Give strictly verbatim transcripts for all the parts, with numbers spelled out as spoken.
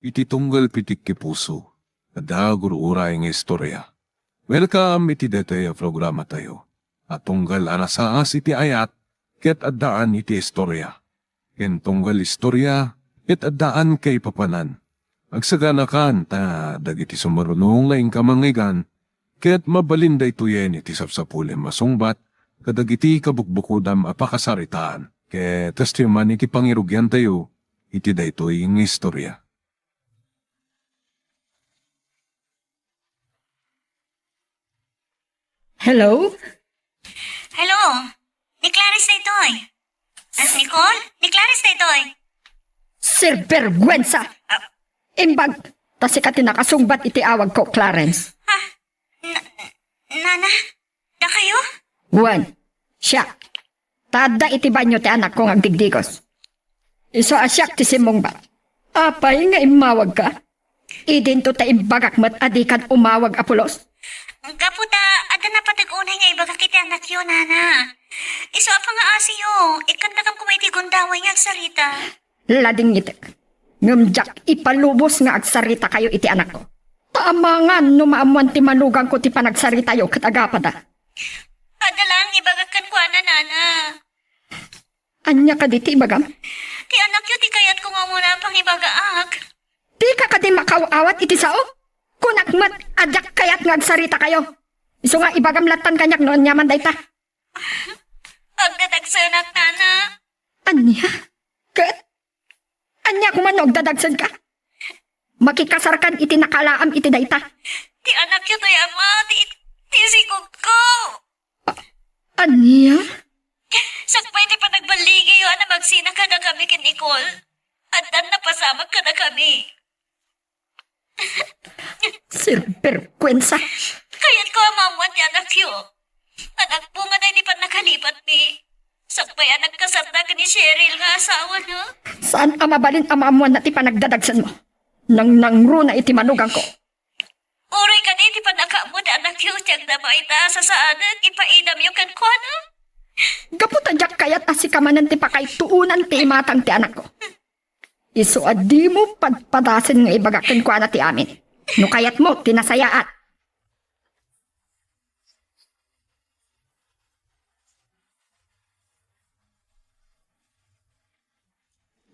Iti tunggal pitik ti puso, adda gur-uray nga istorya. Welcome iti daytoy a programatayo a tunggal a nasaas iti ayat ket addaan iti istorya. Ken tunggal istorya ket addaan kaipapanan. Agsaganakan ta dagiti sumaruno nga inka mangngeggan ket mabalin daytoyen iti sapsapulem a sungbat kadagiti kabukbukodam a pakasaritaan. Ket kastoy man iti pangirugiantayo iti daytoy nga istorya. Hello? Hello? Ni Clarice daytoy. Ah, Nicole? Ni Clarice daytoy. Sir Bergwensa! Ah. Imbag, ta sika ti nakasungbat iti awag ko, Clarence. Ha? Na, nana? Dakayo? Wen, siak. Ta adda iti banio ti anakko nga agdigdigos. Isu a siak ti simmungbat. Apay nga immawagka? Idinto ta imbagak met a dikan umawag a pulos. Gapu ta, adda napateg unay nga ibagak iti anakyo, nana. Isu a pangaasiyo, ikkantakam koma iti gundaway nga agsarita. Ladingitek. Ngem diak ipalubos nga agsaritakayo iti anakko. Ta amangan no maammoan ti manuganko ti panagsaritayo ket agapada. Adda laeng ibagak kenkuana, nana. Ania kadi ti ibagam? Ti anakyo ti kayatko nga umuna a pangibagaak. Dika kadi makaaw-awat iti sao? Kunak met a diak kayat nga agsaritakayo. Isu nga ibagam lattan kaniak no aniaman dayta. Agdadagsenak, nana. Ania? Ket? Ania koma no agdadagsenka? Makikasarkan iti nakaalaam iti dayta. Ti anakyo toy ama, ti, ti isigogko. Ania? Sakbay ti panagballigiyo a namagsina kadakami ken Nicole, addan napasamak kadakami. Sir Bergwensa. Kayatko a maammoan ti anakyo. Anak, bunga na iti pannakalipatmi. Sakbay a nagkasarda ken ni Cheryl nga asawana. Saan a mabalin a maammoanna ti panagdadagsenmo? Nangnangruna iti manuganko. Uray kadi ti pannakaammo ti anakyo ti agdama ita a sasaanen, ipaidamyo kenkuana. Gapu ta diak kayat a sika manen ti pakaituonan ti imatang ti anakko. Isu a dimo padpadasen nga ibagak kenkuana ti amin. No kayatmo ti nasayaat.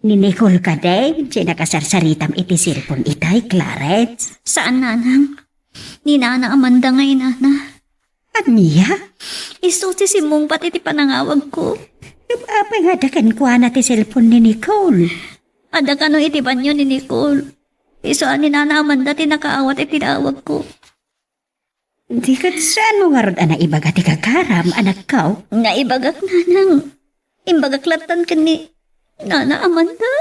Ni Nicole kadi ti nakasarsaritam iti cellphone itay, Clarence? Saan, nanang. Ni Nana Amanda nga inana. Ania? Isu ti simmungbat iti panangawagko. Ngem apay nga adda kenkuana ti cellphone ni Nicole? Adda kano iti banio ni Nicole. Isu a ni Nana Amanda ti nakaawat iti awagko. Di ket saanmo ngarud a naibaga ti gagaram, anakko? Naibagak, nanang. Imbagak lattan ken ni Nana Amanda.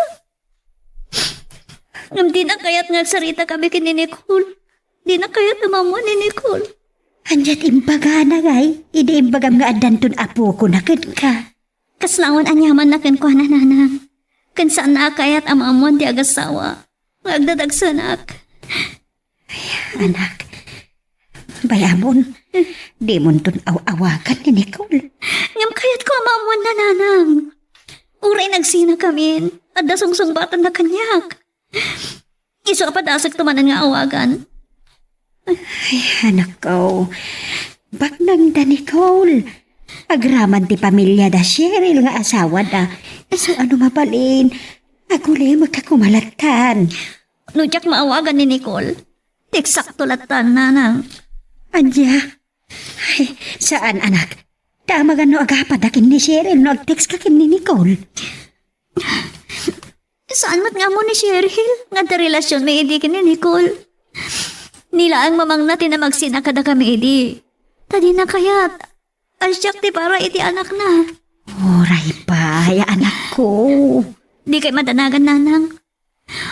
Ngem dina kayat nga agsarita kami ken ni Nicole. Dina kayat a maammoan ni Nicole. Ania ti imbagana, ngay? Idi imbagam nga addanton apokona kenka. Kasla awan aniamanna kenkuana, nanang. Ken saanna a kayat a maammoan ti agasawa nga agdadagsenak. Anak, bay-amon, dimonton aw-awagan ni Nicole. Ngem kayatko a maammoanna, nanang. Uray nagsinakamin, adda sungsungbatanna kaniak. Isu a padasekto manen nga awagan. Ay, anakko, baknangda, Nicole. Agraman ti pamiliada Cheryl nga asawada. Isu a no mabalin, agulimekka koma lattan. No diak maawagan ni Nicole, tekstakto lattan, nanang. Ania? Ay, saan, anak. Damagan no agapada ken ni Cheryl no agtekska ken ni Nicole. Saan met nga ammo ni Cheryl nga adda relasionmi idi ken ni Nicole? Ni laeng mamangna ti namagsina kadakami idi. Ta dina kayat a siak ti para iti anakna. Uray pay, anakko. Dikay madanagan, nanang.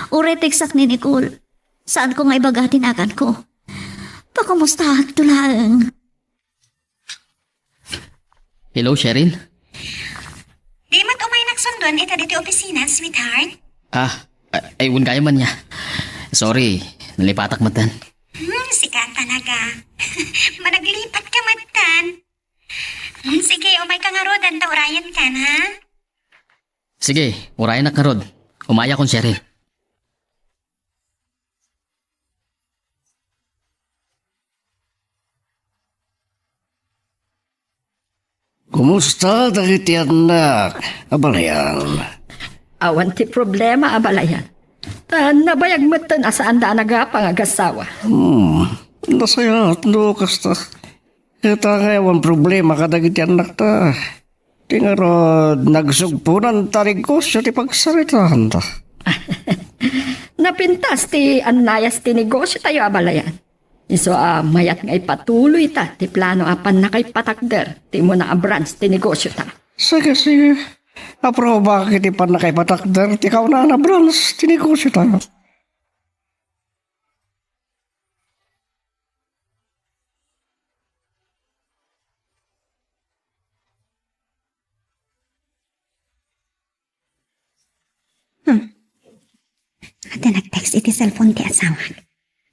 Uray teksak ni Nicole. Saanko nga ibaga ti naganko. Pakumustaanto laeng. Hello, Cheryl? Di met umay nagsundon ita ditoy opisina, sweetheart? Ah, ay, ay, wen gayam ania. Sorry, nalipatak metten. Hmm, sika talaga. Managlipat ka metten. Hmm, sige, umay ka ngarud, ta urayenkan, ha? Sige, urayenak ngarud. Umayakon, Cheryl. Kumusta dagiti annak, abalayan? Awan ti problema, abalayan. Ta nabayag metten a saanda a nagapa nga agassawa. Hmm, nasayaat no kasta. Ita nga awan problema kadagiti annakta. Ti ngarud, nagsugponan ta negosio ti pagsaritaanta. Napintas ti annayas ti negosio tayo, abalayan. Isu a mayat nga ipatuloy ta ti plano a pannakaipatakder ti umuna a branch ti negosio ta. Sige, sige. Aprobak iti pannakaipatakder ti kaunaan a branch ti negosio ta. Hmm. Adda nag-text iti cellphone ti asawak.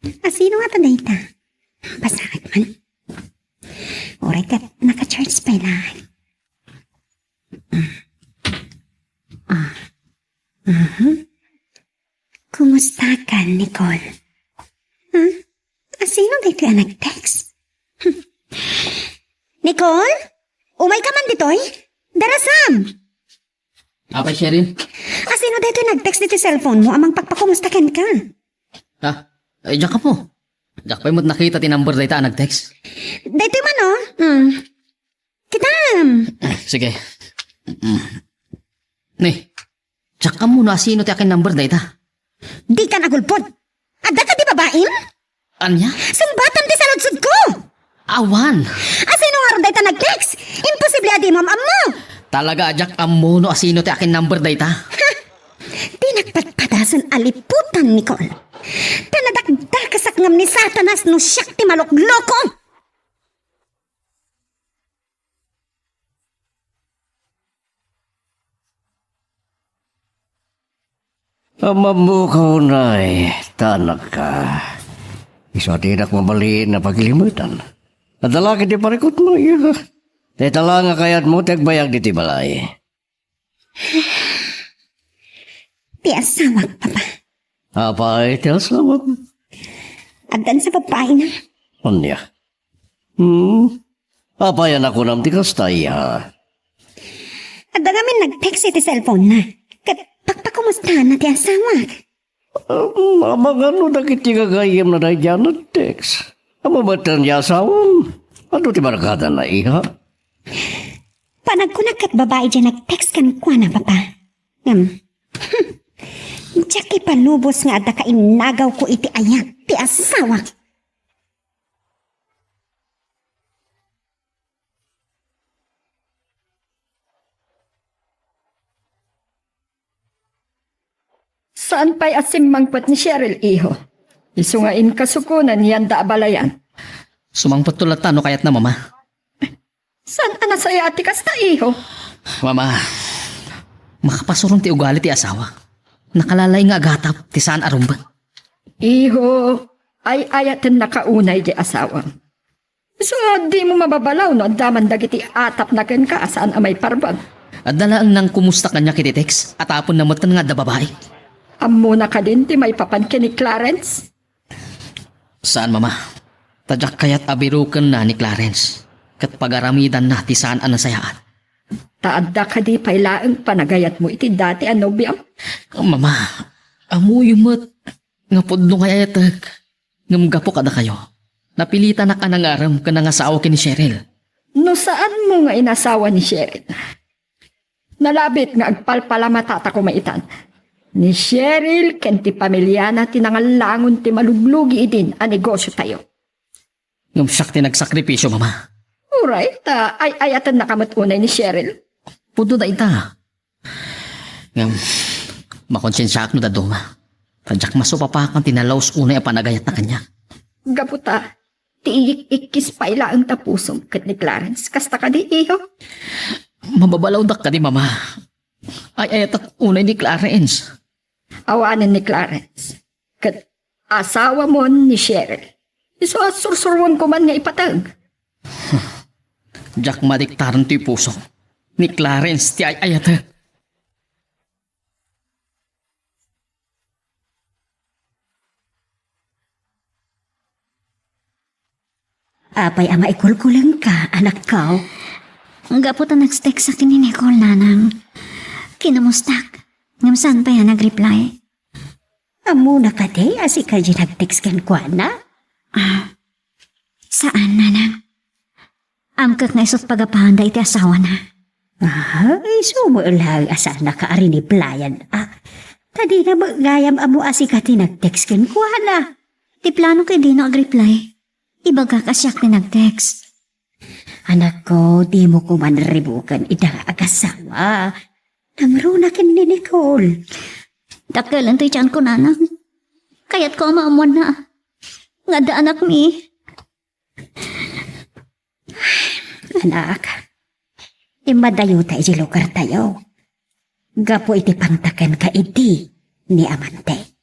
Asino nga ta dayta? Basaek man. Uray ket naka-charge pay laeng. Ah. Mhm. Kumusta ka, Nicole? Hmm? Asino daytoy a nag-text? Nicole? Umay ka man ditoy? Darasam! Apay, Cheryl? Asino daytoy nag-text ditoy cellphone mo a mangpakpakumusta kenka? Ha? Ay, diak ammo. Diak pay met nakita ti number dayta a nag-text. Daytoy man, oh. Hmm. Kitam! Sige. Mm. Ni, diak ammo no asino ti akin number dayta. Dikan agulpod. Adda kadi babaim? Ania? Sungbatam ti saludsodko! Awan! Asino ngarud dayta nag-text? Imposible a dimo am-ammo! Talaga a diak ammo no asino ti akin number dayta. Ha? Di nagpadpadasen a liputan, Nicole. Ta nadakdakasak ngem ni Satanas no siak ti malukloko! Ammammoka unay, ta annakka. Isu a dinak mabalin a pagilimetan. Adda la ketdi parikutmo, iya. Dayta la nga kayatmo ti agbayag ditoy balay. Ti asawak, Papa. Apay ti asawak? Addan sa babaina. Ania? Hmm? Apay a nakunam ti kasta, iha? Adda ngamin nag-text iti cellphone na. Ket pakpakumustana ti asawak. Um, amangan no dagiti gagayyemna daydiay a nag-text. Ammo metten ti asawam. Adu ti barkadana, iha? Panagkunak ket babai diay nag-text kenkuana, Papa. Ngem, diak ipalubos nga adda kainnagawko iti ayat ti asawak. Saan pay a simmangpet ni Cheryl, iho. Isu nga inkasuko na ni Yanda a balayan. Sumangpetto latta no kayatna, Mama. Saan a nasayaat ti kasta, iho? Mama, makapasuron ti ugali ti asawa. Nakalalaing nga agatap ti saan a rumbeng. Iho, ay-ayatennaka unay ti asawam. Isu a dimo mababalaw no adda man dagiti atapna kenka a saan a maiparbag. Adda laeng nangkumusta kaniak iti text a taponna metten nga adda babai. Ammona kadin ti maipapan ken ni Clarence? Saan, Mama. Ta diak kayat a birokenna ni Clarence ket pagaramidanna ti saan a nasayaat. Ta adda kadi pay laeng panagayatmo iti dati a nobiam? Mama, ammoyo met nga pudno nga ay-ayatek. Ngem gapu kadakayo, napilitanak a nangarem ken nangasawa ken ni Cheryl. No saanmo nga inasawa ni Cheryl, nalabit nga agpalpalamatata koma itan. Ni Cheryl ken ti pamiliana ti nangallangon ti maluglugi idin a negosiotayo. Ngem siak ti nagsakripisio, Mama. Uray, ta ay-ayatennaka met unay ni Cheryl. Pudno dayta. Ngem, makonsensiaak no dadduma. Ta diak masupapakan ti nalaus unay a panagayatna kaniak. Gapu ta, ti iyik-ikkis pay laeng ta pusom ket ni Clarence. Kasta kadi, iho? Mababalawdak kadi, Mama. Ay-ayatek unay ni Clarence. Awanen ni Clarence. Ket asawamon ni Cheryl. Isu a sursuruenko man nga ipateg. Diak madiktaren ti pusom. Ni Clarence ti ay-ayatek. Apay a maikulkulengka, anakko? Gapu ta nag-text ken ni Nicole, nanang. Kinamustak. Ngem saan pay a nag-reply. Ammona kadi a sika diay nag-text kenkuana? Ah, saan, nanang. Amkek nga isut pagapanda iti asawana. Ah, isu met laeng a saanna a rineplyan. Ah, ta dina met gayam ammo a sika ti nag-text kenkuana. Ti plano ket dina agreply. Ibagak a siak ti nag-text. Anakko, dimo koman ribuken ida nga agasawa. Nangruna ken ni Nicole. Dakkel ti tianko, nanang. Kayatko a maammoanna nga adda anakmi. Anak, immadayota iti lugartayo gapu iti pangtakenka idi ni amante.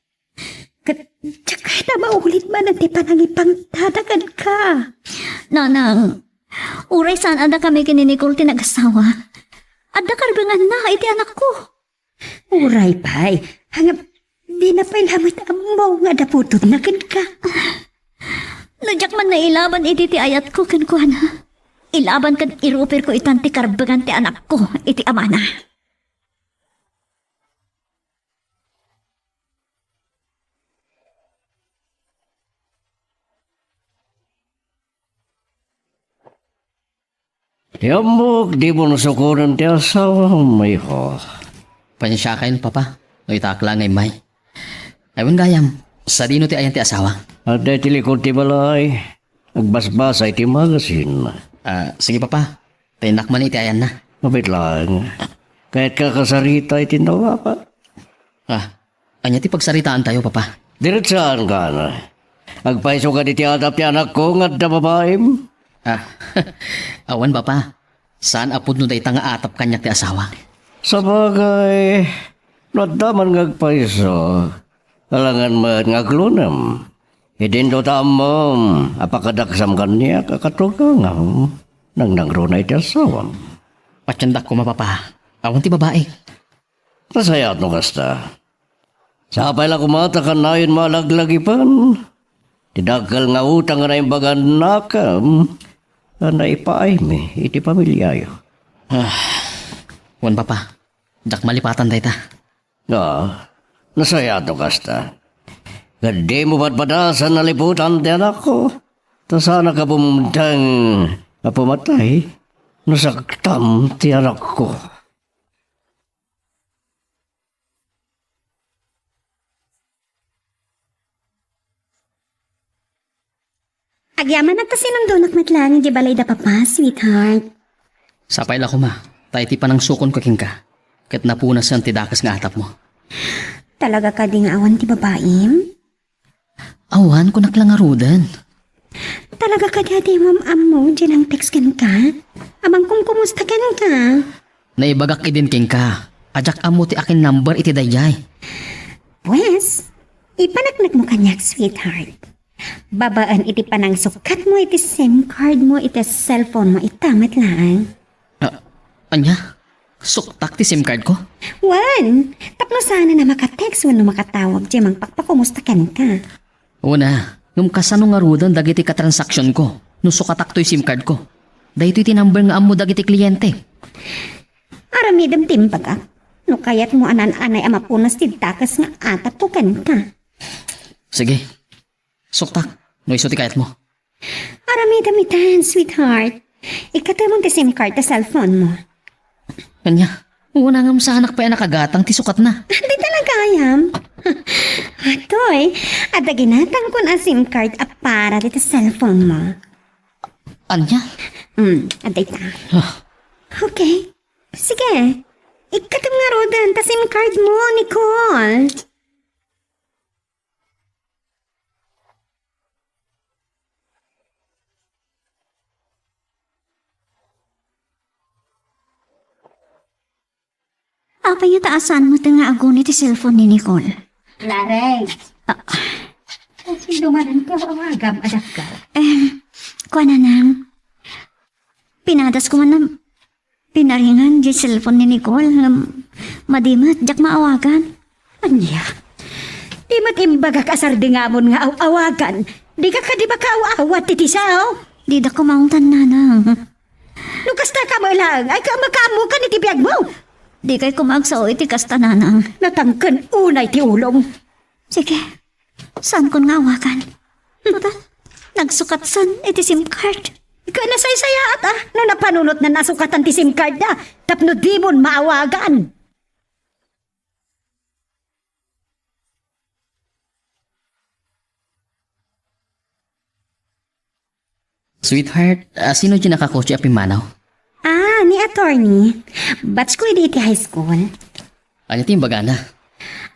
Ket diak kayat a maulit manen ti panangipangtada kenka. Nanang, uray saan a dakami ken ni Nicole ti nagasawa, adda karbenganna iti anakko. Uray pay, ngem dina pay la met ammo nga adda putotna kenka. No diak man nailaban idi ti ayatko kenkuana, ilaban ken irupirko itan ti karbengan ti anakko iti amana. Ti ammok, dimo sukonen ti asawam, iho. Pasensiakayon, Papa, no itaak la nga immay. Ay, wen gayam, sadino ti ayan ti asawak? Adda iti likod ti balay. Agbasbasa iti magasin. Ah, sige, Papa. Ta innak man iti ayanna. Mabit laeng. Kayatka a kasarita iti nawaka. Ah, ania ti pagsaritaantayo, Papa? Diretsaanka. Agpayso kadi ti atap ti anakko nga adda babaim? Ah, awan, Papa. Saan a pudno dayta nga atap kaniak ti asawak. Sabagay, no adda man nga agpayso, alangan met nga aglunem. Idinto ta ammom a pakadaksam kaniak a katugangam, nangnangruna iti asawam. Patiendak koma, Papa. Awan ti babai. Nasayaat no kasta. Sapay la koma ta kanayonmo a laglagipen ti dakkel nga utang nga naimbagannakam a naipaaymi iti pamiliayo. Ah, wen, Papa, diak malipatan dayta. Ah, nasayaat no kasta. Ket dimo padpadasan a liputan ti anakko. Ta saanak a bumdeng a pumatay no saktam ti anakko. Agyamanak ta sinundonak met laeng idiay balay da Papa, sweetheart. Sapay la koma, ta iti panangsukonko kenka, ket napunasen ti dakes nga atapmo. Talaga kadi nga awan ti babaim? Awan, kunak la ngaruden. Talaga kadi a dimo am-ammo diay nang-text kenka? A mangkumkumusta kenka? Naibagak idin kenka a diak ammo ti akin number iti daydiay. Pues, ipaneknekmo kaniak, sweetheart. Babaen iti panangsukatmo iti SIM card mo iti cellphone mo ita met laeng. Ah, ania? Suktak ti SIM card ko? Wen, tapno saanen a maka-text wenno makatawag diay mangpakpakumusta kenka. Una, ngem kasano ngaruden dagiti katransaksyon ko no sukatak toy SIM card ko? Daytoy ti number nga ammo dagiti kliyente. Aramidem ti imbagak. No kayatmo a naan-anay a mapunas ti dakes nga atapko kenka. Sige. Suktak, no isu ti kayatmo. Aramidem itan, sweetheart. Ikkatemon ti SIM card ta cellphone mo. Ania? Una ngem saanak pay a nakagatang ti sukatna. Di talaga, ayam. Atoy, adda ginatangkon a SIM card a para dita cellphone mo. Ania? Hmm, adda ita. Ah. Okay. Sige. Ikkatem ngaruden ta SIM card mo, Nicole. Apay nga ta saan met nga aguni ti cellphone ni Nicole? Lareng. Ah. Sino man ang kawagam, anak ka? Eh, kuana nang. Pinadas ko man ang pinaringan di cellphone ni Nicole. Ngem madi met, diak maawagan. Ania? Di met imbagak a sardingamon nga aw-awagan. Di ka kadi makaaw-awat iti sao? Dida kumaungtan, nanang. No kasta ka met laeng, ay ka makaammokan iti biagmo. Dikay koma agsao iti kasta, nanang. Natangken unay ti ulom. Sige, saankon nga awagan. Total, nagsukatsan iti sim card. Ket nasaysayaat a no napanunotnan a sukatan ti sim card da tapno dimon maawagan. Sweetheart, ah, sino diay nakakotse a pimmanaw? Ah, ni attorney. Batch ko idi iti high school. Ania ti imbagana?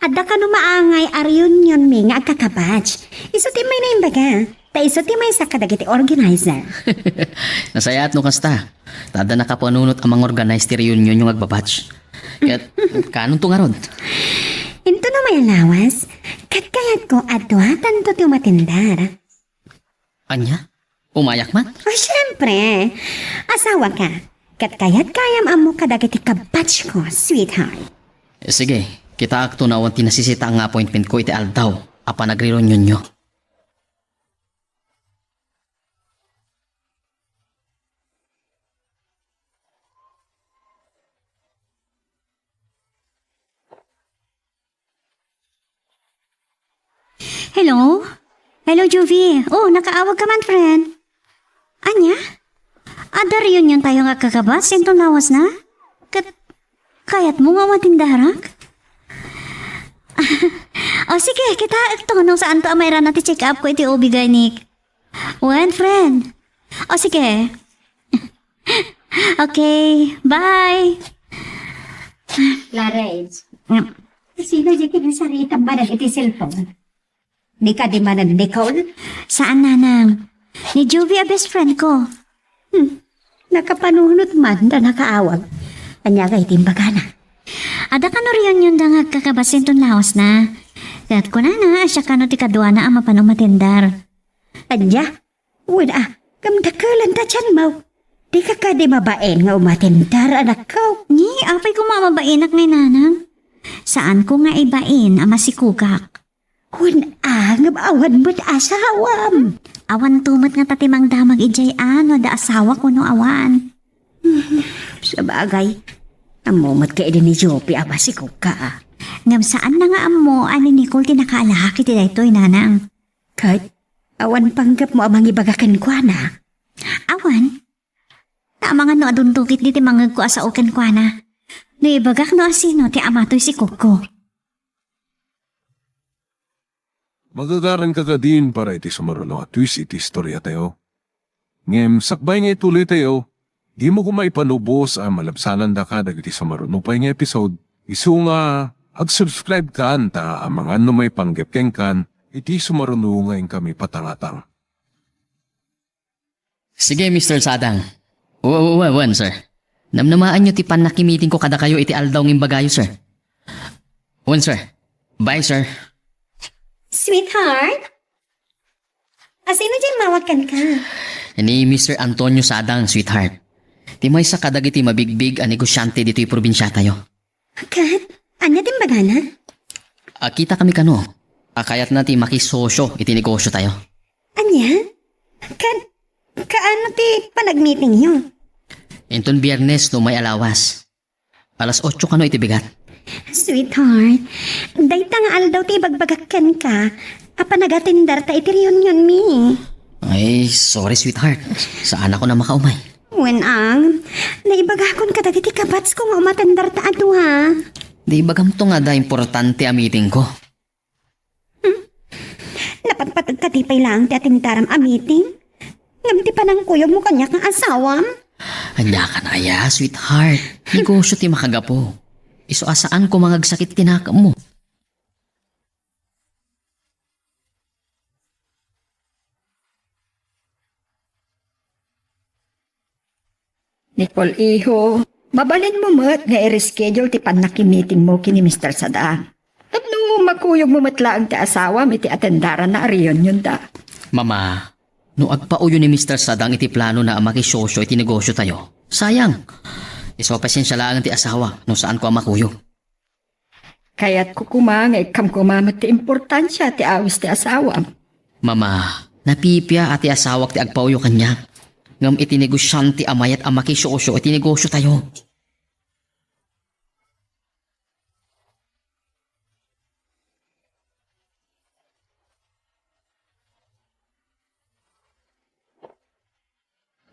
Adda kano maangay a reunion mi nga agkakabatch. Isu ti may naimbaga. Ta isu ti maysa kadagiti organizer. Nasayaat no kasta. Ta adda nakapanunot a mangorganize ti reunion yo nga agbabatch. Ket kanonto ngarud? Intono may lawas, ket kayatko a duatanto ti umatindar. Ania? Umayak man? Oh, siyempre. Asawa ka. Ket kayat gayam ammo kadagiti kabatch ko, sweetheart. Eh, sige, kitaakto no awan ti nasisita nga appointment ko iti aldaw a panagrereunion yo. Hello? Hello, Juvie. Oh, nakaawag ka man, friend. Ania? Adda reunion tayo nga agkakabatch inton lawasna? Ket kayatmo nga umatindarak? O sige, kitaekto no saanto a mairana ti check-up ko iti O B-Gynic. Wen, friend. O sige. Okay, bye. Larage. Mm. Sino di kinasaritam ba iti cellphone? Ni kadi manen Nicole? Saan, nanang. Ni Juvie a best friend ko. Hmm. Nakapanunot man da nakaawag. Ania gayam ti imbagana? Adda kano reunion da nga agkakabatch inton lawasna. Ket kunana, siak kano ti kaduana a mapan umatindar. Ania? Wen a, ngem dakelan ta tianmo. Dika kadi mabain nga umatindar, anakko? Ni, apay koma a mabainak ngay, nanang? Saanko nga ibain a masikogak. Wen a, ngem awan met asawam. Awanto met ngata ti mangdamag idiay a no adda asawak wenno awan. Sabagay, ammo met ket idi ni Juvie a masikogka a. Ngem saanna nga ammo a ni Nicole ti nakaalak iti daytoy, nanang. Ket awan panggepmo a mangibaga kenkuana? Awan. Ta amangan no adunto ketdi ti mangngegko a sao kenkuana. No ibagak no asino ti ama toy sikogko. Magagaranka kadin para iti sumaruno a twist iti istoriatayo. Ngem sakbay nga ituloytayo, dimo koma ipanubos a malabsanandaka dagiti sumaruno pay nga episode, isu nga ag-subscribe kan ta amangan no maipanggep kenkan iti sumaruno nga inkami patangatang. Sige, Mister Sadang. Wa-, wa-, wa-, wen, sir. Namnamaanyo ti pannakimitingko kadakayo iti aldaw nga imbagayo, sir. Wen, sir. Bye, sir. Sweetheart? Asino diay mawag kenka? Ni Mister Antonio Sadang, sweetheart. Ti maysa kadagiti mabigbig a negosiante ditoy probinsiatayo. Ket, ania ti imbagana? Agkitakami kano a kayatna ti makisosyo iti negosiotayo. Ania? Ket, kaano ti panagmitingyo? Inton Biyernes no may a lawas. Alas otso kano iti bigat. Sweetheart, dayta nga aldaw ti ibagbagak kenka a panagatindarta iti reunionmi. Ay, sorry, sweetheart. Saanakon a makaumay. Wen ang, naibagakon kadagiti kabatsko nga umatendarta a dua. Di ibagamto nga adda importante a meetingko. Hmm? Napatpateg kadi pay laeng ti atendaram a meeting? Ngem ti panangkuyogmo kaniak nga asawam? Ania kan aya, sweetheart? Negosio ti makagapu. Isu a saan koma nga agsakit ti nakemmo. Nicole, iho, mabalinmo met nga i-reschedule ti pannakimitingmo ken ni Mister Sadang. Tapno makuyogmo met laeng ti asawam iti atendaranna a reunionda. Mama, no agpauyo ni Mister Sadang iti planona a makisosyo iti negosiotayo, sayang. Isu a pasensia laeng ti asawak no saanko a makuyog. Kayatko koma nga ikkam koma met ti importansia ti awis ti asawam. Mama, napipia a ti asawak ti agpauyo kaniak. ngem iti negosiante a mayat a makisyoosyo iti negosiotayo.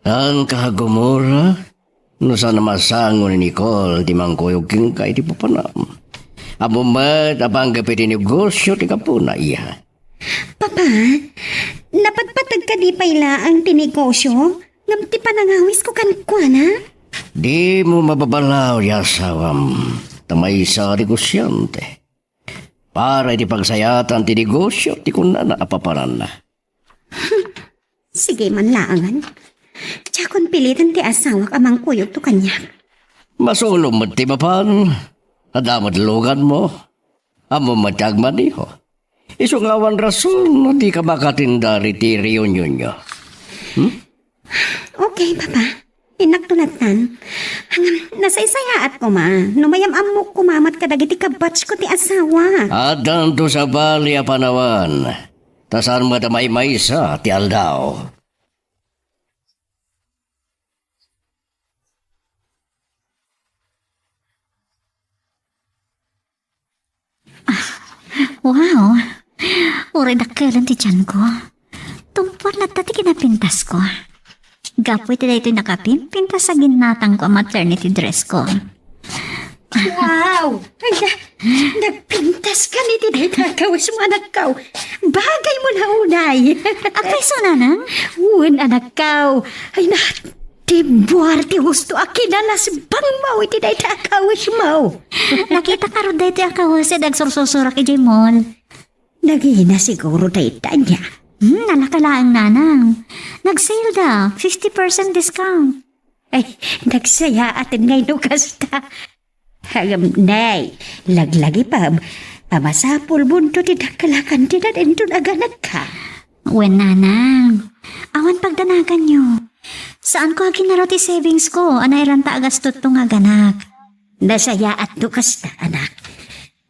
Anka, Gomora, no saan a masango ni Nicole ti mangkuyog kenka iti papanam. Ammom met a panggep iti negosio ti gapuna, iha. Papa, napatpateg kadi pay laeng ti negosio, ngem ti panangawisko kenkuana? Dimo mababalaw ti asawam, ta maysa a negosiante. Para iti pagsayaatan ti negosio ti kunana a papananna. Sige man laengen. Diakon piliten ti asawak a mangkuyogto kaniak. Masulo met ti mapan. Adda met luganmo. Ammom met ti agmaneho. Isu nga awan rason no dika makaatendar iti reunionyo. Hmm? Okay, Papa. Innakto lattan. Ngem, nasaysayaat koma no mayam-ammok koma met kadagiti kabatchko ti asawa. Addanto sabali a panawen, ta saan met a maimaysa ti aldaw. Wow! Uray dakkelen ti tianko. Tungpuan latta ti kinapintasko. Gapu iti daytoy nakapimpintas a ginnatangko a maternity dressko. Wow! Ay, na-, nagpintaska iti dayta a kawesmo, anakko. Bagaymo la unay. Apay, nanang? Wen, anakko. Ay, na, timbuar ti husto a kinalasbangmo iti dayta a kawesmo. Nakitak ngarud daytoy a kawes idi agsursursurak idiay mall. Nagina siguro dayta ania. Hmm, nalaka laeng, nanang. Nag-sale da, fifty percent discount. Ay, nagsayaaten ngay no kasta. Ngem, nay, laglagipem a masapulmonto ti dakkel a kantidad inton aganakka. Wen, nanang. Awan pagdanaganyo. Saanko a ginarud ti savingsko a nairanta a gastotto nga aganak. Nasayaat no kasta, anak.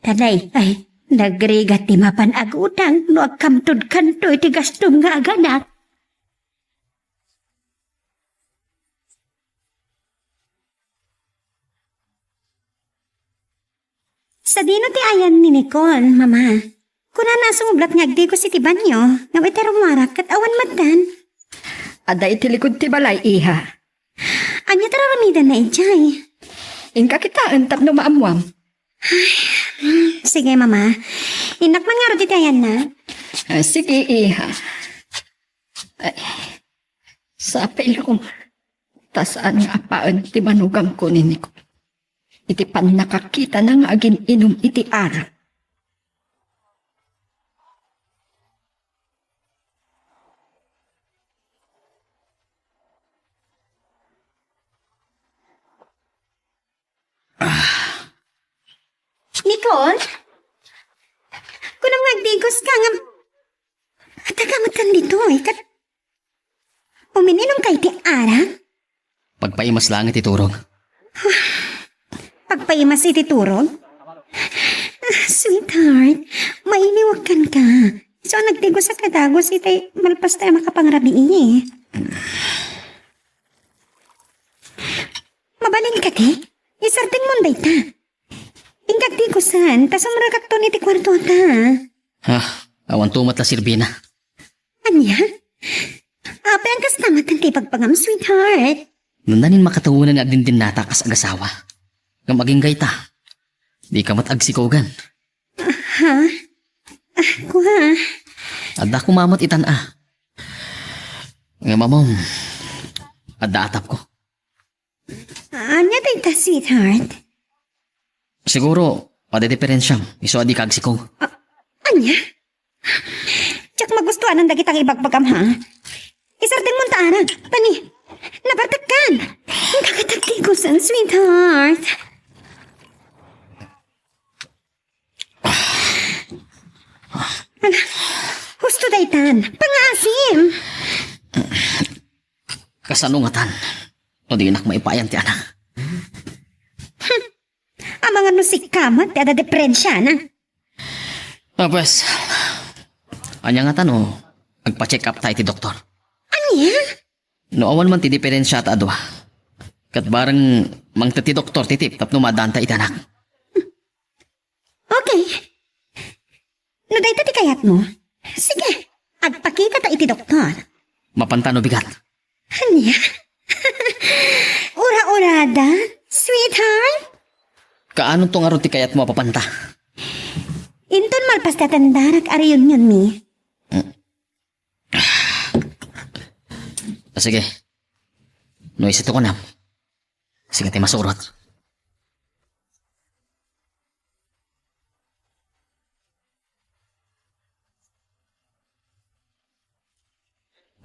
Ta nay, ay, nagrigat ti mapan agutang no agkamtod kanto iti gastom nga aganak. Sadino ti ayan ni Nicole, Mama? Kunana a sumublat nga agdigos iti banio, ngem iti rummuarak ket awan metten. Adda iti likod ti balay, iha. Ania ti ar-aramidenna idiay? Inka kitaen tapno maammuam. Sige, Mama. Innak man ngarud iti ayanna. Ah, sige, iha. Ay, sapay la koma ta saan nga apaen ti manugamko ni Nicole iti pannakakitana nga agin-inum iti arak. Nicole? Kunam nga agdigos ka nga, adda ka met kan ditoy, ket umininum ka iti arak? Pagpaimas laeng iti turog. Pagpaimas iti turog? Ah, sweetheart, mailiwak kenka. So, nagdigosak a dagus iti malpas ta a makapangrabii. Mabalin kadi? Isardengmon dayta. Inka agdigosan, ta sumrekakton iti kuartota. Ah, awan to met la serbina. Ania? Apay a kasta met ti ibagbaga, sweetheart? Nannanin makatawenan nga agdindinnatak a kas-agasawa. Ngem agingga ita, dika met agsikogen. Ha? Ah, kua. Adda koma met itan a. Ngem ammom, adda atapko. Ania dayta, sweetheart? Siguro, adda diperensiam, isu a dika agsikog. Ah, ania? Diak magustuanan dagita nga ibagbagam, ha? Isardengmon ta arak. Tani, nabartekkan. Inka ket agdigosan, sweetheart. Ala, husto daytan. Pangaasim. Kasano ngatan no dinak maipayan ti anak? Hmm. Amangan no sika met ti adda diperensiana. Ah, pues, ania ngatan no agpa-check up ta iti doktor? Ania? No awan man ti diperensia ta adua, ket bareng mangted ti doktor ti tip tapno maaddaanta iti anak. Okay. No dayta ti kayatmo, sige, agpakitata iti doktor. Mapanta no bigat. Ania? Ura-urada, sweetheart? Kaanonto ngarud ti kayatmo a mapanta? Inton malpas ti atendarak a reunionmi. Ah, sige. No isu ti kunam, sika ti masurot.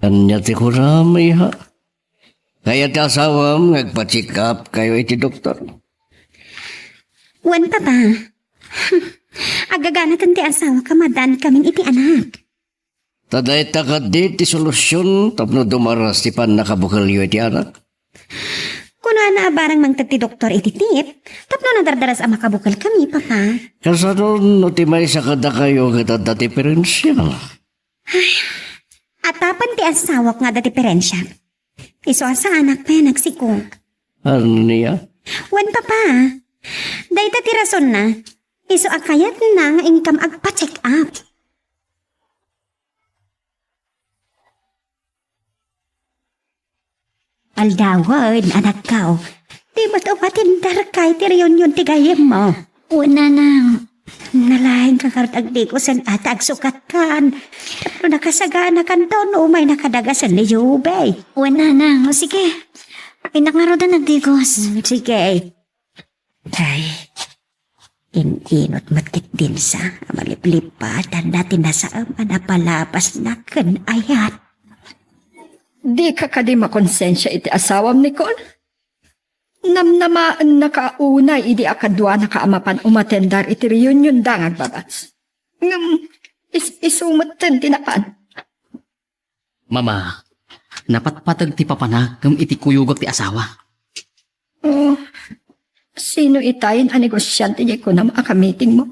Ania ti kunam, iha? Kayat ti asawam nga agpa-check up kayo iti doktor? Wen, Papa. Agaganaten ti asawak a maaddaankamin iti anak. Ta dayta kadi ti solusion tapno dumaras ti pannakabukelyo iti anak? Kunana a barang mangted ti doktor iti tip tapno nadardaras a makabukelkami, Papa. Kasano no ti maysa kadakayo ket adda diperensia? Atapan ti asawak nga adda diperensia. Isu a saanak pay a nagsikog. Ania? Wen, Papa, dayta ti rasonna. Isu a kayatna nga inkam agpa-check up. Aldawen, anakko. Dimo met umatendarka iti reunion ti gayyemmo. Wen, nanang. Nalaingka ngarud agdigusen a ta agsukatkan. Tapno nakasaganakanto no umaynaka dagasen ni Jubey. Wen, nanang. O, sige. Innak ngaruden agdigos. Mm, sige. Ay, in-inot met ketdin sa a maliplipatan na ti nasaem a napalabasna ken ayat. Dika kadi makonsensia iti asawam, Nicole? Namnamaennaka unay idi a kaduanaka a mapan umatendar iti reunionda nga agbabats. Ngem is-, isu metten ti napan. Mama, napatpateg ti papana ngem iti kuyogak ti asawa. Oh, sino itayen a negosiante diay kunam a kamitingmo?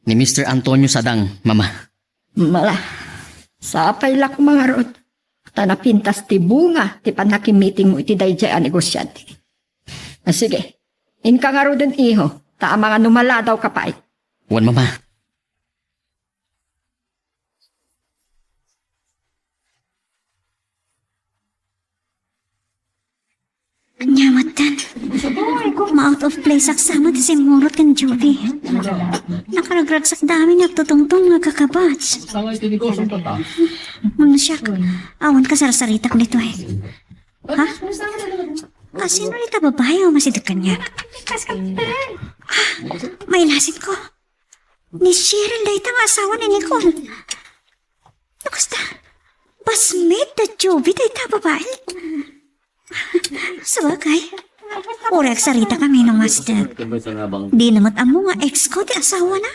Ni Mister Antonio Sadang, Mama. Mala, sapay la koma ngarud. Ta napintas ti bunga ti pannakimitingmo iti daydiay a negosiante. Ah, sige, inka ngaruden, iho, ta amangan no maladawka pay. Wen, Mama. Ania metten? Ma-out of placeak sa met ti simmurot ken Juvie. Nakaragragsak dami nga agtutungtong nga agkakabats. Mangsiak, awan kasarsaritak ditoy. Ha? Ah, sino dita babai a umasideg kaniak? Ah, mailasin ko. Ni Cheryl dayta nga asawa ni Nicole. No kasta, batchmate da Juvie dayta a babai. Sabagay, uray agsaritakami no umasideg. Dina met ammo nga ex ko ti asawana.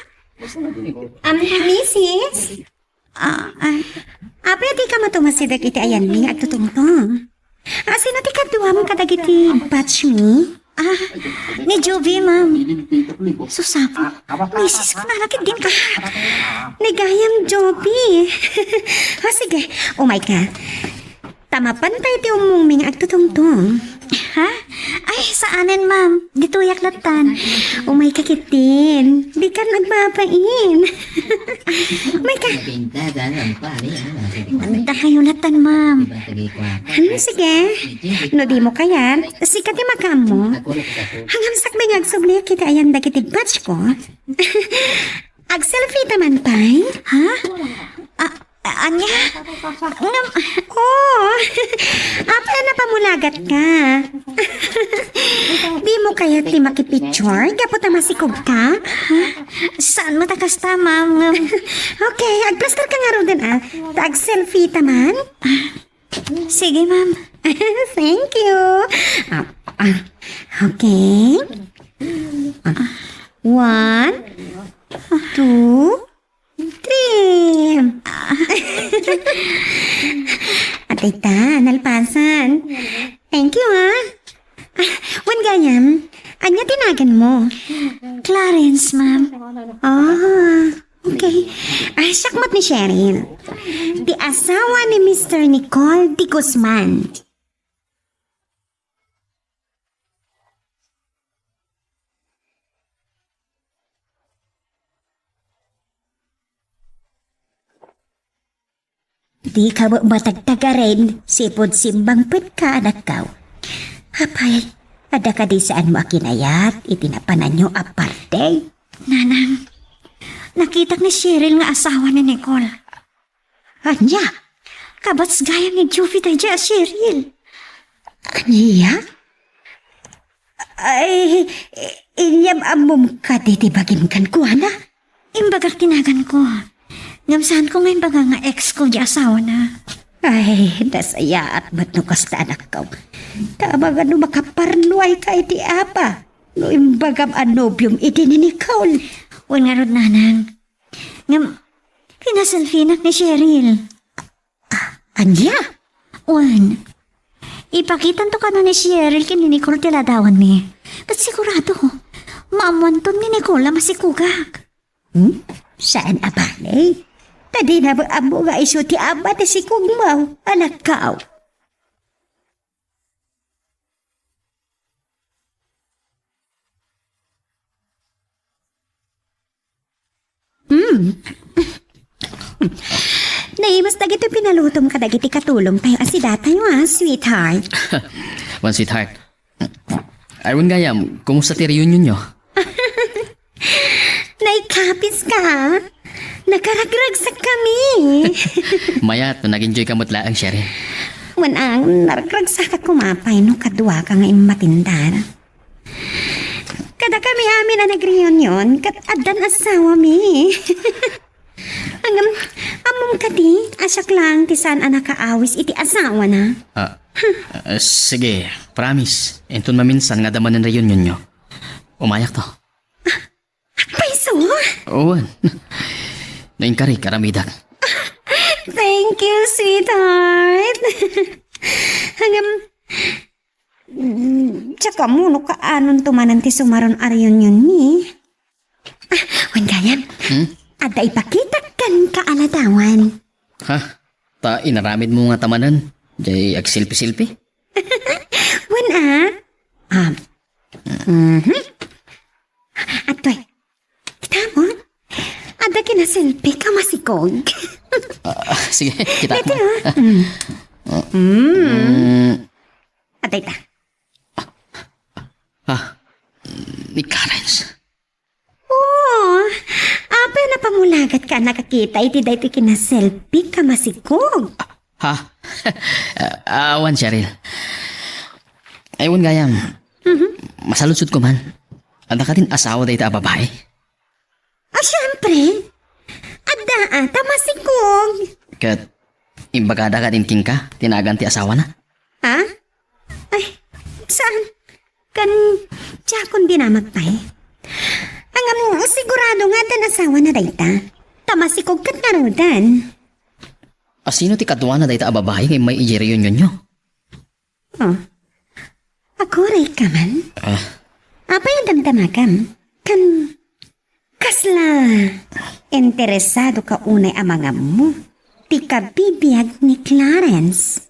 Am, misis? Ah, ah. Apay a dika met umasideg iti ayanmi nga agtutungtong? Ah, sino ti kaduam kadagiti batchmi? Ah, ni Juvie, ma'am. Sus, Apo. Misis ko na lagi din ka. Ni gayam, Juvie. Ah, sige, umayka. Ta mapan pay ti ummongmi nga agtutungtong. Ha? Ay, saanen, ma'am. Ditoyak lattan. Umayka ketdin. Dikan agbabain. Umayka. Dakayo lattan, ma'am. Hmm, sige. No dimo kayat, sika ti makaammo. Ngem sakbay nga agsubli iti ayan dagiti batch ko. Agselfie ta man pay? Ha? Ah, ania? Ngem, oh, apay a napamulagat ka? Dimo kayat ti makipicture gapu ta masikog ka? Ha? Saan met a kasta, ma'am? Ngem, okay, agplaster ka ngaruden, ah. Ta agselfie ta man? Sige, ma'am. Thank you. Ah, ah, okay. Ah, one, two, three. Atay ta, nalpasan. Thank you, ha. Ah, wen gayam, ania ti naganmo? Clarence, ma'am. Ah, okay. Ah, siak met ni Cheryl. Ti asawa ni Mister Nicole de Guzman. Dika met matagtagarin, sipud simmangpetka, anakko. Apay, adda kadi saanmo a kinayat iti napananyo a party? Nanang, nakitak ni Cheryl nga asawa ni Nicole. Ania? Kabats gayam ni Juvie daydiay a Cheryl. Ania? Ay, i-, inyam ammom kadi ti bagim kenkuana? Imbagak ti naganko. Ngem saanko nga imbaga nga ex ko di asawana. Ay, nasayaat met no kasta, anakko. Ta amangan no makaparnuayka iti apa no imbagam a nobiom idi ni Nicole. Wen ngarud, nanang. Ngem, kinaselfienak ni Cheryl. Ania? Wen, ipakitanto kano ni Cheryl ken ni Nicole ti ladawanmi. Ket sigurado, maammoanton ni Nicole a masikogak. Hmm? Saan a bale? Ta dina met ammo nga isu ti ama ti sikogmo, anakko. Hmm. Naimas dagiti pinalutom kadagiti katulongtayo a sidatayo, a, sweetheart. Wen, sweetheart. Ay, wen gayam, kumusta ti reunionyo? Naikapiska? Nakaragragsakkami. Mayat no nag-enjoyka met laeng, Cheryl. Wen, a, naragragsakak koma pay no kaduaka nga immatindar. Kadakami amin a nagreunion ket addan asawami. Ngem, ammom kadi a siak laeng ti saan a nakaawis iti asawana? Ah, ah, sige, promise. Inton maminsan nga adda manen reunionyo, umayakto. Payso? Wen. No inkarik, aramidak. Thank you, sweetheart. Ngem, mm, diak ammo no kaanonto manen ti sumaron a reunionmi. Ah, wen gayam. Hmm? Adda ipakitak kenka a ladawan. Ha? Ta inaramidmo ngata manen, diay agselfie-selfie? Wen, a? Ah. Mhm. Atoy. Kitam? Adda kinaselfiek a masikog. Ah, sige, kitak. Daytoy, a. Mm. Mm. Adda ita. Ah, ni Clarence. Oh, apay a napamulagatka a nakakita iti daytoy kinaselfiek a masikog? Ha? Ah, awan, Cheryl. Ay, wen gayam. Mhm. Masaludsodko man. Adda kadin asawa dayta a babai? Ah, siempre. Adda, a, ta masikog. Ket imbagada kadin kenka ti nagan ti asawana? Ha? Ay, saan? Kan, diakon dinamag pay. Ngem, sigurado nga addan asawana dayta. Ta masikog ket ngaruden. A, sino ti kaduana dayta a babai nga immay idiay reunionyo? Oh. Aguray ka man? Ah. Apay a damdamagam? Kan, kasla interesado ka unay a mangammo ti kabibiag ni Clarence?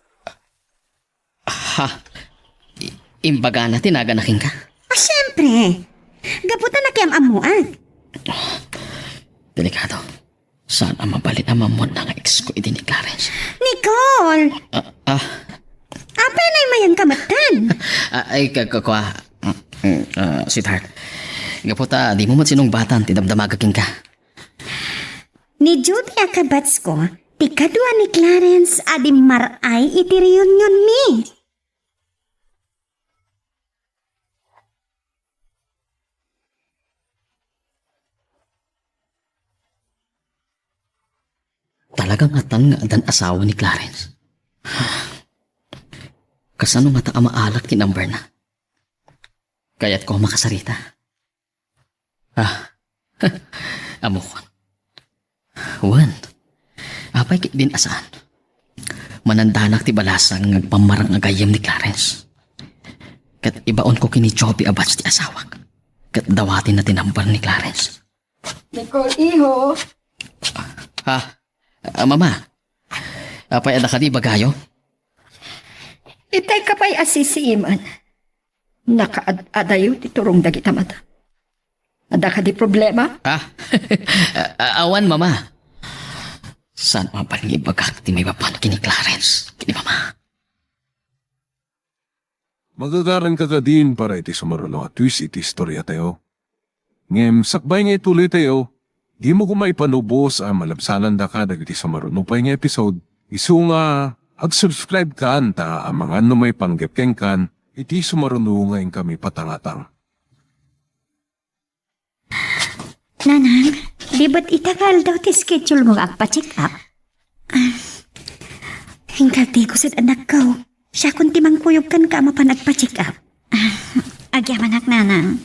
Ha? I-, imbagana ti nagana kenka? Ah, siempre. Gapu ta nakiam-ammoak. Delikado. Saan a mabalin a maammoanna nga ex ko idi ni Clarence? Nicole! Ah, ah. Apay a naimayanka metten? Ah, ay, ka-, ka-, kua. Mm, mm, ah, sweetheart. Gapu ta dimo met sinungbatan ti damdamagak kenka. Ni Judy a kabatsko, ti kadua ni Clarence a dimmar-ay iti reunionmi. Talaga ngatan nga addan asawa ni Clarence? Kasano ngata a maalat ti numberna? Kayatko a makasarita. Ah, ammok. Wen, apay ketdin a saan? Manandanak ti balasang nga agpammarang a gayyem ni Clarence. Ket ibaonko ken ni Joby a batch ti asawak. Ket dawatenna ti number ni Clarence. Nicole, iho. Ha? Ah, Mama, apay adda kadi ibagayo? Itay ka pay a sisiiman. Nakaad-adayo ti turong dagita mata. Adda kadi problema? Ah, a-, awan, Mama. Saan mapan nga ibagak ti maipapan ken ni Clarence, ken ni Mama? Magagaranka kadin para iti sumaruno a twist iti istoriatayo. Ngem sakbay nga ituloytayo, dimo koma ipanubos a malabsanandaka dagiti sumaruno pay nga episode, isu nga ag-subscribe kan ta amangan no maipanggep kenkan iti sumaruno nga inkami patangatang. Nanang, di bat ita nga aldaw ti schedule mo nga agpa-check up? Ah, inkaltiko sed anakko. Siakon ti mangkuyog kenka a mapan agpa-check up. Ah, agyamanak, Nanang.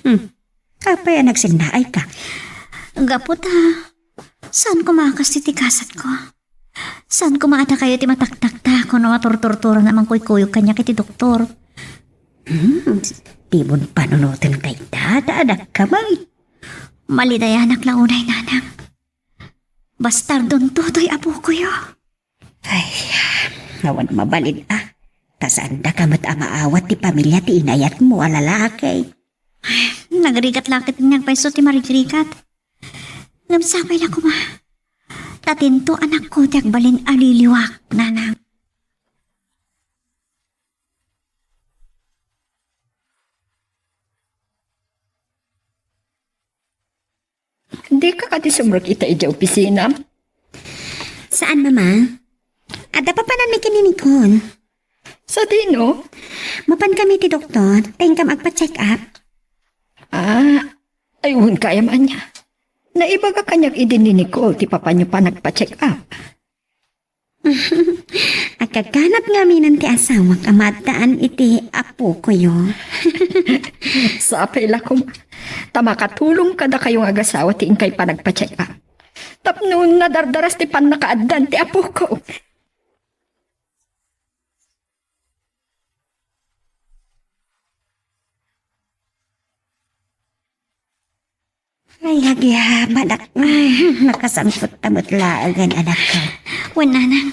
Hmm. Apay a nagsennaayka? Gapu ta, saan koma a kas ti kasatko? Saan koma a dakayo ti mataktaktak wenno maturturturan a mangkuykuyog kaniak iti doktor? Hmm, dimon panunoten dayta, ta adakka met. Malidayanak la unay, Nanang. Bastardonto toy apokoyo. Ay, awan mabalin a. Ta saandaka met a maawat ti pamilia ti inayatmo a lalaki. Nagrigat la ket nga agpayso ti marigrigat. Ngem sapay la koma. Ta dinto anakko ti agbalin a liliwak, Nanang. Dika kadi sumrek ita idiay opisinam? Saan, Mama. Adda papananmi ken ni Nicole. Sadino? Mapan kami ti doktor, ta inkam agpa-check up. Ah, ay, wen kayam ania. Naibaga kaniak idi ni Nicole ti papanyo panagpa-check up. Agkakanat ngamin ti asawak a maaddaan iti apokoyo. Sapay la koma. Ta makatulong kadakayo nga agasawa ti inkay panagpa-check up. Tapno nadardaras ti pannakaaddan ti apoko. Ay, agyamanak. Ay, nakasangpet ta met laengen, anakko. Wen, Nanang.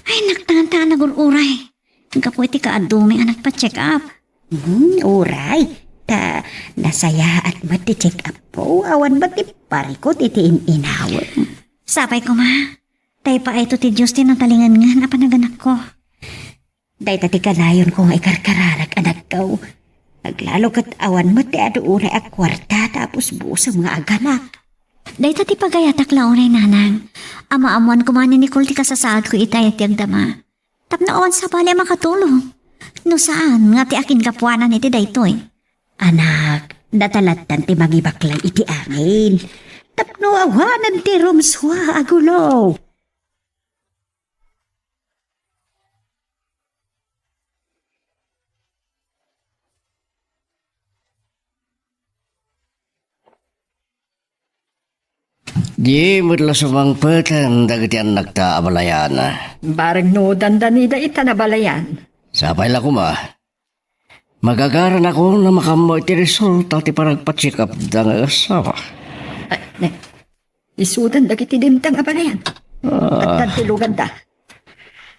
Ay, naktangan ta a nagur-uray. Gapu iti kaadumi a nagpa-check up. Hmm, uray. Ta nasayaat met ti check up ko. Awan met ti parikut iti in-inawem. Sapay koma. Tay paayto ti Dios ti natalingengen a panaganakko. Dayta ti kanayonko nga ikarkararak, anakko. Aglalo ket awan met ti adu unay a kuarta ta apusbusem nga aganak. Dayta ti pagayatak la unay, Nanang. Ammoan koma ni Nicole ti kasasaadko ita iti agdama. Tapno awan sabali a makatulong. No saan nga ti akingapuanan iti daytoy. Anak, datalattan ti mangibaklay iti angin. Tapno awanen ti rumsua a gulo. Di met la sumangpeten dagiti annakta a balayan. Bareng no dandanida ita nabalayan. Sapay la koma. Magagaranakon a makammo iti resulta ti panagpa-check up da nga asawa. Ay, ne. Isudan dagiti dimteng a balayan. Ah. Addan ti luganda.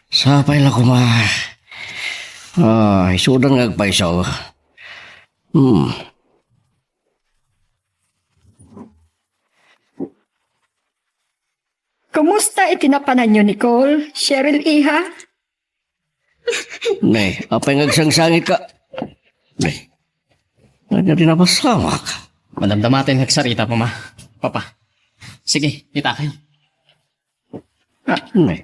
Sapay la koma. Ah, isudan nga agpayso. Hmm. Kumusta iti napananyo, Nicole? Cheryl, iha? Ne, apay nga agsangsangitka? Ne, ania ti napasamak? Madamdama ti nagsarita, Mama. Papa. Sige, itakay. Ah, ne.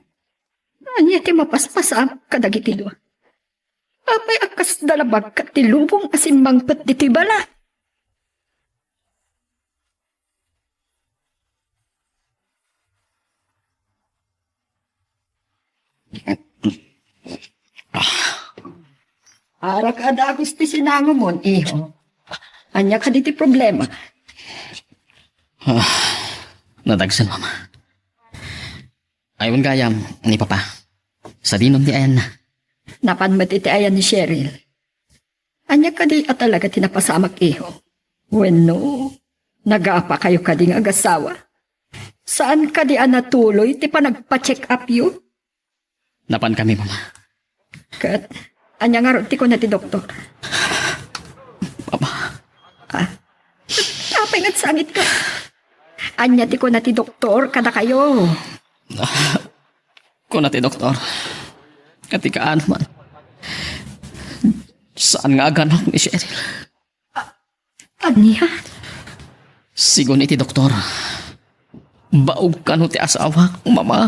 Ania ti mapaspasamak kadagiti dua? Apay a kasda la bagkat ti lubong a simmangpet ditoy bala? Arakadak a dagus ti sinangomon, iho. Ania kadi ti problema? Ah, nadagsen, Mama. Ay, wen gayam, ni Papa. Sadino ti ayanna? Napan met iti ayan ni Cheryl. Ania kadi a talaga ti napasamak, iho? Wenno, nagapakayo kadi nga agasawa? Saan kadi a natuloy ti panagpa-check up-yo? Napan kami, Mama. Ket, ania ngarud ti kuna ti doktor? Papa. Ah, apay nga agsangitka? Ania ti kuna ti doktor kadakayo? Kuna ti doktor, ket ti kaano man, saan nga aganak ni Cheryl. Ania? Sigun iti doktor, baog kano ti asawak, Mama.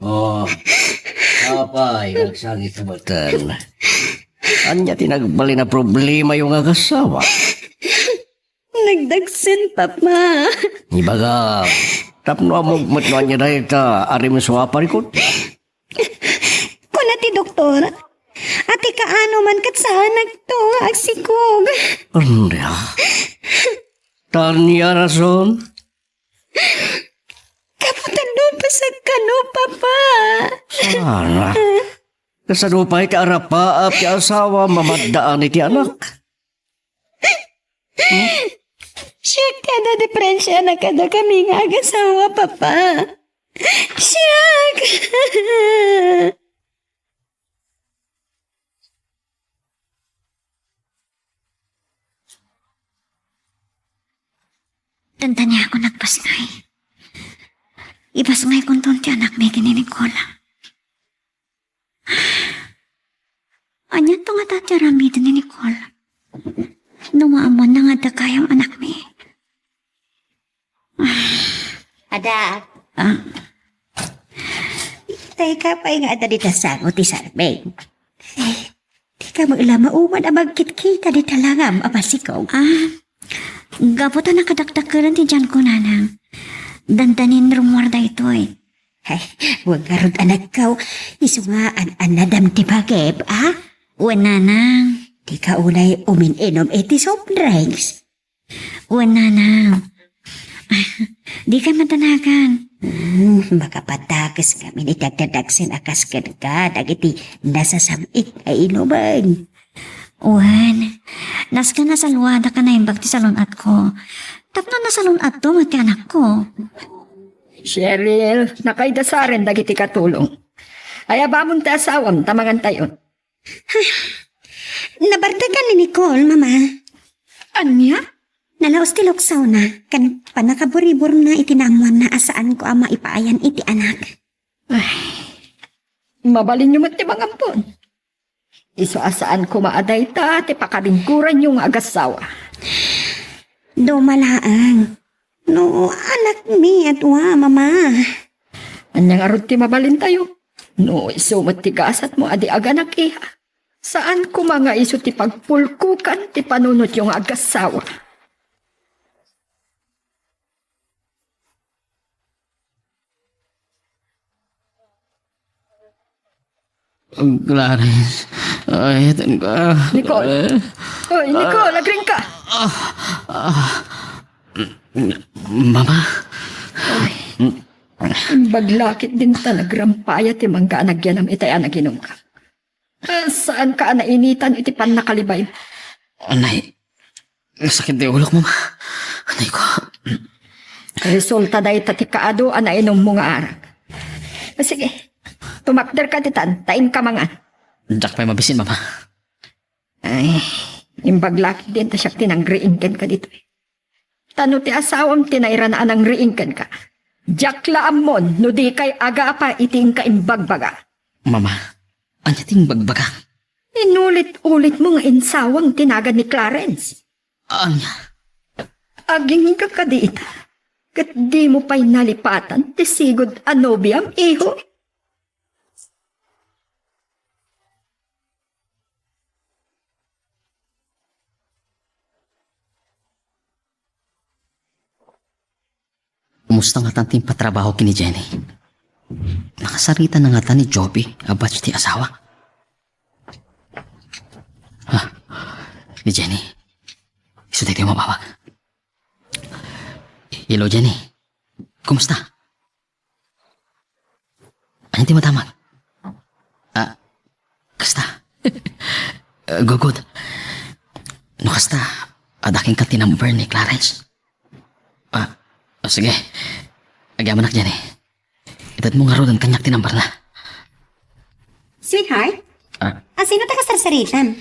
Oh, apay, agsangit ka met. Ania ti nagbalin a problemayo nga agasawa? Nagdagsen, Papa. Ibagam, tapno ammok met no ania dayta a rimsua a parikut. Kuna ti doktor, a ti kaano man ket saanakto nga agsikog. Ania? Tania rason? Gapu ta nupasag kano, Papa. Saan? Kasano pay ti arapaap ti asawa mamaddaan iti anak? Siak ti adda diferensiana kadakami nga agasawa, Papa. Siak. Dandaniakon agbasngay. Ibasngaykonton ti anakmi ken ni Nicole. Anianto ngata ti aramiden ni Nicole? No maammonna nga adda gayam anakmi. Ada. Ah. Dayta pay nga adda dita sango ti sarbeng. Eh, dika met la mauman a magkitkita dita langam a masikog. Ah, gapu ta nakadakdakelen ti tianko, nanang. Dandanin rummuar daytoy. Ay, wen ngarud, anakko, isu nga an-annadam ti bagim, a? Wen, nanang. Dika unay umin-inum iti soft drinks. Wen, nanang. Dika madanagan. Hmm, makapadakes ngamin iti agdadagsen a kas kenka dagiti nasasam-it a inumen. Wen, nasken a salwadaka naimbag ti salun-atko. Tapno nasalun-atto met ti anakko. Cheryl, nakaidasaren dagiti katulong. Ayabamon ti asawam ta mangantayon. Nabardakan ni Nicole, Mama. Ania? Nalaos ti luksawna ken pannakaburiburna iti naammoanna a saanko a maipaayan iti anak. Ay, mabalinyo met ti mangampon. Isu a saan koma a dayta ti pakabinggoranyo nga agassawa. Duma laeng. No anakmi a dua, Mama. Ania ngarud ti mabalintayo? No isu met ti gasatmo a di aganak, iha. Saan koma nga isu ti pagpulkokan ti panunotyo nga agassawa. Clarence, ay, ayanka. Nicole. Ay. Oy, Nicole, agriingka. Ah, ah, Mama. Ay. Imbag la ketdin ta nagrampaya ti mangga a nagyanam itay a naginumka. Ah, saanka a nainitan iti pannakalibaymo? Anay, nasakit ti ulok, Mama. Anay ko. Resulta dayta ti kaadu a nainummo nga arak. Ah, sige, tumakderka ditan, ta inka mangan. Diak pay mabisin, Mama. Ay, imbag la ketdin ta siak ti nangriing kenka ditoy. Ta no ti asawam ti nairana a nangriing kenka, diak la ammon no dikay agapa iti inka imbagbaga. Mama, ania ti imbagbaga? Inulit-ulitmo nga insawang ti nagan ni Clarence. Ania? Agingga kadi ita, ket dimo pay nalipatan ti sigud a nobiam, iho? Kumusta ngatan ti impatrabaho ken ni Jenny? Nakasarita na ngatan ni Joby a batch ti asawa? Ha? Ni Jenny? Isu daytoy mabawag. Hello, Jenny. Kumusta? Ania ti madamag? Ah, kasta. Ah, gugod. No kasta, adda kenka ti number ni Clarence. Ah, ah, sige. Agyamanak, Jenny. Itedmo ngaruden kaniak ti numberna. Sweetheart? Ah. Asino ta kasarsaritam?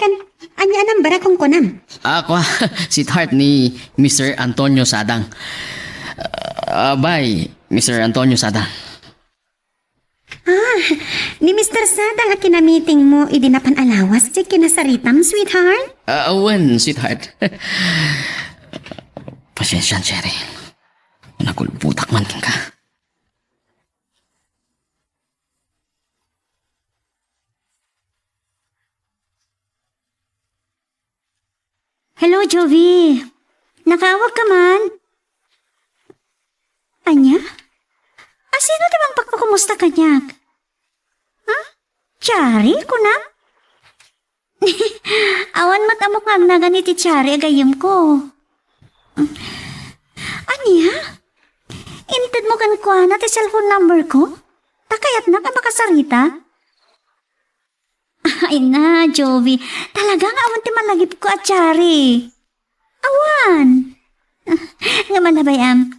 Kan, ania a number a kunkunam? Ah, kua, sweetheart, ni Mister Antonio Sadang. Ah, bye, Mister Antonio Sadang. Ah, ni Mister Sadang a kinamitingmo idi napan a lawas ti kinasaritam, sweetheart? Ah, wen, sweetheart. Pasiensian, Cheryl. Nakulbutak man kenka. Hello, Jovi. Nakaawag ka man? Ania? Asino ti mangpakpakumusta kaniak? Ha? Chari, kunam? Awan met ammok nga agnagan iti Chari a gayyemko. Ania? Intedmo kenkuana ti cellphone number ko? Ta kayatnak a makasarita? Ay na, Jovi. Talaga nga awan ti malagipko a Chari. Awan. Nga malabay, am.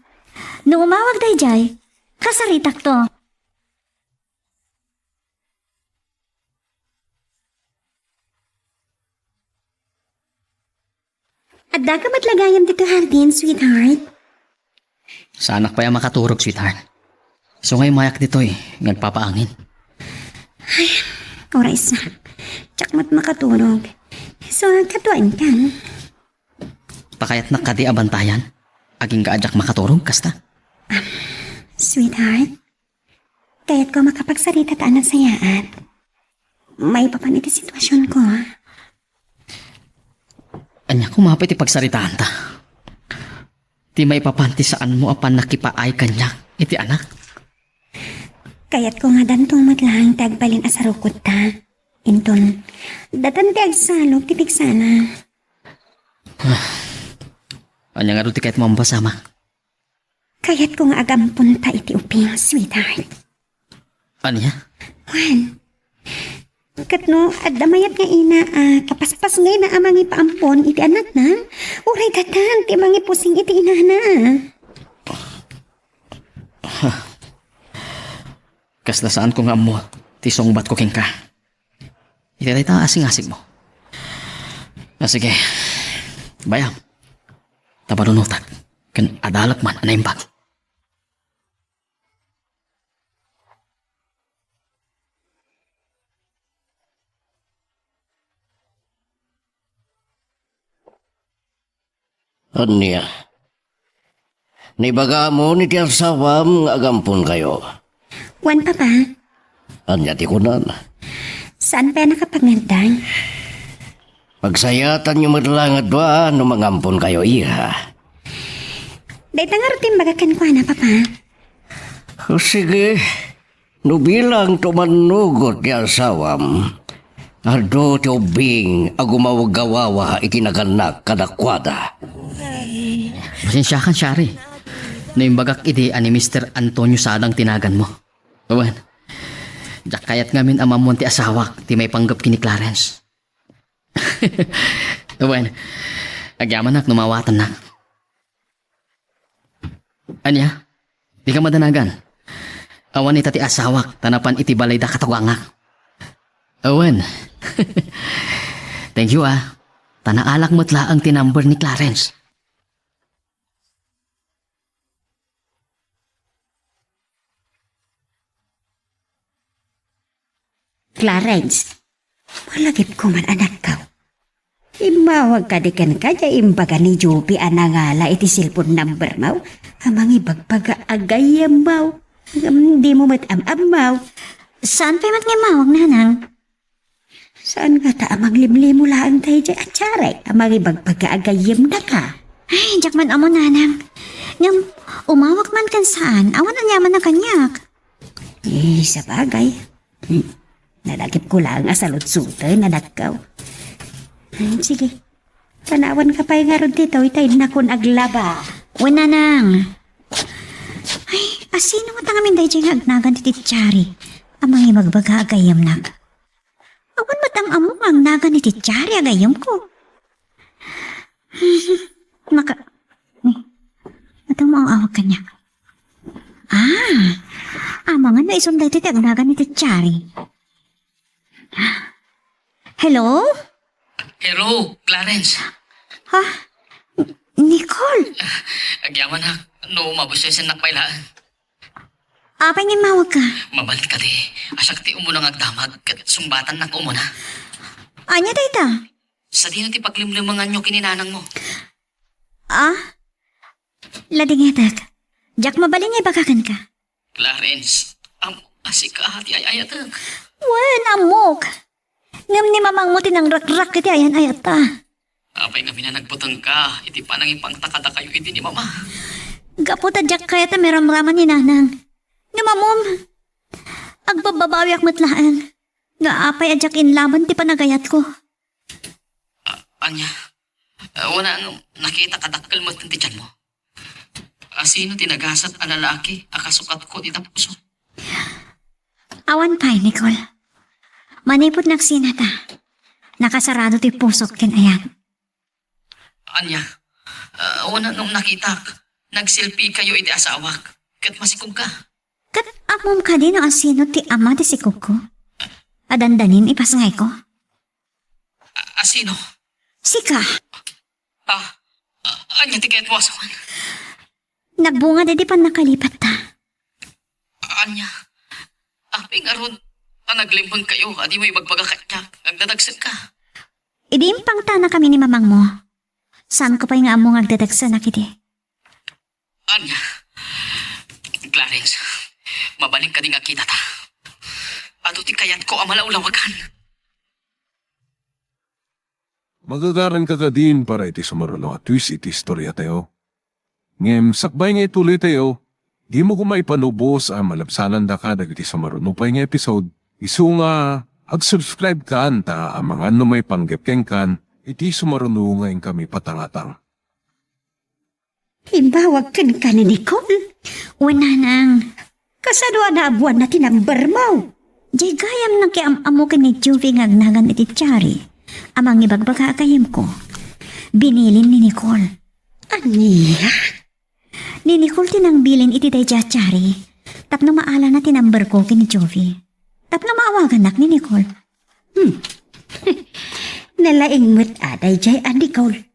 No umawag daydiay, kasaritakto. Addaka met la gayam ditoy hardin, sweetheart? Saanak pay a makaturog, sweetheart. Isu nga immayak ditoy, nga agpapaangin. Ay, uray sa. Diak met makaturog. Isu nga kaduaenka. Ta kayatnak kadi a bantayan? Agingga a diak makaturog, kasta? Sweetheart, kayatko a makapagsarita ta a nasayaat. Maipapan iti situasionko. Ania koma pay ti pagsaritaanta? Ti maipapan ti saanmo a pannakipaay kaniak iti anak? Kayatko nga danto met laeng ti agbalin a sarukotta. Inton, datan ti agsalog ti pigsana. Ania ngarud ti kayatmo a mapasamak? Kayatko nga agamponta iti ubing, sweetheart. Ania? Wen, ket no adda mayat nga ina a kapaspasngayna a mangipaampon iti anakna, uray datan ti mangipusing iti inana. Kasla saanko nga ammo ti sungbatko kenka. Iti dayta a asingasigmo. A, sige. Bayam. Ta panunotak ken adalak man a naimbag. Ania? Naibagamon iti asawam nga agamponkayo? Wen, Papa. Ania ti kunana? Saan pay a nakapagngandang? Pagsayaatanyo met laeng a dua no mangamponkayo, iha. Dayta ngarud ti imbagak kenkuana, Papa. O, sige. No bilangto mannugot ti asawam, adu ti ubbing a gumawgawawa iti nagannak kadakuada. Pasensiakan, Shari. No imbagak idi a ni Mister Antonio Sadang ti naganmo. Wen, diak kayat ngamin a maammon ti asawak ti maipanggep ken ni Clarence. Wen, agyamanak no maawatannak. Ania? Dika madanagan. Awan ita ti asawak, ta napan iti balayda katugangak. Wen. Thank you, ah. Ta naalak met laeng ti number ni Clarence. Clarence, malagipko man, anakko. Immawag kadi kenka diay imbaga ni Jovi a nangala iti cellphone numbermo a mangibagbaga a gayyemmo. Ngem dimo met am-ammo. Saan pay met nga immawag, nanang? Saan ngata a manglimlimo laeng daydiay a Chari a mangibagbaga a gayyemnaka? Ay, diak man ammo, nanang. Ngem, umawag man ken saan, awan aniamanna kaniak. Eh, sabagay. Hmm. Nalagipko laeng a saludsoten, anakko. Hmm, sige. Panawanka pay ngarud ditoy ta innakon aglaba. Wen, nanang. Ay, asino ngata ngamin daydiay nga agnagan ti Chari a mangibagbaga a gayyemnak? Awan met am-ammo nga agnagan iti Chari a gayyemko. Maka-, Adda maaw-awag kaniak. Ah, amangan no isun daytoy ti agnagan iti Chari. Hello? Hello, Clarence. Ha? Nicole? Agyamanak, no mabussesennak pay laeng. Apay nga immawagka? Mabalin kadi, a siak ti umuna nga agdamag ket sungbatannak umuna. Ania dayta? Sadino ti paglimlimenganyo ken ni nanangmo? Ah? Ladingetek. Diak mabalin nga ibaga kenka. Clarence, am-, a sika ti ay-ayatek. Wen, ammok. Ngem ni mamangmo ti nangrakrak iti ayan-ayatta. Apay ngamin a nagbutengka iti panangipangta kadakayo idi ni mama? Gapu ta diak kayat a maramraman ni nanang. Ngem ammom, agbabbabawiak met laeng. Nga apay a diak inlaban ti panagayatko. A-, ania? A, wen, nakita kadakkel met ti tianmo? A, sino ti nagasat a lalaki a kasukatko iti puso? Awan pay, Nicole. Manipud nagsinata, nakasarado ti pusok ken ayan. Ania? A, wen, nakitak, nagselfiekayo iti asawak, ket masikogka. Ket ammom kadi no asino ti ama ti sikogko? A dandanin ipasngayko? A, asino? Sika. A, a, ania ti kayatmo a sawen? Nagbunga daydi pannakalipatta. Ania? Apay ngarud a naglimmengkayo a dimo ibagbaga kaniak nga agdadagsekka? Idi impangtanakami ni mamangmo, saanko pay nga ammo nga agdadagsenak idi. Ania? Clarence, mabalin kadi nga kitata? Adu ti kayatko a malawlawagan. Magagaranka kadin para iti sumaruno a twist iti istoriatayo. Ngem sakbay nga ituloytayo, dimo koma ipanubos a malabsanandaka dagiti sumaruno pay nga episode, isu nga ag-subscribe kan ta amangan no maipanggep kenkan iti sumaruno nga inkami patangatang. Imbawag kenka ni Nicole? Wen, nanang. Kasano a naabuanna ti number mo? Jay gayam nakiam-ammo ken ni Juvie nga agnagan iti Chari a mangibagbaga a gayyemko. Binilin ni Nicole. Ania? Ni Nicole ti nangbilin iti daydiay a Chari tapno maalana ti number ko ken ni Juvie. Tapno maawagannak ni Nicole. Hmm. Nalaing met a daydiay a Nicole.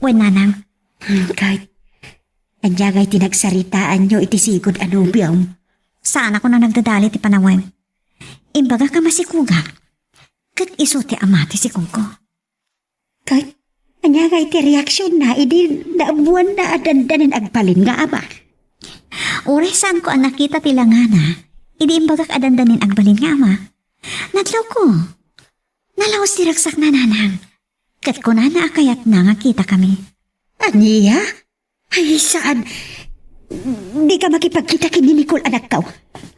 Wen, nanang. Hmm, Kate, ania ngay ti nagsaritaanyo iti sigud a nobiom? Saan a kuno nagdadali ti panawen. Imbagak a masikogak. Ket isu ti ama ti sikogko. Kate, ania ngay ti reaksionna idi naabuanna a dandanin agbalin nga ama? Uray saanko a nakita ti langana, idi imbagak a dandanin agbalin nga ama, nadlawko. Nalaus ti ragsakna, nanang. Ket kunana a kayatna nga kitakami. Ania? Ay, saan? Dika makipagkita ken ni Nicole, anakko.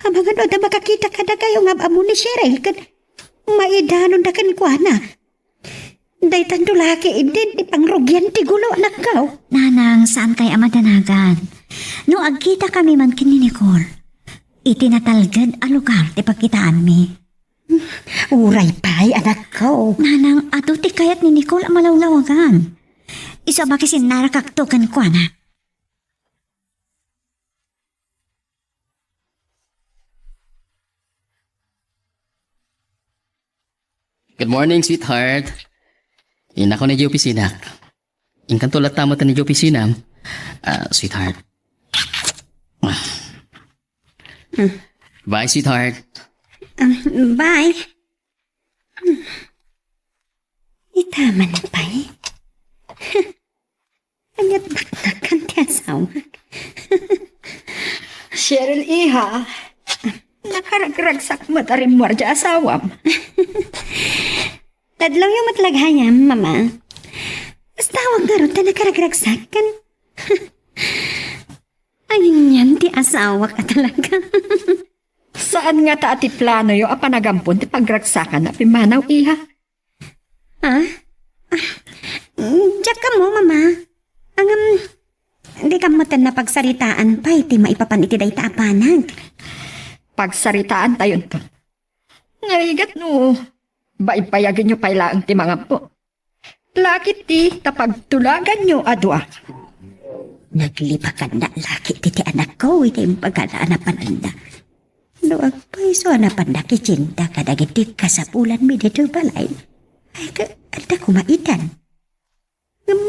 Amangan no adda makakita kadakayo nga am-ammo ni Cheryl ket maidanonda kenkuana. Daytanto la ketdi ti pangrugian ti gulo, anakko. Nanang, saan kay a madanagan. No agkitakami man ken ni Nicole, iti natalged a lugar ti pagkitaanmi. Uray pay, anakko. Nanang, adu ti kayat ni Nicole a malawlawagan. Isu a makisinnarakakto kenkuana. Good morning, sweetheart. Innakon idiay opisina. Inkanto latta met idiay opisina, ah, sweetheart. Ah. Bye, sweetheart. Ah, bye. Ita man pay. Ania't baknakan ti asawak. Cheryl, iha, nakaragragsak met a rimmuar ti asawam. Tadlawyo met la gayam, Mama. Basta awan ngarud ta nakaragragsak ken. Ay, nian ti asawak a talaga. Saan ngata a ti planoyo a panagampon ti pagragsakan a pimmanaw, iha? Ah? Ah, diak ammo, Mama. Ngem, dikam metten napagsaritaan pay ti maipapan iti dayta a banag. Pagsaritaantayonto. Narigat no, baybayagenyo pay laeng ti mangammo. Lakit ti ta pagtulaganyo a dua. Naglipakannak la ketdi ti anakko iti imbagana a napananna. No agpayso a napanna kitinda kadagiti kasapulanmi ditoy balay, ay, ka-, adda koma itan. Ngem,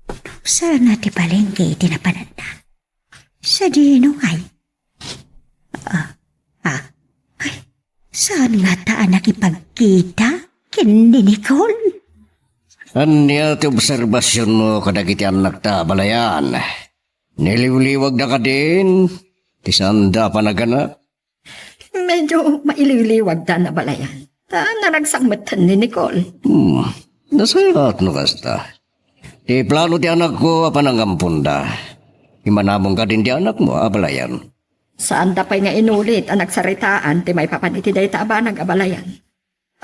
nausarna ti palengke iti napananna. Sadino ngay? Ah, ah, ay, saan ngata a nakipagkita ken ni Nicole? Ania ti obserbasionmo kadagiti annakta a balayan? Niliwliwagda kadin ti saanda a panaganak? Medyo mailiwliwagda a balayan. Ta naragsak metten ni Nicole. Hmm, nasayaat no kasta. Ti plano ti anakko a panangamponda. Imanamong kadin ti anakmo a balayan. Saanda pay nga inulit a nagsaritaan ti maipapan iti dayta a banag a balayan.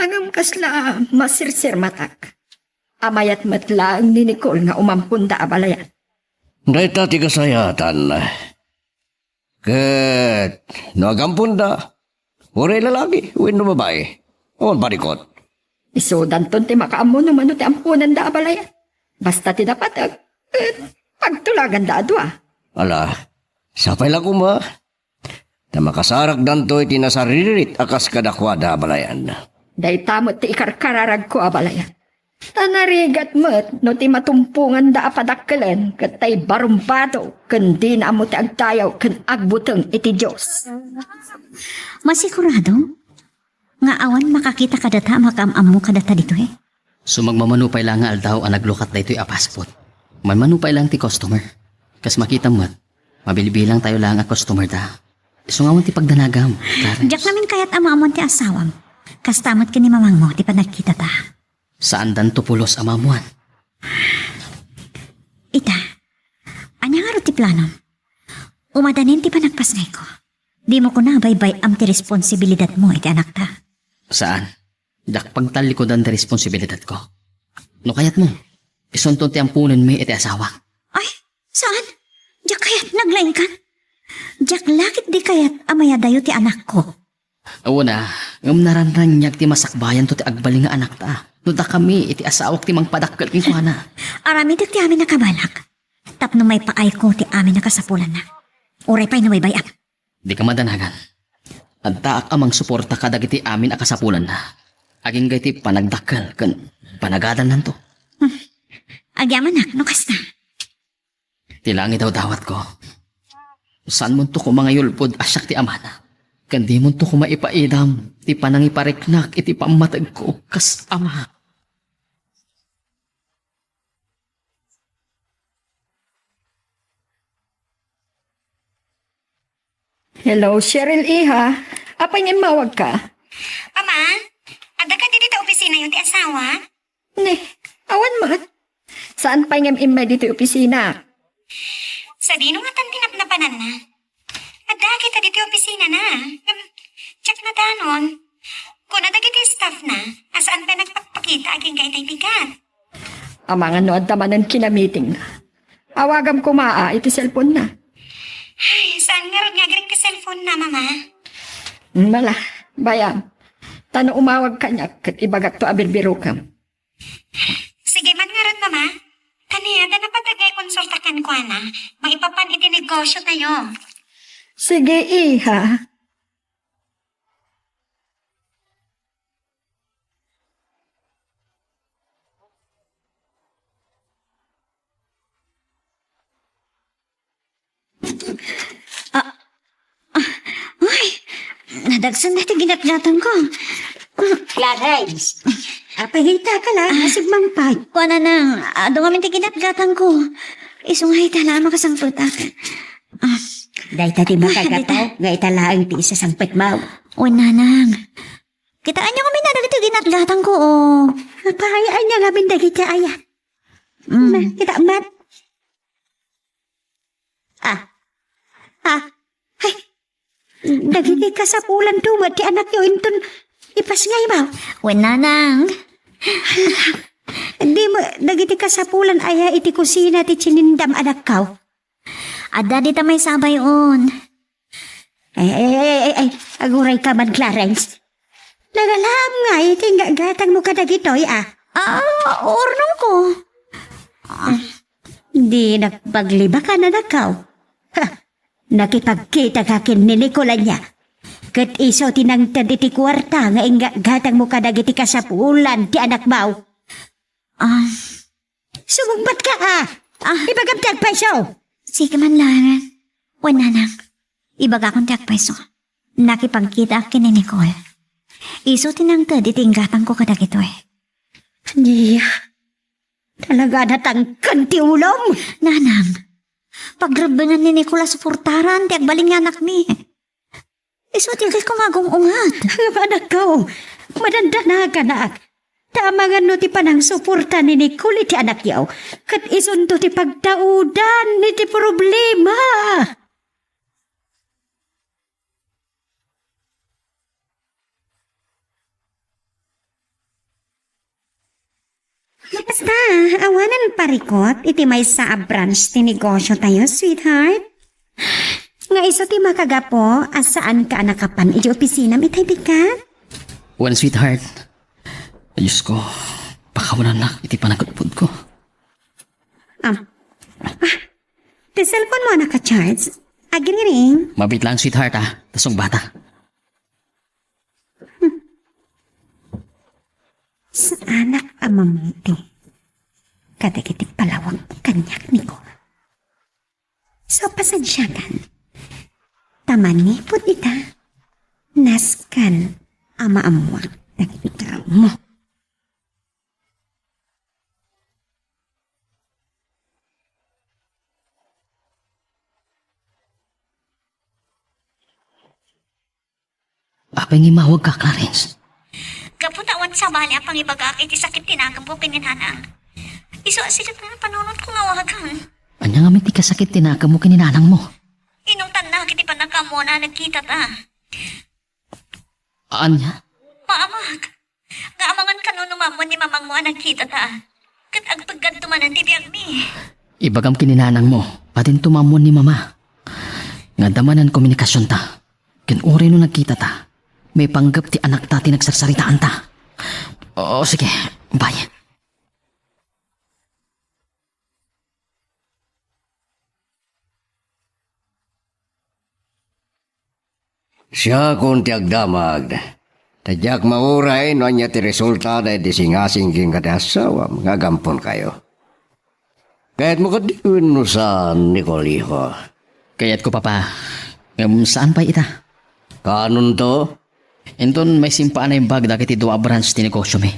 Ngem kasla masirsirmatak a mayat met laeng ni Nicole nga umamponda a balayan. Dayta ti kasayaatan. Ket no agamponda, uray lalaki wenno babai, awan parikot. Isudanton ti makaammo no mano ti amponanda a balayan. Basta ti napateg, ket pagtulaganda a dua. Ala, sapay la koma. Ta makasarakdanto iti nasaririt a kas kadakuada a balayan. Dayta met ti ikarkararagko a balayan. Ta narigat met no ti matumponganda a padakkelen ket ta ibarumbado ken dina ammo ti agtayaw ken agbuteng iti Dios. Masigurado nga awan makakita kadata a makaam-ammo kadata ditoy? Sumagmamano pay la nga aldaw a naglukat daytoy a fast food. Manmano pay lang ti customer. Kas makitam met, mabilbilang tayo lang a customer da. Isu nga awan ti pagdanagam, Clarence. Diak ngamin kayat a maammoan ti asawam. Kasta met ken ni mamangmo ti panagkitata. Saandanto pulos a maammoan. Ita, ania ngarud ti planom? Umadanin ti panagpasngayko. Dimo kuna a baybay-am ti responsibilidadmo iti anakta. Saan. Diak pagtallikudan ti responsibilidadko. No kayatmo, isunton ti amponenmi iti asawak. Ay, saan? Diak kayat naglaingkan. Diak la ketdi kayat a mayadayo ti anakko. Awan a, ngem narannaniag ti masakbayanto ti agbalin nga anakta. No dakami iti asawak ti mangpadakkel kenkuana. Aramidek ti amin a kabalak. Tapno maipaayko ti amin a kasapulanna. Uray pay no baybay-am. Dika madanagan. Addaak a mangsuporta kadagiti amin a kasapulanna. Agingga iti panagdakkel ken panagadannanto. Hmm. Agyamanak no kasta. Ti langit a dawdawatko. Saanmonto koma nga yulbod a siak ti amana. Ken dimonto koma ipaidam ti panangipariknak iti pammategko kas ama. Hello, Cheryl, iha. Apay nga immawagka? Mama, adda kadi dita opisinayo ti asawa? Ne, awan met. Saan pay ngem immay ditoy opisina? Sadino ngatan ti napnapananna? Adda kita ditoy opisinana. Ngem, diak nadanon. Kuna dagiti staffna a saan pay nagpakpakita agingga itay bigat. Amangan no adda manen kinamitingna. Awagam koma a iti cellphone-na. Ay, saan ngarud nga agring ti cellphone-na, Mama? Mala, bayam. Ta no umawag kaniak, ket ibagakto a birbirokem. Sige man ngarud, Mama. Kaniada napateg nga ikonsulta kenkuana maipapan iti negosiotayo. Sige, iha. Ah, ah, ay, nadagsen daytoy ginatgatangko. Clarence, apay nga ita ka la, ah, asigmangpay. Kuana nang, adu ngamin ti ginatgatangko. Isu nga ita la a makasangpetak. Ah, dayta ti makagataw, dayta nga ita laeng ti isasangpetmo. Wen, nanang. Kitaenyo ngamin a dagiti ginatgatangko, o. Apay, ania ngamin dagiti aya? Mm. Na, kita met. Ah. Ah. Ay. Dagiti kasapulanto met ti anakyo inton ipasngaymo. Wen, nanang. Dimo, dagiti kasapulan aya iti kusina ti tinindam, anakko? Adda dita maysa a bay-on. Ay, ay, ay, ay, ay, agurayka man, Clarence. Nagalaam ngay ti inggatgatangmo kadagitoy, a? Ah, urnongko. Ah. Dinak paglibak, anakko. Ha! Nakipagkitaka ken ni Nicole ania. Ket isu ti nangted iti kuarta nga inggatgatangmo kadagiti kasapulan ti anakmo. Ah. Sumungbatka, a! Ah. Ibagam ti agpayso! Sige man laeng. Wen, nanang, ibagakon ti agpayso. Nakipagkitaak ken ni Nicole. Isu ti nangted iti inggatangko kadagitoy. Ania? Talaga a natangken ti ulom? Nanang, pagrebbengan ni Nicole a suportaran ti agbalin nga anakmi. Isu ti kayatko nga agung-unget. Ngem anakko, madandanaganak. Ta amangan no ti panangsuporta ni Nicole iti anakyo, ket isunto ti pagtaudan iti problema. Basta, awanen parikut iti maysa a branch ti negosyo tayo, sweetheart. Nga isu ti makagapu a saanka a nakapan iti opisinam itay bigat? Wen, sweetheart. Ay, Diyos ko, pakawanannak iti panagkutputko. Ah. Ah, ti cellphone mo a naka-charge? Agriring? Mabit lang, sweetheart, ah. Ta sungbatak. Saanak a mamati kadagiti palawag kaniak, Nicole. So, pasensiakan. Ta manipud ita, nasken a maammoak dagiti taraonmo. Apay nga immawagka, Clarence? Gapu ta awan sabali a pangibagaak iti sakit ti nakemko ken ni nanang. Isu a siak nga panunotko nga awagan. Ania ngamin ti kasakit ti nakemmo ken ni nanangmo? Inutannak iti pannakaammoana a nagkitata. Ania? Maammoak nga amangan kano no maammoan ni mamangmo a nagkitata. Ket agpeggadto manen ti biagmi. Ibagam ken ni nanangmo, adinto maammoan ni mama. Nga adda manen komunikasionta. Ken uray no nagkitata, maipanggep ti anakta ti nagsarsaritaanta. O, sige, bye. Siakon ti agdamag. Ta diak mauray no ania ti resulta daydi singasing ken kadi asawam nga agamponkayo. Kayatmo kadi wenno saan, Nicole, iho? Kayatko, Papa. Ngem saan pay ita? Kaanonto? Inton maisimpaan a naimbag dagiti dua a branch ti negosyomi.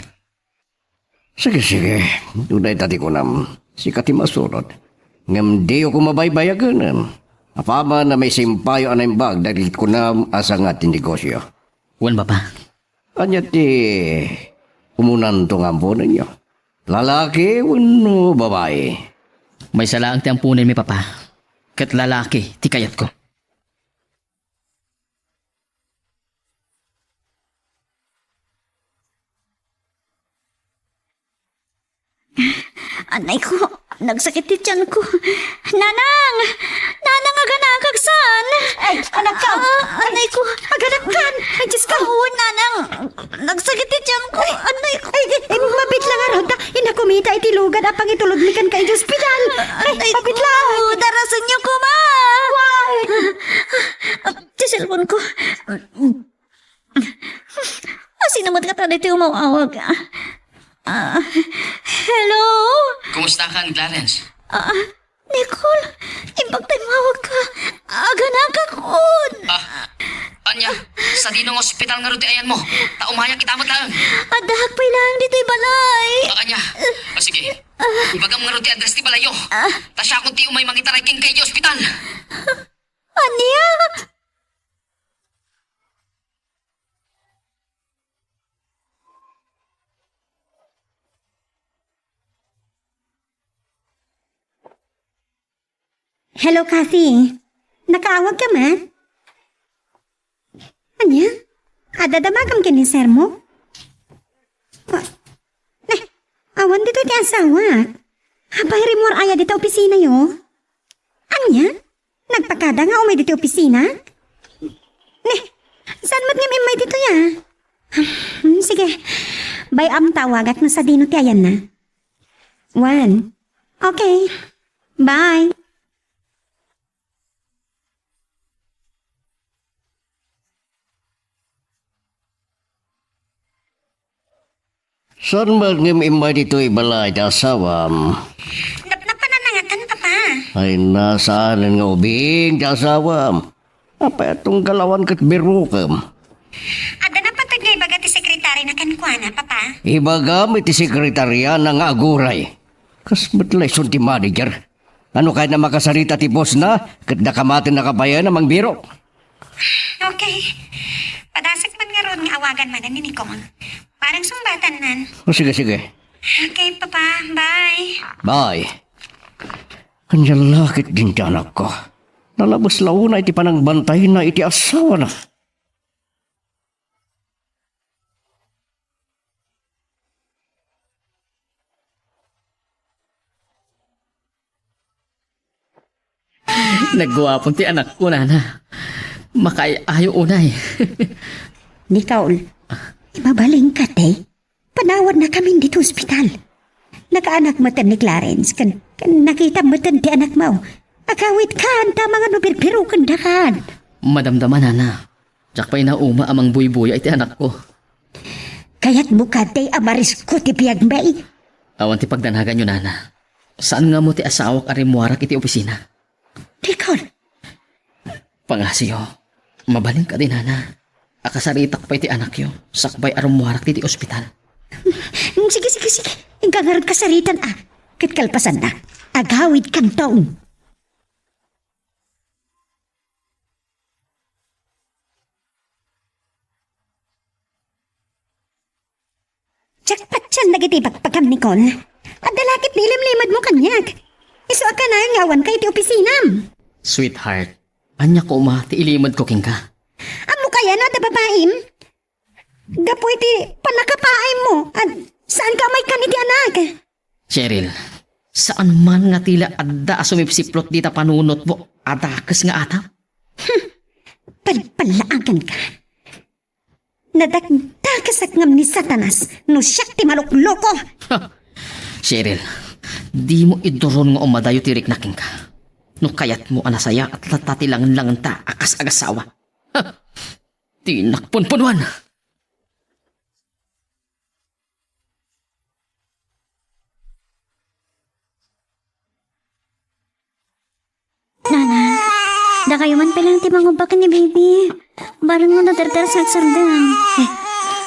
Sige, sige. Dayta ti kunam. Sika ti masurot. Ngem diyo koma baybayagen. Apaman a maisimpayo a naimbag dagiti kunam a sanga ti negosyo. Wen, Papa. Ania ti umunanto nga amponenyo? Lalaki wenno babai? Maysa laeng ti amponenmi, Papa. Ket lalaki ti kayatko. Anay ko, nagsakit ti tiyan ko. Nanang! Nanang, aganakak saan? Ay, anak ka! Ah, anay ko. Aganakkan! Ay, Diyos ko! Oo, nanang. Nagsakit ti tiyan ko. Ay, anay ko. Ay, ay, ay, mabit lang, Aroda. Inakumita iti lugad a pangitulodmi kan ka iti ospital. Ay, anay mabit ko lang. Darasenyo koma. Why? Ah, ti cellphone ko. Ah, sino met kata daytoy umaw-awag? Ah, hello? Kumusta kan, Clarence? Ah, Nicole, imbag ta immawagka. Aganakakon. Ah, ania, sadino nga ospital ngarud ti ayanmo? Ta umayak ita met laeng. Addaak pay laeng ditoy balay. Ah, ania? Ah, sige. Ibagam ngarud ti address ti balayyo. Ah. Ta siakon ti umay mangitaray kenka iti ospital. Ania? Hello, Kathy. Nakaawagka man? Ania? Adda damagam ken ni sir mo? Wa-, ne, awan ditoy ti asawak. Apay, rimmuar aya dita opisinayo? Ania? Nagpakada nga umay ditoy opisina? Ne, saan met ngem immay ditoy, a? Hmm, sige. Bay-am ta awagak no sadino ti ayanna. Wen. Okay. Bye. Saan met ngem immay ditoy balay ti asawam? Nap-, napananangatan, Papa. Ay, nasaan nga ubing ti asawam? Apay a tunggalawan ket birukem? Adda napateg nga ibaga ti sekretarina kenkuana, Papa. Ibagam iti sekretariana nga aguray. Kas met la isun ti manager. Ano kayat a makasarita ti bossna, ket dakamaten a kabayan a mangbirok? Okay. Padasek man ngarud nga awagan manen ni Nicole. Parang sungbatan nan. O, sige, sige. Okay, Papa. Bye. Bye. Ania la ketdin ti anakko. Nalabes la unay ti panangbantayna iti asawana. Nagguapon ti anakko, nana. Makaay-ayo unay. Nicole, imabalinka, te? Panawanna kamin ditoy ospital. Nakaanak metten ni Clarence, ken, ken nakita metten ti anakmo. Agawidkan, ta amangan no birbirokendakan. Madamdama, nana. Diak pay nauma a mangbuybuya iti anakko. Kayatmo kadi a marisko ti biagmi? Awan ti pagdanaganyo, nana. Saan nga ammo ti asawak a rimmuarak iti opisina. Nicole! Pangasiyo, mabalin kadi, nana. Akasaritak pay ti anakyo, sakbay a rummuarak iti ospital. Mm, sige, sige, sige. Inka ngarud kasaritan, a. Ket kalpasanna, agawidkanton. Diak patien dagiti bagbagam, Nicole. Adda la ket ilimlimedmo kaniak. Isu a kanayon nga awanka iti opisinam. Sweetheart, ania koma ti ilimedko kenka? Ammok aya no adda babaim? Gapu iti pannakapaaymo, a, saanka a maikkan iti anak. Cheryl, saan man nga ti la adda a sumipsiplot dita panunotmo a dakes nga atap? Hmm. Palpallaaganka. Nadakdakesak ngem ni Satanas no siak ti malukloko. Cheryl, dimo iduron nga umadayo ti rikna kenka. No kayatmo a nasayaat latta ti langlangenta a kas agasawa. Ha! Dinak punpunuan! Nana, dakayo man pay laeng ti mangubba ken ni Baby. Bareng no nadardarsarsardeng. Eh,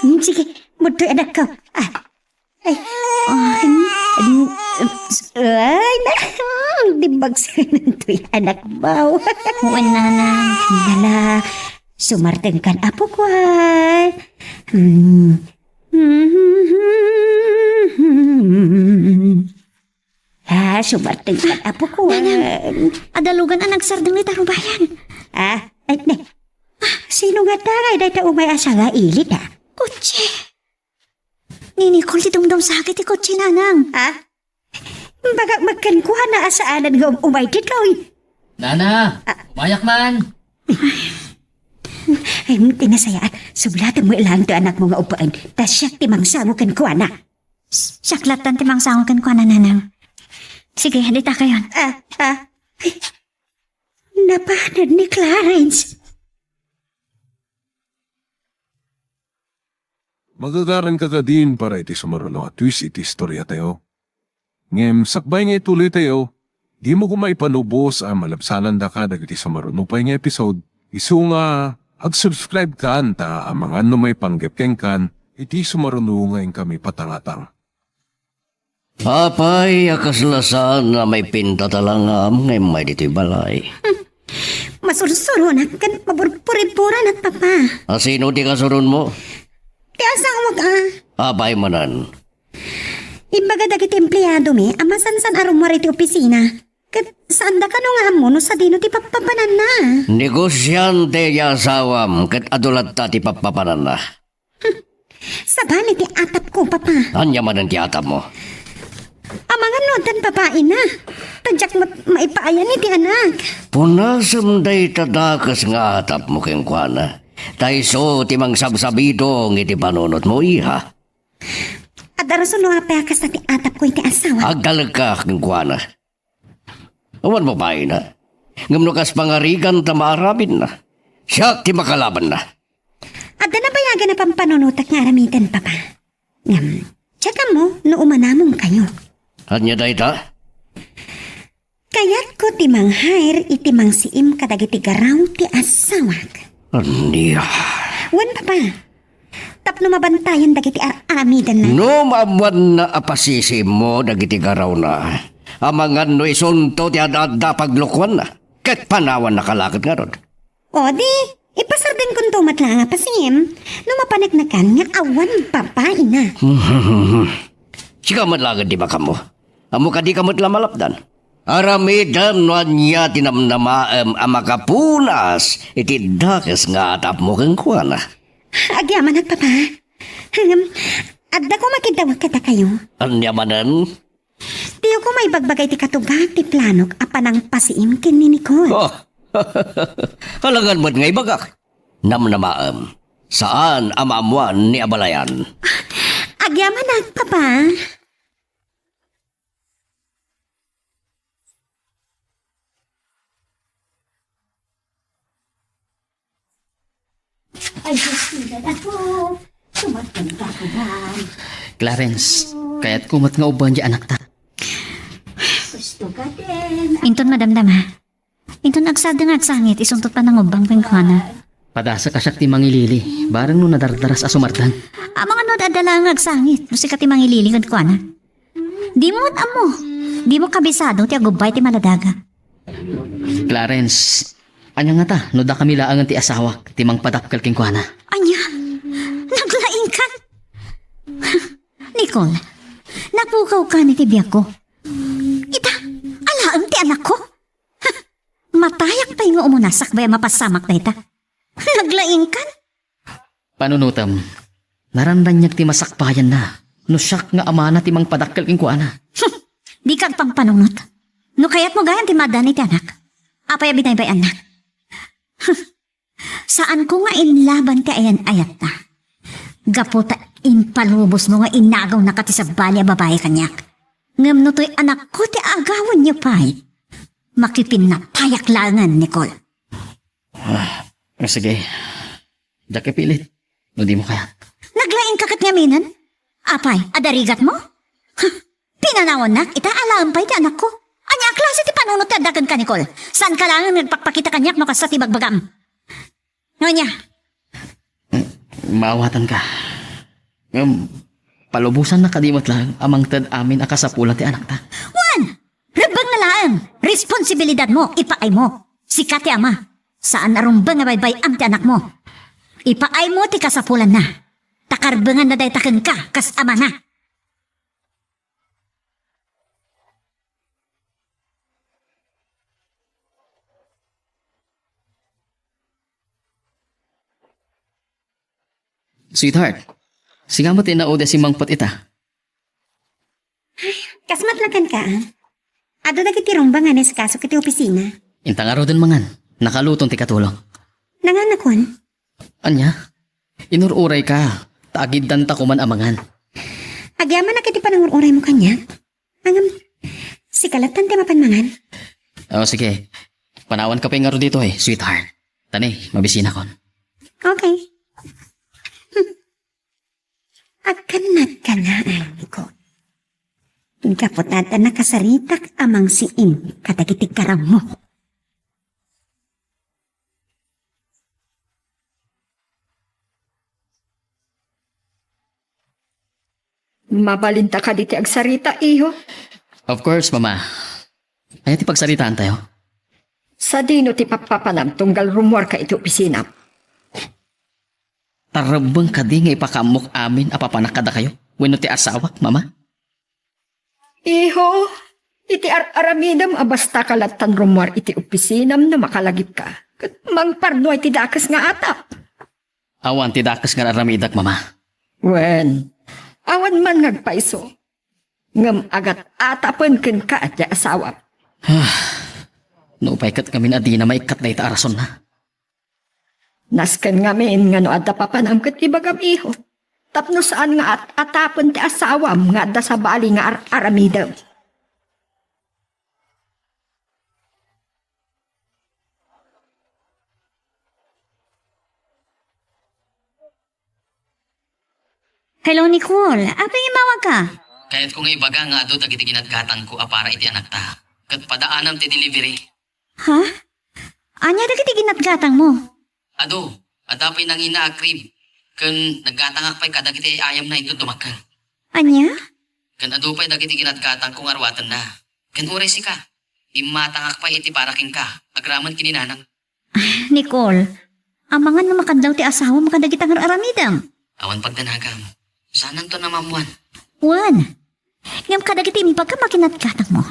mm, sige, mudtoy, anakko. Ah, ay, ah, mm, mm, ay, na, mm, di magsirinantoy, anakmo. Wen, Nana. Nala, sumartengkan, apok, wen. Mm. Ah, sumartengkan, apok, wen. Nanang, adalugan a nagsardeng ni Tarubayan. Ah, ay, ne. Ah, sino nga dangay dayta umay a sangailit, a? Kotse. Ni Nicole ti dumdumsakit ti kotse, Nanang. Ha? Bagak met kenkuana a saanen nga um-, umay ditoy. Nana, ah, umayak man. Ay, ti nasayaat, sublatenmo laeng ti anakmo nga ubbaen, ta siak ti mangsango kenkuana. S-, siak lattan ti mangsango kenkuana, Nanang. Sige, dita kayon. Ah, ah. Ay, nabanag ni Clarence. Magagaranka kadin para iti sumaruno a twist iti istoriatayo. Ngem sakbay nga ituloytayo, dimo koma ipanubos a malabsanandaka dagiti sumaruno pay nga episode, isu nga ag-subscribe kan ta amangan no maipanggep kenkan iti sumaruno nga inkami patangatang. Apay a kasla saan a maipintatalangam nga immay ditoy balay? Hmm. Masursuronak ken mabur-, puriburanak, Papa. A sino ti kasuronmo? Ti asawak, a. Apay manen? Imbaga dagiti empleadomi a masansan a rummuar iti opisina. Ket saanda kano nga ammo no sadino ti pappapananna. Negosiante ti asawam ket adu latta ti pappapananna. Hmm. Sabali ti atapko, Papa. Ania manen ti atapmo? Amangan no addan babaina. Ta diak met maipaayan iti anak. Punasem dayta dakes nga atapmo kenkuana. Ta isu ti mangsabsabidong iti panunotmo, iha. Adda rason no apay a kasta ti atapko iti asawa. Agtalekka kenkuana. Awan babaina. Ngem no kas pangarigan ta maaramidna, siak ti makalabanna. Adda nabayagan a pampanunotak nga aramiden, Papa. Ngem, check-ammo no umanamongkayo. Ania dayta? Kayatko ti manghair iti mangsiim kadagiti garaw ti asawak. Ania? Wen, Papa. Tapno mabantayan dagiti ar-aramidenna. No maammoanna a pasisiimmo dagiti garawna, amangan no isunto ti adda-adda a paglukoanna, ket panawannaka laket ngarud. O di, ipasardenkonto met laeng a pasiim no mapaneknekan nga awan babaina. Sika met laeng ti makammo. Ammo kadika met la malapdan. Aramidem no ania ti namnamaem a makapunas iti dakes nga atapmo kenkuana. Agyamanak, Papa. Ngem, adda koma kiddawek kadakayo. Ania manen? Diyo koma ibagbaga iti katugak ti planok a panangpasiim ken ni Nicole. Oh. Alangan met nga ibagak. Namnamaem. Saan a maammoan ni abalayan. Agyamanak, Papa. Ay, Diyos ko, ako. Sumatang ka ko ba? Clarence, kayatko met nga ubbaen ti anakta. Gusto ka din. Inton madamdama. Inton agsada nga agsangit, isuntot panangubbang kenkuana. Padasek a siak ti mangilili, bareng no nadardaras a sumardeng. Amangan no adda laeng nga agsangit, no sika ti mangilili kenkuana. Dimo met ammo. Dimo kabisado ti agubbay ti maladaga. Clarence, ania ngata no dakami laengen ti asawak ti mangpadakkel kenkuana? Ania? Naglaingkan? Nicole, napukawkan iti biagko. Ita, alaem ti anakko. Matayak pay nga umuna sakbay a mapassamak dayta. Naglaingkan? Panunotem, narandaniag ti masakbayanna no siak nga amana ti mangpadakkel kenkuana. Dika agpampanunot. No kayatmo gayam ti maaddaan iti anak, apay a binaybay-annak? Saanko nga inlaban ti ayan-ayatta. Gapu ta impalubosmo nga inagawnaka ti sabali a babai kaniak. Ngem no toy anakko ti agawenyo pay, makipinnatayak laengen, Nicole. Ah, sige. Diak ipilit no dimo kayat. Naglaingka ket ngaminen? Apay, adda rigatmo? Huh, pinanawannak, ita alaem pay ti anakko. Ania a klase ti panunot ti adda kenka, Nicole? Saanka laengen nga agpakpakita kaniak no kasta ti ibagbagam. Ania? Maawatanka. Ngem, palubosanna kadi met laeng a mangted amin a kasapulan ti anakta. Wen! Rebbengna laeng! Responsibilidadmo, ipaaymo. Sika ti ama. Saan a rumbeng a baybay-am ti anakmo. Ipaaymo ti kasapulanna. Ta karbenganna dayta kenka kas amana. Sweetheart, sika met ti inaudi a simmangpet ita. Ay, kas met la kenka, ah. Adu dagiti rumbeng nga naisukasok iti opisina. Inta ngaruden mangan. Nakaluton ti katulong. Nanganakon? Ania? Inur-urayka, ta agiddanta koman a mangan. Agyamanak iti panangur-uraymo kaniak. Ngem, sika lattan ti mapan mangan. Oh, sige. Panawanka pay ngarud ditoy, sweetheart. Ta ne, mabisinakon. Okay. Agkannatka nga, Nicole. Gapu ta adda nakasaritak a mangsiim kadagiti garawmo. Mabalinta kadi ti agsarita, iho? Of course, Mama. Ania ti pagsaritaantayo? Sadino ti pappapanam tunggal rummuarka iti opisinam? Tarrebbeng kadi nga ipakaammok amin a papanak kadakayo wenno ti asawak, Mama? Iho, iti ar-aramidem a basta ka lattan rummuar iti opisinam no makalagipka, ket mangparnuay ti dakes nga atap. Awan ti dakes nga ar-aramidek, Mama. Wen, awan man nga agpayso. Ngem agat-atapen kenka ti asawam. Ah, nupay ket ngamin a dina maikkat dayta a rasonna. Nasken ngamin nga no adda papanam ket ibagam, iho. Tapno saan nga at-atapen ti asawam nga adda sabali nga ar-aramidem. Hello, Nicole. Apay nga immawagka? Kayatko nga ibaga nga adu dagiti ginatgatangko a para iti anakta. Ket padaanam ti delivery. Ha? Ania dagiti ginatgatangmo? Adu, adda pay nangina a cream. Ken naggatangak pay kadagiti ay-ayamna inton dumakkel. Ania? Ken adu pay dagiti ginatgatangko nga ruatenna. Ken uray sika, immatangak pay iti para kenka, agraman ken ni Nanang. Nicole, amangan no makadlaw ti asawam kadagita nga ar-aramidem. Awan pagdanagam. Saananto a maammuan. Wen. Ngem kadagiti imbagam a ginatgatangmo,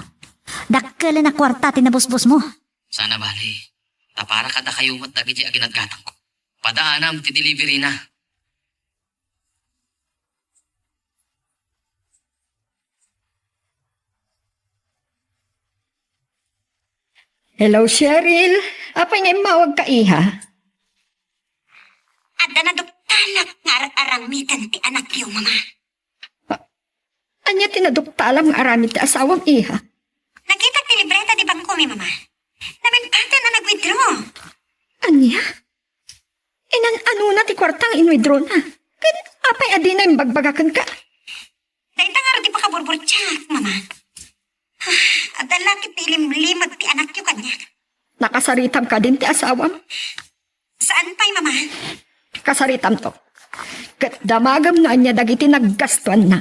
dakkelen a kuarta ti nabusbosmo. Saan a bale. Ta para kadakayo met dagiti aginatgatangko. Padaanam ti delivery na. Hello, Cheryl. Apay nga immawagka, iha? Adda naduktalak nga ar-aramiden ti anakyo, Mama. A-, ania ti naduktalam nga aramid ti asawam, iha? Nakitak ti libreta ti bangko mi, Mama. Namimpatan a nag-withdraw. Ania? Inan-anona ti kuarta nga inwithdrawna? Ken apay a dina imbagbaga kenka? Dayta ngarud ti pakaburburtiak, Mama. Adda la ket ti ilimlimed ti anakyo kaniak. Nakasaritam kadin ti asawam? Saan pay, Mama? Kasaritamto. Ket damagem no ania dagiti naggastuanna.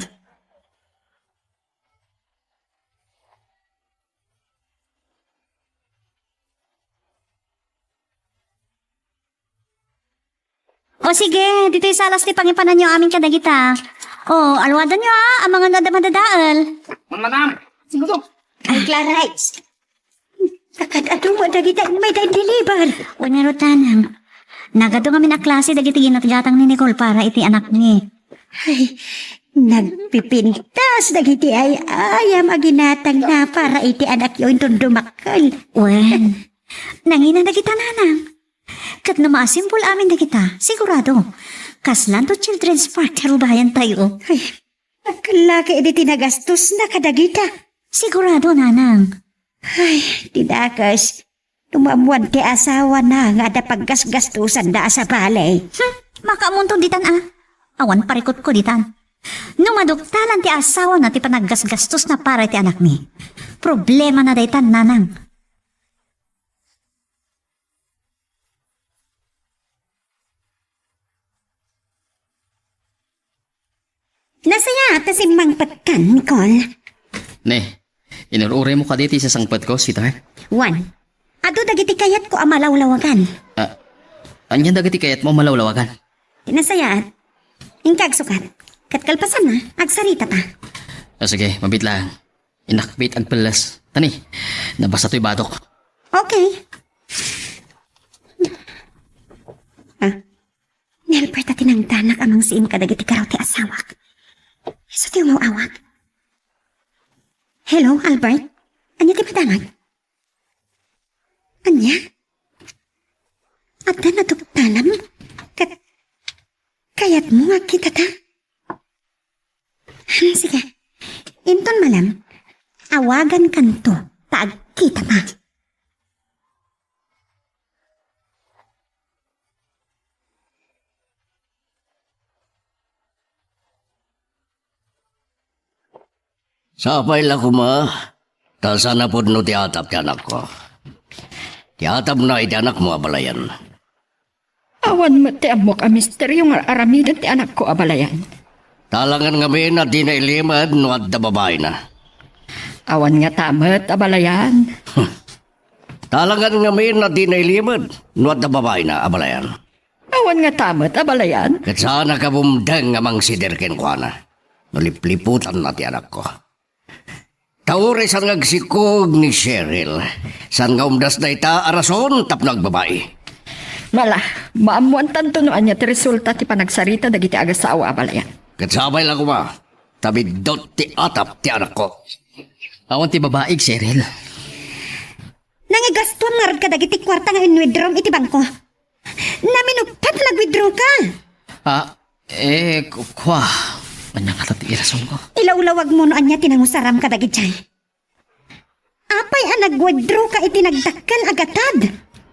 O sige, ditoy salas ti pangipananyo amin kadagita. O, alwadanyo a, amangan no adda madadael. Madam, sino to? Ay, Clarice. Kakad-adu mo dagita immay da in-deliver. Wen ngarud, Nanang. Nagadu ngamin a klase dagiti ginatgatang ni Nicole para iti anakmi. Ay, nagpipintas dagiti ay-ayam a ginatangna para iti anakyo inton dumakkel. Wen, nangina dagita, Nanang. Ket no maasimbol amin dagita, sigurado, kaslanto Children's Park ti rubayantayo. Ay, nagkallaki idi ti nagastosna kadagita. Sigurado, Nanang. Ay, ti dakes, no maammuan ti asawana nga adda paggasgastosanda a sabali. Hmm, makaammoto ditan a. Awan parikutko ditan. No maduktalan ti asawana ti panaggasgastosna para iti anakmi, problemana daytan, Nanang. Nasayaat ta simmangpetkan, Nicole. Ne, inur-uraymo kadi ti sasangpetko, sweetheart? Wen, adu dagiti kayatko a malawlawagan. Ah, ania dagiti kayatmo a malawlawagan? Nasayaat. Inka agsukat. Ket kalpasanna, agsaritata. Ah, sige, mabiit laeng. Inakpit agpelles. Tani, nabasa toy batok. Okay. Ah, ni Albert a tinangdanak a mangsiim kadagiti garaw ti asawak. Isu ti umaw-awag. Hello, Albert? Ania ti madangag? Ania? Adda naduktalam? Ket kayatmo nga agkitata? Hmm, sige. Inton malem, awagankanto ta agkitata. Sapay la koma, ta saan a pudno ti atap ti anakko. Ti atapna iti anakmo, abalayan. Awan met ti ammok a misterio nga aramiden ti anakko, abalayan. Talagan ngamin a dina ilimed no adda babaina. Awan ngata met, abalayan. Talagan ngamin a dina ilimed no adda babaina, abalayan. Awan ngata met, abalayan. Ket saan a kabumdeng a mangsider kenkuana no lipliputanna ti anakko. Ta uray saan nga agsikog ni Cheryl, saan nga umdas dayta a rason tapno agbabai. Mala, maammoantanto no ania ti resulta ti panagsarita dagiti agasawa, abalayan. Ket sapay la koma, ta biddut ti atap ti anakko. Awan ti babaig, Cheryl. Nangigastuam ngarud kadagiti kuarta nga inwithdrawm iti bangko. Naminuppat nag-withdraw ka. Ah, eh, ku-, kua. Ania ngata ti irasonko? Ilawlawagmo no ania ti nangusaram kadagiti. Apay a nag-withdraw ka iti nagdakkel a gatad?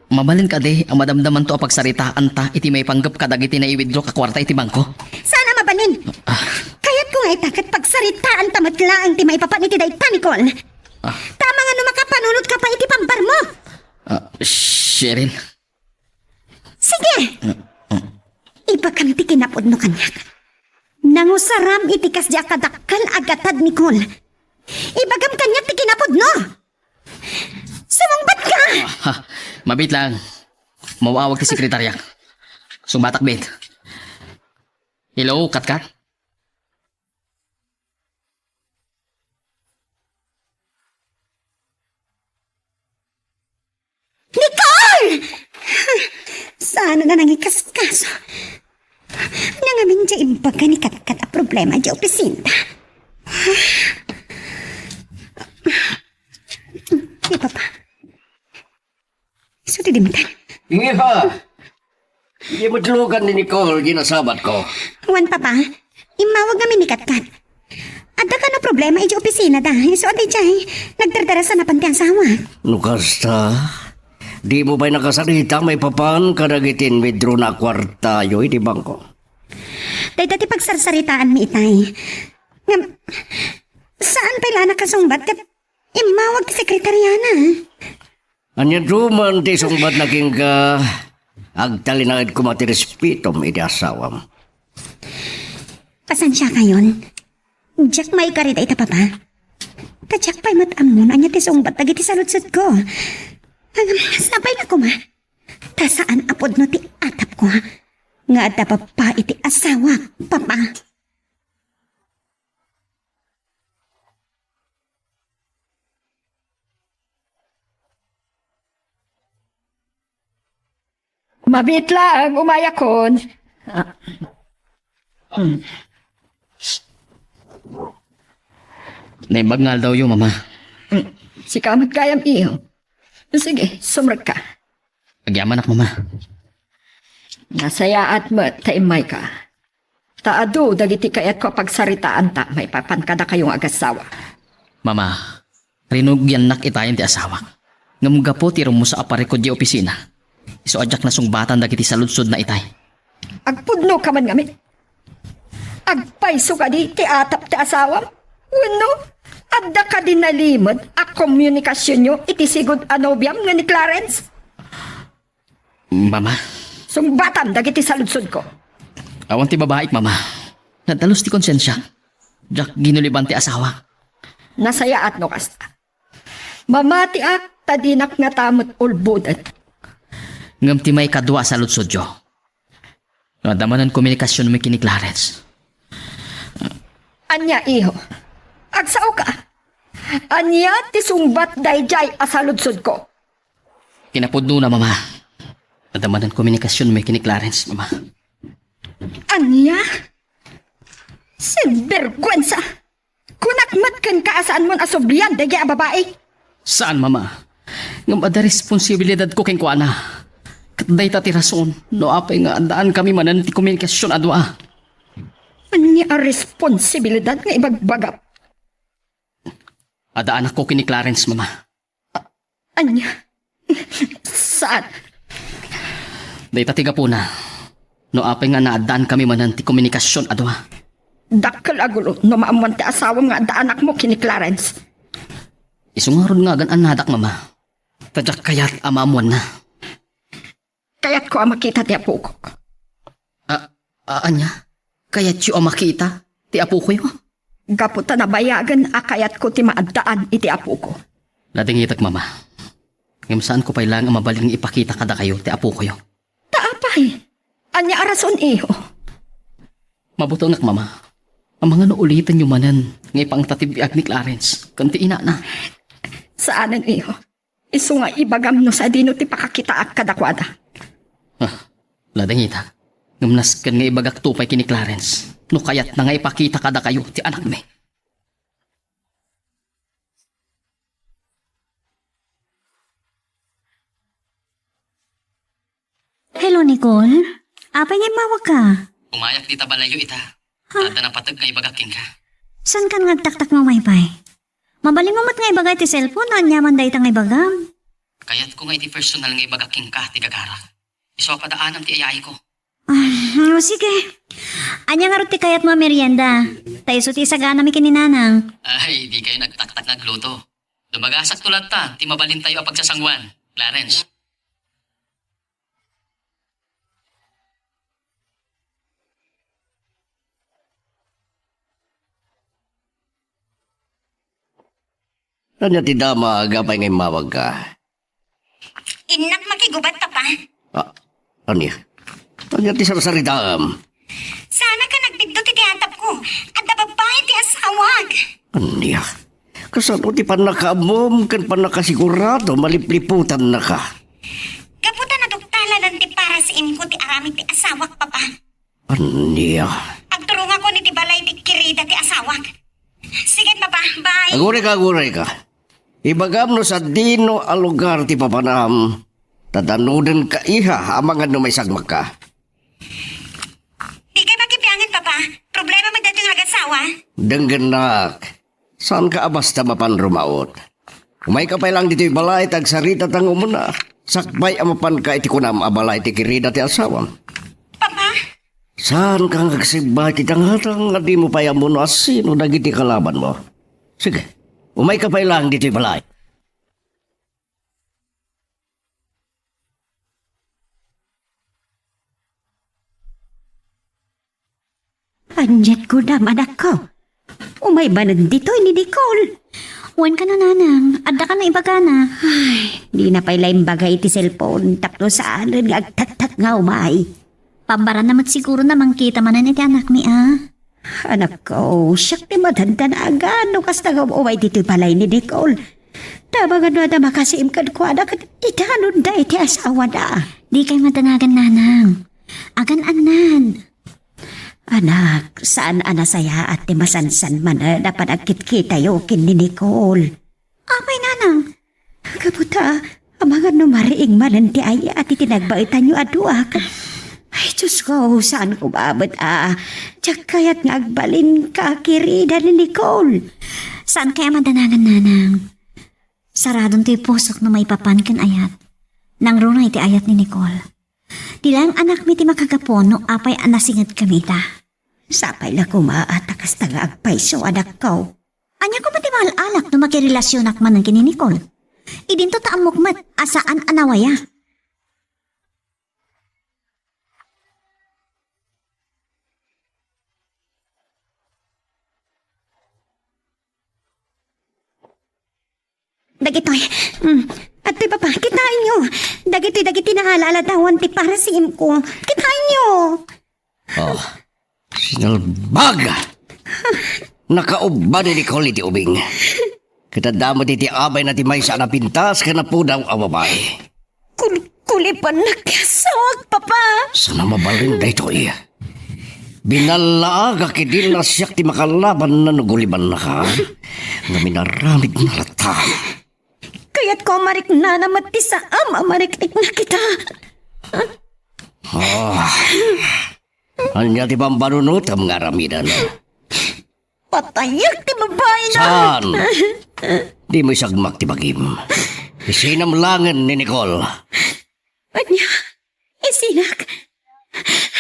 Mabalin kadi a madamdamanto a pagsaritaanta iti maipanggep kadagiti nai-withdraw a kuarta iti bangko? Saan a mabalin? Kayatko nga ita ket pagsaritaanta met laeng ti maipapan iti dayta, Nicole. Ah. Ta amangan no makapanunot ka pay iti pambarmo. Ah, Cheryl. Sige! Ibagam ti kinapudno kaniak. Nangusaram iti kasdi a kadakkel a gatad, Nicole. Ibagam kaniak ti kinapudno. Sumungbat ka! Ah, ha. Mabit lang. Maawag ti sekretariak. Sungbatak, bet. Hello, Katkat? Nicole! Saan na nangikaskas? Nangamin di imbaga ni Katkat a problema di opisina. Di, Papa. Isu ti dimtan. Iha! Di matlugan ni Nicole, ginasabat ko. Wan, Papa. Immawag ngamin ni Katkat. Adda kano problema iti opisina da. Isu a daydiay, nagdardarasa na pan ti asawa. No kasta, di mo pay nakasarita maipapan kadagiti inwithdraw na a kuartayo iti bangko? Dayta ti pagsarsaritaanmi itay. Ngem, saan pay la a nakasungbat ket immawag ti sekretariana. Ania duman ti sungbatna kenka, agtalinaed koma ti respetom iti asawam. Pasensiakayon. Diak maikari dayta, Papa. Ta diak pay met ammo no ania ti sungbat dagiti saludsodko. Ngem, sapay la koma. Ta saan a pudno ti atapko nga adda babbai iti asawak, Papa. Mabit laeng, umayakon. Ah. Hmm. Naimbag nga aldawyo, Mama. Hmm. Sika met gayam, iho. Sige, sumrekka. Agyamanak, Mama. Nasayaat met ta immayka. Ta adu dagiti kayatko a pagsaritaanta maipapan kadakayo nga agassawa. Mama, rinugiannak itayen ti asawak. Ngem gapu ti rummusa a parikut di opisina, isu a diak nasungbatan dagiti saludsodna itay. Agpudnoka man ngamin. Agpayso kadi ti atap ti asawam? Wenno, adda kadi nalimed a komunikasionyo iti sigud a nobiam nga ni Clarence? Mama. Sungbatam dagiti saludsodko. Awan ti babaik, Mama. Nadalus ti konsensiak. Diak ginuliban ti asawa. Nasayaat no kasta. Mamatiak ta dinak ngata met ulboden. Ngem ti maikadua a saludsodyo, no adda manen komunikasionmi ken ni Clarence. Ania, iho? Agsaoka? Ania ti sungbat daydiay a saludsodko? Kinapudnona, Mama. Adda manen komunikasionmi ken ni Clarence, Mama. Ania? Sinbergwensa! Kunak met kenka a saanmon a sublian daydiay a babai. Saan, Mama. Ngem adda responsibilidadko kenkuana. Ket dayta ti rason no apay nga addaankami manen ti komunikasion a dua. Ania a responsibilidad nga ibagbagam? Adda anakko ken ni Clarence, Mama. Ania? Saan? Dayta ti gapuna no apay nga naaddaankami manen ti komunikasion a dua. Dakkel a gulo no maammuan ti asawam nga adda anakmo ken ni Clarence. Isu ngarud nga agan-annadak, Mama. Ta diak kayat a maammuanna. Kayatko a makita ti apok. A, a, ania? Kayatyo a makita ti apokoyo? Gapu ta nabayagen a kayatko ti maaddaan iti apoko. Nadingitek, Mama. Ngem saanko pay laeng a mabalin nga ipakita kadakayo ti apokoyo. Ta apay? Ania a rason, iho? Mabutengak, Mama. Amangan no ulitenyo manen nga ipangta ti biag ni Clarence ken ti inana. Saanen, iho. Isu nga ibagam no sadino ti pakakitaak kadakuada. Ah, ladingita. Ngem nasken nga ibagakto pay ken ni Clarence no kayatna nga ipakita kadakayo ti anakmi. Hello, Nicole. Apay nga immawagka? Umayak dita balayyo ita. Ha? Adda napateg nga ibagak kenka. Saankan nga agtaktakngaw maypay? Mabalinmo met nga ibaga iti cellphone no aniaman dayta nga ibagam. Kayatko nga iti personal nga ibagak kenka ti gagarak. Isu a padaanam ti ayayko. Ah, sige. Ania ngarud ti kayatmo a merienda? Ta isu ti isaganami ken ni Nanang. Ay, dikayo nagtaktak nga agluto. Lumagasakto latta ti mabalintayo a pagsasanguan, Clarence. Ania ti damag, apay nga immawagka? Innak makigubat, Papa. Ah, ania? Ania ti sarsaritaam? Saan ka nagbiddut iti atapko? Adda babbai ti asawak. Ania? Kasano ti pannakaammom ken pannakasigurado malipliputannaka? Gapu ta naduktalan ti parasitko ti aramid ti asawak, Papa. Ania? Agturongakon iti balay ti kirida ti asawak. Sige, Papa. Bye. Agurayka, agurayka. Ibagam no sadino a lugar ti papanam. Ta danudenka, iha, amangan no maisagmakka. Dikay makibiangan, Papa. Problema met daytoy nga agasawa. Denggennak. Saanka a basta mapan rumaut. Umayka pay laeng ditoy balay ta agsarita ta nga umuna. Sakbay a mapanka iti kunam a balay ti kirida ti asawam. Papa? Saanka nga agsigbay ti tangatang nga dimo pay ammo no asino dagiti kalabanmo. Sige, umayka pay laeng ditoy balay. Aniat kunam, anakko? Umay manen ditoy ni Nicole. Wen kano, Nanang, adda kano ibagana. Ay, dina pay la imbaga iti cellphone tapno saanen nga agtattat nga umay. Pambaranna met siguro a mangkita manen iti anakmi a. Anakko, siak ti madandanagan no kasta nga umay ditoy balay ni Nicole. Ta amangan no adda makasiim kenkuana ket idanonda iti asawana. Dikay madanagan, Nanang. Agan-annan. Anak, saan a nasayaat ti masansan manen a panagkitkitayo ken ni Nicole. Apay, Nanang? Gapu ta, amangan no mariing manen ti ay-ayat iti nagbaetanyo a dua. Ay, Diyos ko, saan ko met a diak kayat nga agbalin ka, kirida ni Nicole. Saan kaya madanagan, Nanang? Saradon ti pusok no maipapan ken ayat. Nangruna iti ayat ni Nicole. Ti laeng anakmi ti makagapu no apay a nasingedkami ita. Sapay la koma a ta kasta nga agpayso, anakko. Ania koma ti maal-alak no makirelasionak manen ken ni Nicole? Idinto ta ammok met a saan a nawaya. Dagitoy. Mm. Adtoy, Papa, kitaenyo. Dagitoy dagiti naaladawan ti parasitko. Kitaenyo. Oh, sinalbag! Nakaubba ni Nicole iti ubing. Ket adda met iti abayna ti maysa a napintas ken napudaw a babai. Kul-, kulibannak ti asawak, Papa. Saan a mabalin daytoy? Binallaagak idi la siak ti makalabanna no gulibannaka. Ngem inaramidna latta. Kayatko a mariknana met ti saam a mariknana ita. Ah. Ania ti pambanunotem nga aramidana? Patayek ti babaina! Saan? Dimo isagmak ti bagim. Isinam laengen ni Nicole. Ania? Isinak?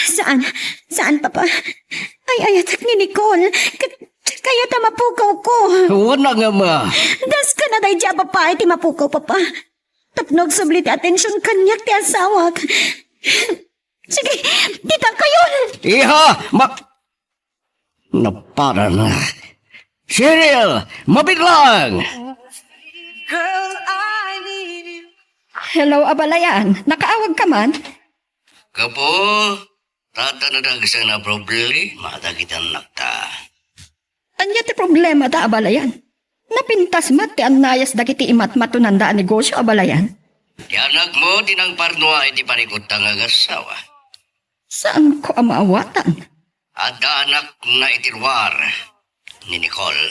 Saan? Saan, Papa? Ay-ayatek ni Nicole. Ket kayat a mapukawko. Wen a ngem, ah. Daskana daydi a babai ti mapukaw, Papa. Tapno agsubli ti atension kaniak ti asawak. Sige, dita kayon! Iha! Ma-, Naparan. Cheryl! Mabitlang! Hello, abalayan. Nakaawag ka man? Gapu, tata na dagsa nga problema dagiti annakta. Ania ti problema ta, abalayan? Napintas met ti annayas dagiti imatmatonanda a negosio, abalayan. Ti anakmo ti nangparnua iti parikutta nga agassawa. Saanko a maawatan? Adda anakna iti ruar ni Nicole.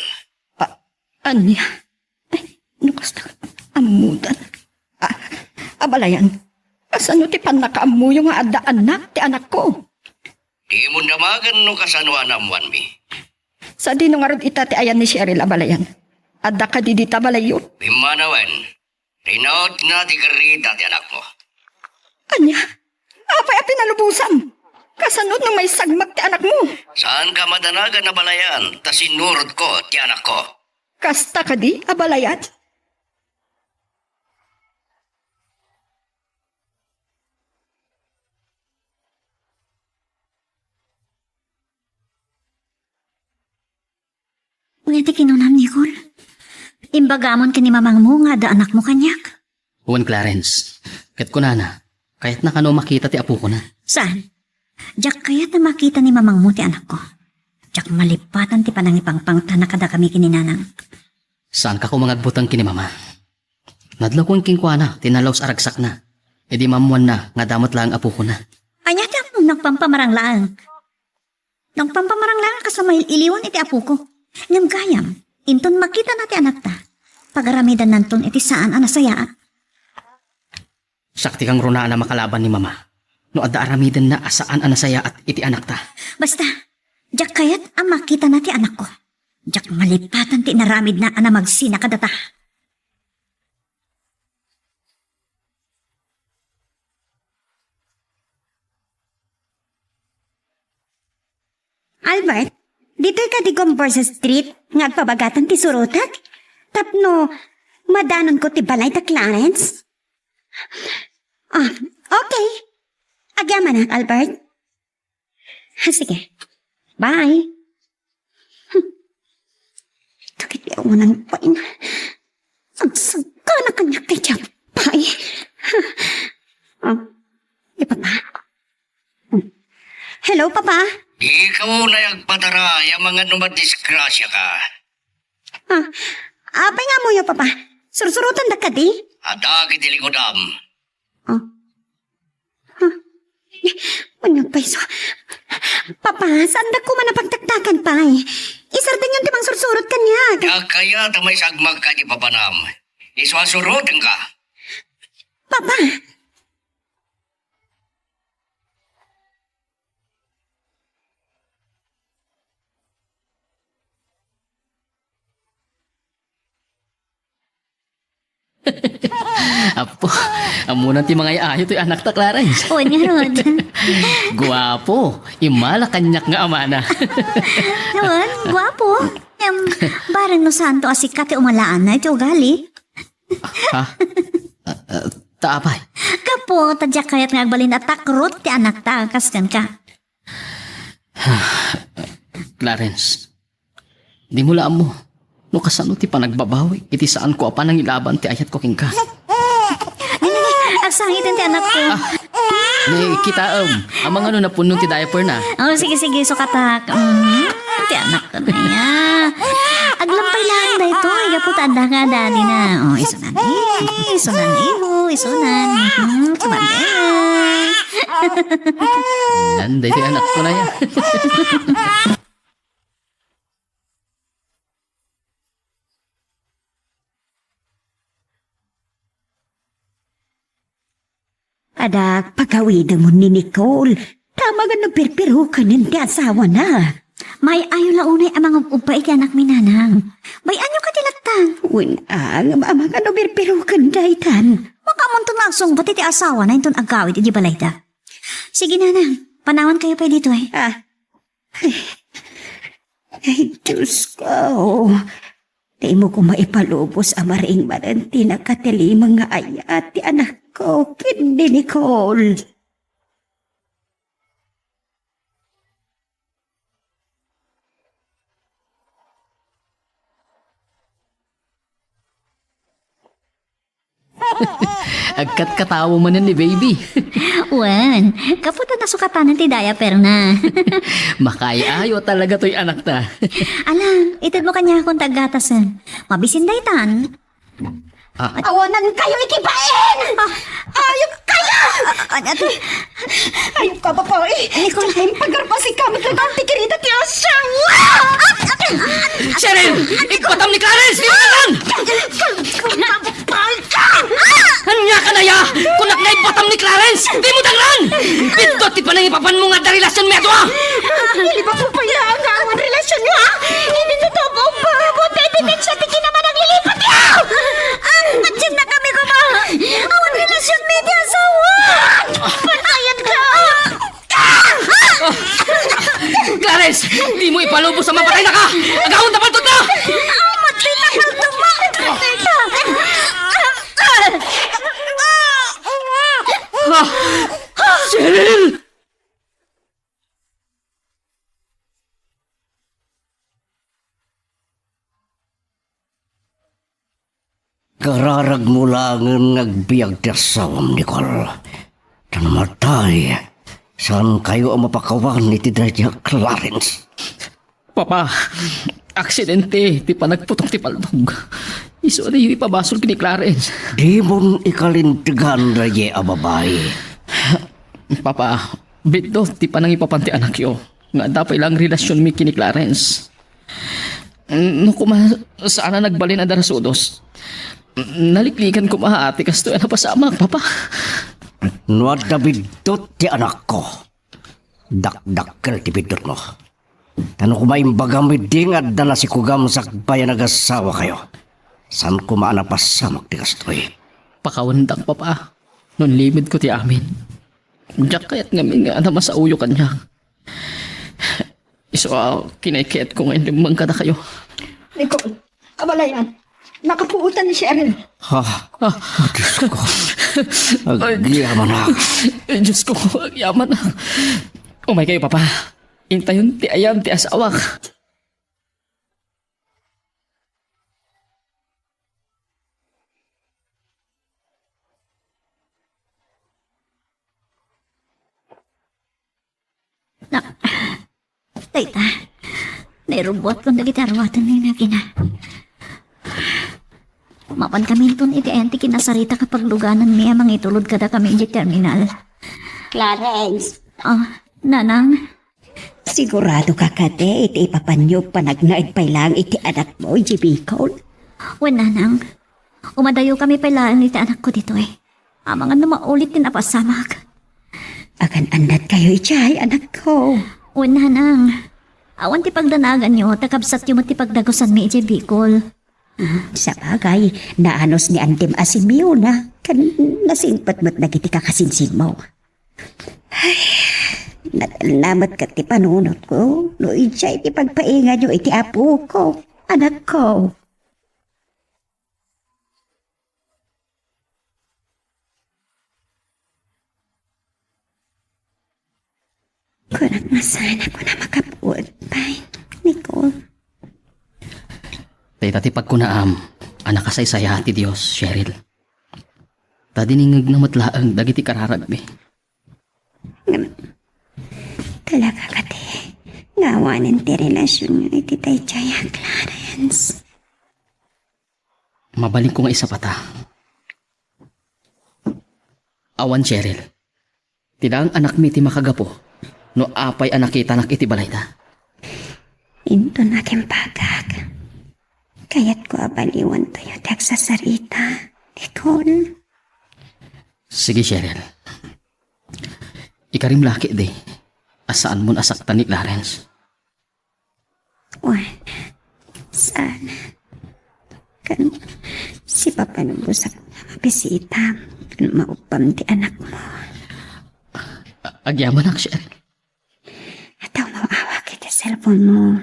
A-, ania? Ay, no kasta, ammodan. A-, abalayan, kasano ti pannakaammoyo nga adda annak ti anakko? Dimon damagen no kasano a naammoanmi. Sadino ngarud ita ti ayan ni Cheryl, abalayan? Adda kadi dita balayyo? Pimmanawen, rinautna ti karita ti anakmo. Ania? Apay a pinalubosam? Kasano no maisagmak ti anakmo? Saanka madanagan a balayan, ta sinurotko ti anakko. Kasta kadi a balayat? Wen ti kinunam, Nicole. Imbagamon ken ni mamangmo nga adda anakmo kaniak? Wen, Clarence. Ket kunana, kayatna kano makita ti apokona. Saan? Diak kayat a makita ni mamangmo ti anakko. Diak malipatan ti panangipangpangtana kadakami ken ni nanang. Saanka koma nga agbuteng ken ni mama. Nadlawko kenkuana ti nalaus a ragsakna. Idi maammoanna nga adda met laeng apokona. Ania ti ammom, nagpampamarang laeng? Nagpampamarang laeng a kasla mail-iliwan iti apoko. Ngem gayam, inton makitana ti anakta, pagaramidannanton iti saan a nasayaat. Sakti kangrunaanna makalaban ni mama no adda aramidenna a saan a nasayaat iti anakta. Basta, diak kayat a makitana ti anakko. Diak malipatan ti inaramidna a namagsina kadata. Albert, ditoy kadi Converse Street nga agpabagatan ti surotek? Tapno madanonko ti balay da Clarence? Ah, okay. Agyamanak, Albert. Ah, sige. Bye. Hmm. Dagiti awanan pay. Agsagana kaniak daydiay pay. Ah, ni Papa. Hmm. Hello, Papa. Dika unay agpataray amangan no madisgrasiaka. Ah, apay nga ammoyo, Papa? Sursurotendak kadi? Adda iti likudam. Ah. Huh? Ania pay isu? Papa, saandak koma a pagtaktakan pay. Isardengyon ti mangsursurot kaniak. Diak kayat a maisagmak kadi papanam. Isu a surotenka. Papa! Apo, ammona ti mangay-ayo toy anakta, Clarence. Wen ngarud. Guapo, immala kaniak nga amana. Wen, guapo. Em, bareng no saanto a sika ti umalaanna iti ugali. Ha? Ah, ah, ta apay? Gapu ta diak kayat nga agbalin a takrot ti anakta kas kenka. Clarence, dimo la ammo no kasano ti panagbabawi iti saanko a panangilaban ti ayatko kenka. Agsangiten ti anakko. Ah, ni kitaem, amangan no napunno ti diaper na. Oh, sige, sige, sukatak. Mm, ti anakko na ya. Aglampay lang daytoy, gapu ta adda nga daddy na. Oh, isu nan, eh, isu nan, eh, oh, isu nan. Mm, sumabay. Nan, daytoy anakko na ya. Adak, pagawidemon ni Nicole. Ta amangan no pirpiruken ti asawana. May-ayo la unay a mangub-ubba iti anakmi, nanang. Bay-anyo kadi latta? Wen, a, ngem amangan no pirpiruken daytan. Makaamonto nga agsungbat iti asawana inton agawid iti balayda. Sige, nanang, panawankayo pay ditoy. Ah, Ay, Diyos ko. Dimo ko maipalubos a maring manen ti nakatilimeng nga ayat ti anakko ken ni Nicole. Agkatkatawa manen ni baby. Wen, gapu ta nasukatanen ti diaperna. Makay-ayo talaga toy anakta. Ala, itedmo kaniakon ti aggatasen. Mabisin daytan. Ah. Awanankayo iti bain! Ah. Ayupkayo! Ah, ah, ate. Ayupka, babai! Nicole. Impagarpasika met latta ti kirita ti asawa! Cheryl! Ipatam ni Clarence! Ipatam! Ania ka naya? Kunak nga ipatam ni Clarence! Dimo dangran! Biddut ti panangipapanmo nga adda relasionmi a dua! Ilibakmo pay laeng nga awan relasionyo, ha? Idi tutubo, babut, ebidensia ti kinamanaglipat, ya! Adiannakami koma! Awan relasionmi ti asawa! Panayanka! Clarence! Dimo ipalubos a mapatay na ka! Agawon ta paltogna! Amat, Tita, paltog mo! Ah! Cheryl! Kararagmo laengen nga agbiag ti asawam, Nicole. Ta no matay, saankayo a mapakawan iti daydiay a Clarence. Papa, aksidente ti panagputok ti paltog. Isu a diyo ipabasol ken ni Clarence. Dimon ikalintegan daydiay a babai. Papa, biddut ti panangipapan ti anakyo nga adda pay laeng relasionmi ken ni Clarence. No koma, saan a nagbalin a darasudos. Naliklikan koma ti kastoy a napasamak, Papa. No adda biddut ti anakko, dakdakkel ti biddutmo. Ta no koma imbagam idi nga adda nasikugam sakbay a nagasawakayo, saan koma a napasamak ti kastoy. Pakawandak, Papa. No unlimedko ti amin, diak kayat ngamin nga adda masaoyo kaniak. Isu a kinaykayatko nga inlemmeng kadakayo. Nicole, abalayan. Nakapuotan ni Cheryl. Ha? Ah. Oh, Diyos ko. Ay. Agyamanak. Ay, Diyos ko, agyamanak. Umaykayo, Papa. Intayon ti ayan ti asawak. Na, dayta, nairubbuatkon dagiti aruaten ni Nagina. Mapankaminton iti ayan ti kinasarita ket paglugananmi a mangitulod kadakami idiay terminal. Clarence. Ah, Nanang. Sigurado ka kadi iti ipapanyo panagnaed pay laeng iti anakmo idiay Bicol? Wen, Nanang. Umadayokami pay laeng iti anakko ditoy. Amangan no maulit ti napasamak. Agan-annadkayo idiay, anakko. Wen, Nanang. Awan ti pagdanaganyo, ta kabsatyo met ti pagdagusanmi idiay Bicol. Hmm, sabagay, naanus ni Antim a Simeona, ken nasingpet met dagiti kakasinsinmo. Ay, natalna met ket ti panunotko no idiay ti pagpainganyo iti apoko, anakko. Kunak nga saan a kuna makapuot pay, Nicole. Dayta ti pagkunaam a nakasaysaya ti Dios, Cheryl. Ta diningngegna met laeng dagiti kararagmi. Ngem, talaga kadi nga awanen ti relasionyo iti daydiay a Clarence? Mabalinko nga isapata. Awan, Cheryl. Ti laeng anakmi ti makagapu no apay a nakitanak iti balayda. Inton akimbagak, kayatko a baliwantayo ti agsasarita, Nicole. Sige, Cheryl. Ikarim la ketdi a saanmon a saktan ni Clarence. Wen, saan. Ken sipapanubosak nga mabisitam ken maubbam ti anakmo. A-, agyamanak, Cheryl. Adda umaw-awag iti cellphone mo.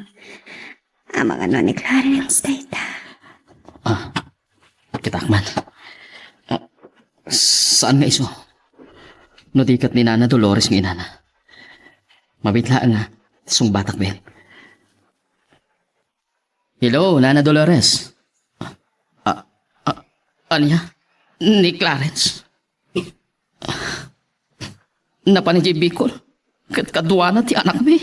Amangan no ni Clarence dayta. Ah, kitaak man. Ah, saan nga isu? No di ket ni Nana Dolores nga inana. Mabiit laeng nga sungbatak ben. Hello, Nana Dolores. Ah, ah, ania? Ni Clarence? Napan idiay Bicol? Ket kaduana ti anakmi.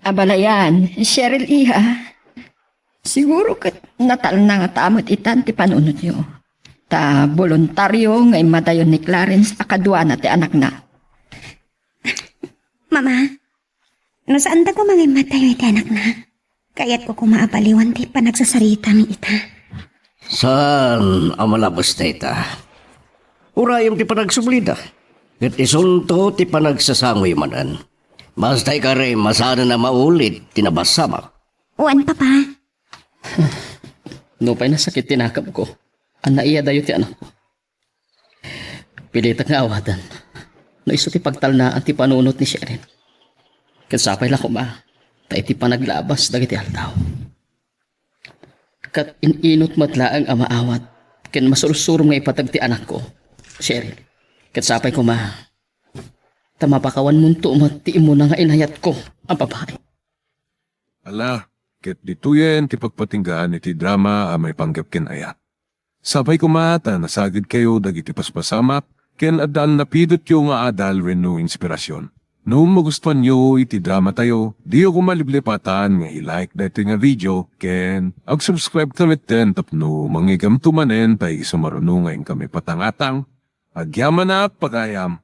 Abalayan, Cheryl, iha. Siguro ket natalna ngata met itan ti panunotyo. Ta boluntario nga immadayon ni Clarence a kaduana ti anakna. Mama, no saanda koma nga immadayo iti anakna, kayatko koma a baliwan ti panagsasaritam ita. Saan a malabes dayta? Urayem ti panagsublida, ket isunto ti panagsasangoyo manen. Basta ikarim a saanen a maulit ti napasamak. Wen, Papa. Nupay nasakit ti nakemko, ania dayo ti anakko. Pilitek nga awaten no isu ti pagtalnaan ti panunot ni Cheryl. Ket sapay la koma ta iti panaglabas dagiti aldaw. Ket in-inut met laeng a maawat ken masursurom nga ipateg ti anakko, Cheryl. Ket sapay koma ta mapakawanmonto met ti immuna nga inayatko a babai. Ala, ket ditoyen ti pagpatinggaan iti drama a maipanggep ken ayat. Sapay koma ta nasagidkayo dagiti paspasamak ken addaan napidotyo nga adal wenno inspirasyon. No magustuanyo iti dramatayo, diyo koma liplipatan nga i-like daytoy nga video ken ag-subscribe ka metten tapno mangigamto manen ta isu maruno nga inkami patangatang. Agyamanak, pagayam.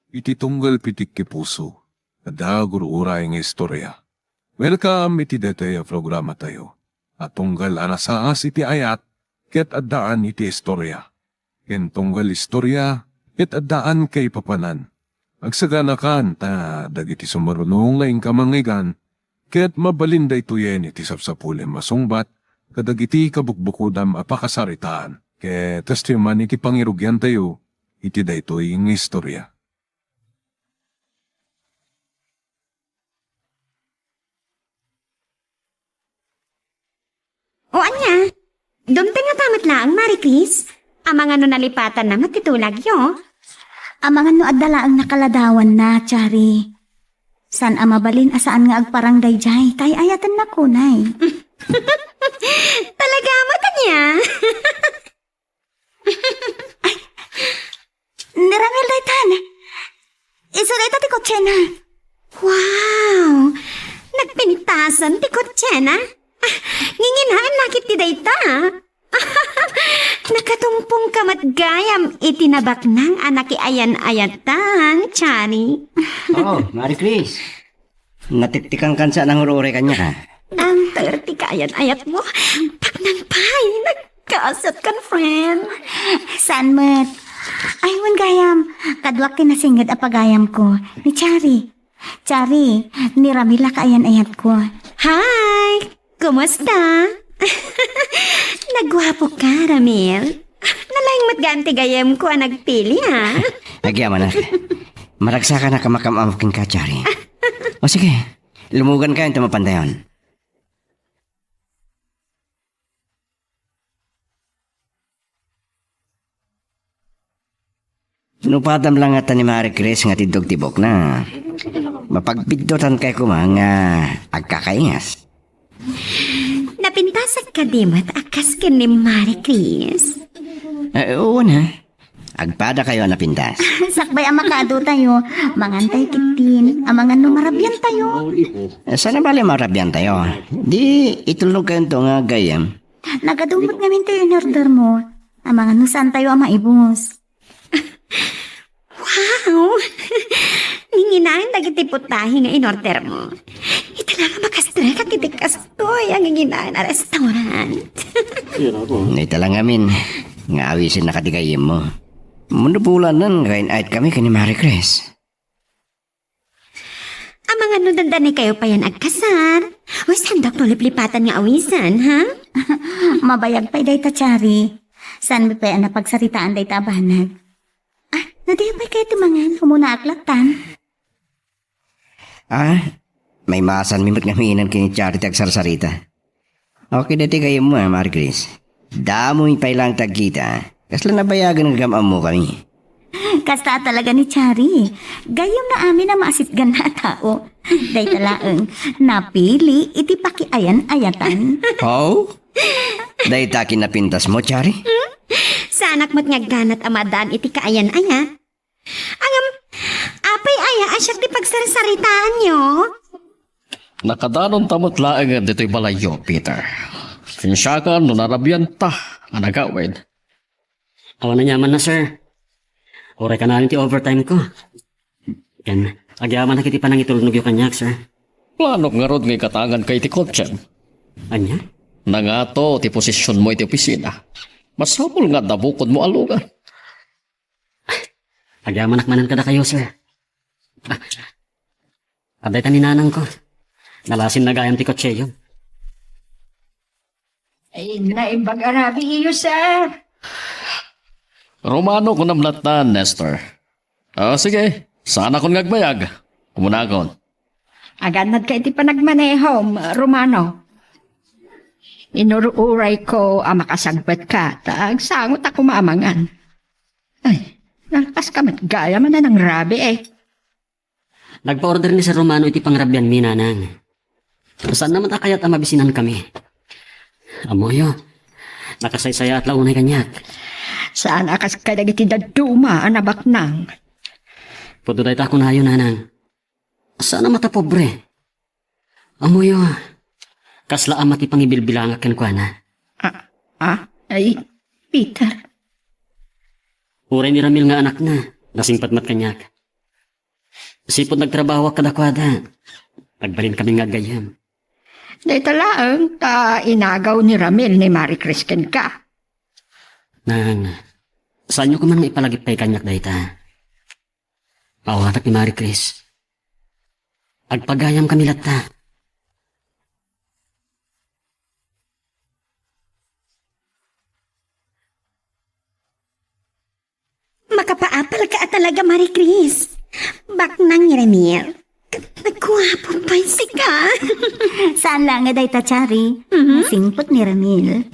Iti tunggal pitikki puso, adda gur-uray nga istorya. Welcome iti daytoy a programatayo a tunggal a nasaas iti ayat ket addaan iti istorya. Ken tunggal istorya ket addaan kaipapanan. Agsaganakan ta dagiti sumaruno nga inka mangngegana ket mabalin daytoyen iti sapsapulem a sungbat kadagiti kabukbukodam a pakasaritaan ket kastoy man iti pangirugiantayo iti daytoy nga istorya. O ania? Dumteng ngata met laeng, Mari Chris? Amangan no nalipatanna met ti tulagyo? Amangan no adda laeng nakaladawanna, Chari. Saan a mabalin a saan nga agparang daydiay, ta ay-ayatennak unay. Talaga met ania? Ay, ni Ramil daytan. Isu dayta ti kotsena. Wow! Nagpintasan ti kotsena? Ah, nginginaen lakit ti dayta. Nakatumpong ka met gayam iti nabaknang a nakiayan-ayatan, Chari. Oh, Mari Chris. Natiktikan kan sa nang ururay kanya ka. Ang thirty ka ayan-ayat mo. Paknang pay, nagkaasat kan friend. Saan met? Ay, wen gayam. Kaduak ti nasinged a pagayam ko. Ni Chari. Chari, ni Ramil a kaayan-ayat ko. Hi! Kumusta? Naguapo ka, Ramil. Nalaing met gayam ti gayem ko a nagpili, ha? Agyamanak. Maragsakanak a makam-amok kenka, Chari. O sige, lumugan kayo ta mapantayon. Nupadam la ngata ni Mari Chris nga tiddog ti bukna. Mapagpiddotan kay koma nga agkakaingas. Napintasak kadi met a kas ken ni Mari Chris? Eh, oo na. Agpada kayo a napintas. Sakbay a makaadu tayo, mangan tayo kittin, amangan no marabian tayo. Eh, sana bali marabian tayo. Di itulnog kayo to nga gayam. Nagadugot ngamin tayo in order mo. Amangan no saan tayo a maibus. Wow! Nginginaen dagiti putahe nga in-order mo. Ita la nga makastrek iti kastoy a nginginaen a restaurant. Ita la ngamin nga awisen na kadi gayem mo. Mano bulanan nga kain-ayat kami ken ni Mari Chris. Amangan no dandani kayo payan agkasar. Uy, sandok no liplipatan nga awisan, ha? Mabayag pay dayta, Chari. Saan mi pay a napagsaritaan dayta a banag? Ah, nadiya pay kayo tumangan? Umuna aklatan. Ah, maimasan mi met nga minan ken ni Chari ti agsarsarita. Okay, dati kayo mo, ah, Mari Chris. Damo mi pay lang tagkita. Kasla nabayagan nga gam-am mo kami. Kasta talaga ni Chari. Gayam na amin a maasitgan na a tao. Dayta laeng, napili iti pakiayan-ayatan. How? Dayta kinapintas mo, Chari? Saanak met nga agganat a madaan iti kaayan-ayat. Ngem, apay aya a siak ti pagsarsaritaanyo? Nakadanonta met laeng ditoy balayyo, Peter. Siensiakan no narabianta a nagawid. Awan aniamanna, sir. Uray kanayon ti overtime ko. Ken, agyamanak iti panangitulnogyo kaniak, sir. Planok ngarud nga ikatangan ka iti kotsem. Ania? Nangato ti posisyon mo iti opisina. Masapul nga adda bukod mo a lugar. Agyamanak manen kadakayo, sir. Ah, Adda ita ni nanangko. Nalasinna gayam ti kotseyom. Ay, naimbag a rabii, sir. Romano, kunam latta, Nestor. Ah, sige. Saanakon nga agbayag. Umunakon. Agannadka iti panagmanehom, Romano. Inur-urayko a makasagbatka, ta agsangot a koma a mangan. Ay, nalpaska met gayam a nanangrabii, eh. Nagpa-order ni Sir Romano iti pangrabianmi, nanang. Saanna met a kayat a mabisinankami. Ammoyo, nakasaysayaat la unay kaniak. Saan a kas kadagiti dadduma a nabaknang. Pudno dayta a kunayo, nanang. Saan a matapobre. Ammoyo, kasla ama ti pangibilbilangak kenkuana. Ah, ah, ay, Peter. Uray ni Ramil nga anakna, nasingpet met kaniak. Sipud nagtrabahoak kadakuada, agbalin kami nga aggayyem. Dayta laeng ta inagaw ni Ramil ni Marie Chris kenka. Nang, saanyo koma nga ipalagip pay kaniak dayta. Awatek ni Marie Chris. Agpagayam kami latta. Makapaapalka a talaga, Marie Chris. Baknang ni Ramil. Ket naguapo pay sika. Saan la nga dayta, Chari. Mhm. Nasingpet ni Ramil.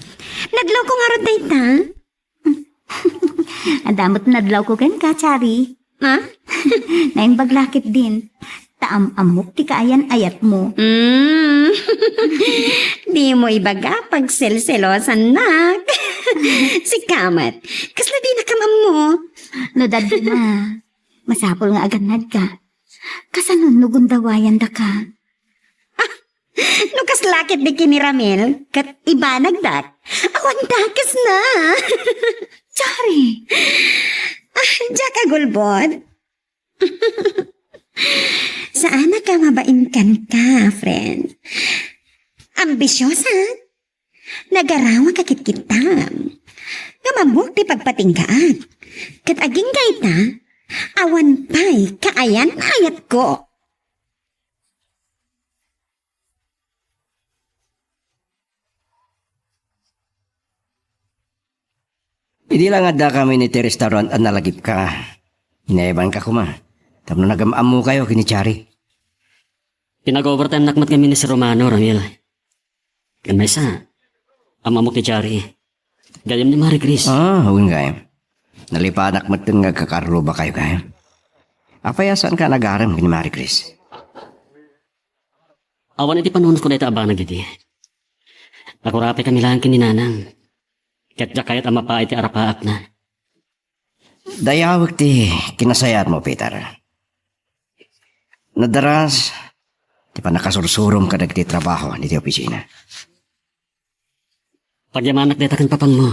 Nadlawko ngarud dayta. Adda met nadlawko kenka, Chari. Ha? Naimbag la ketdin. Ta am-ammok ti kaayan-ayatmo. Mm. Dimo ibaga pagselselosannak. Sika met, kasla dinakam ammo? No dadduma, masapul nga agannadka. Kasano no gundawayandaka? No kasla ketdi ken ni Ramil, ket ibanagdak. Awan dakesna. Chari! Ah, diak agulbod. Saanak a mabain kenka, friend. Ambisiosa. Nagarawa ka kitkittam. Ngem ammok ti pagpatinggaak. Ket agingga ita, awan pay kaayan-ayatko. Idi la nga addakami iti restaurant a nalagipka, inayabanka koma tapno nagam-ammokayo ken ni Chari. Pinag-overtimenak met ngamin ni Sir Romano, Ramil. Ken maysa, am-ammok ni Chari. Gayyem ni Marie Chris. Ah, wen gayam. Nalipanak metten nga agkakarrubakayo gayam. Apay a saanka a nagarem ken ni Marie Chris? Awan iti panunotko dayta a banag idi. Nakurapaykami laeng ken ni Nanang. Ket diak kayat a mapaay ti arapaapna. Dayawek ti kinasayaatmo, Peter. Nadaras ti pannakasursurom kadagiti trabaho diti opisina. Pagyamanak dayta ken papangmo.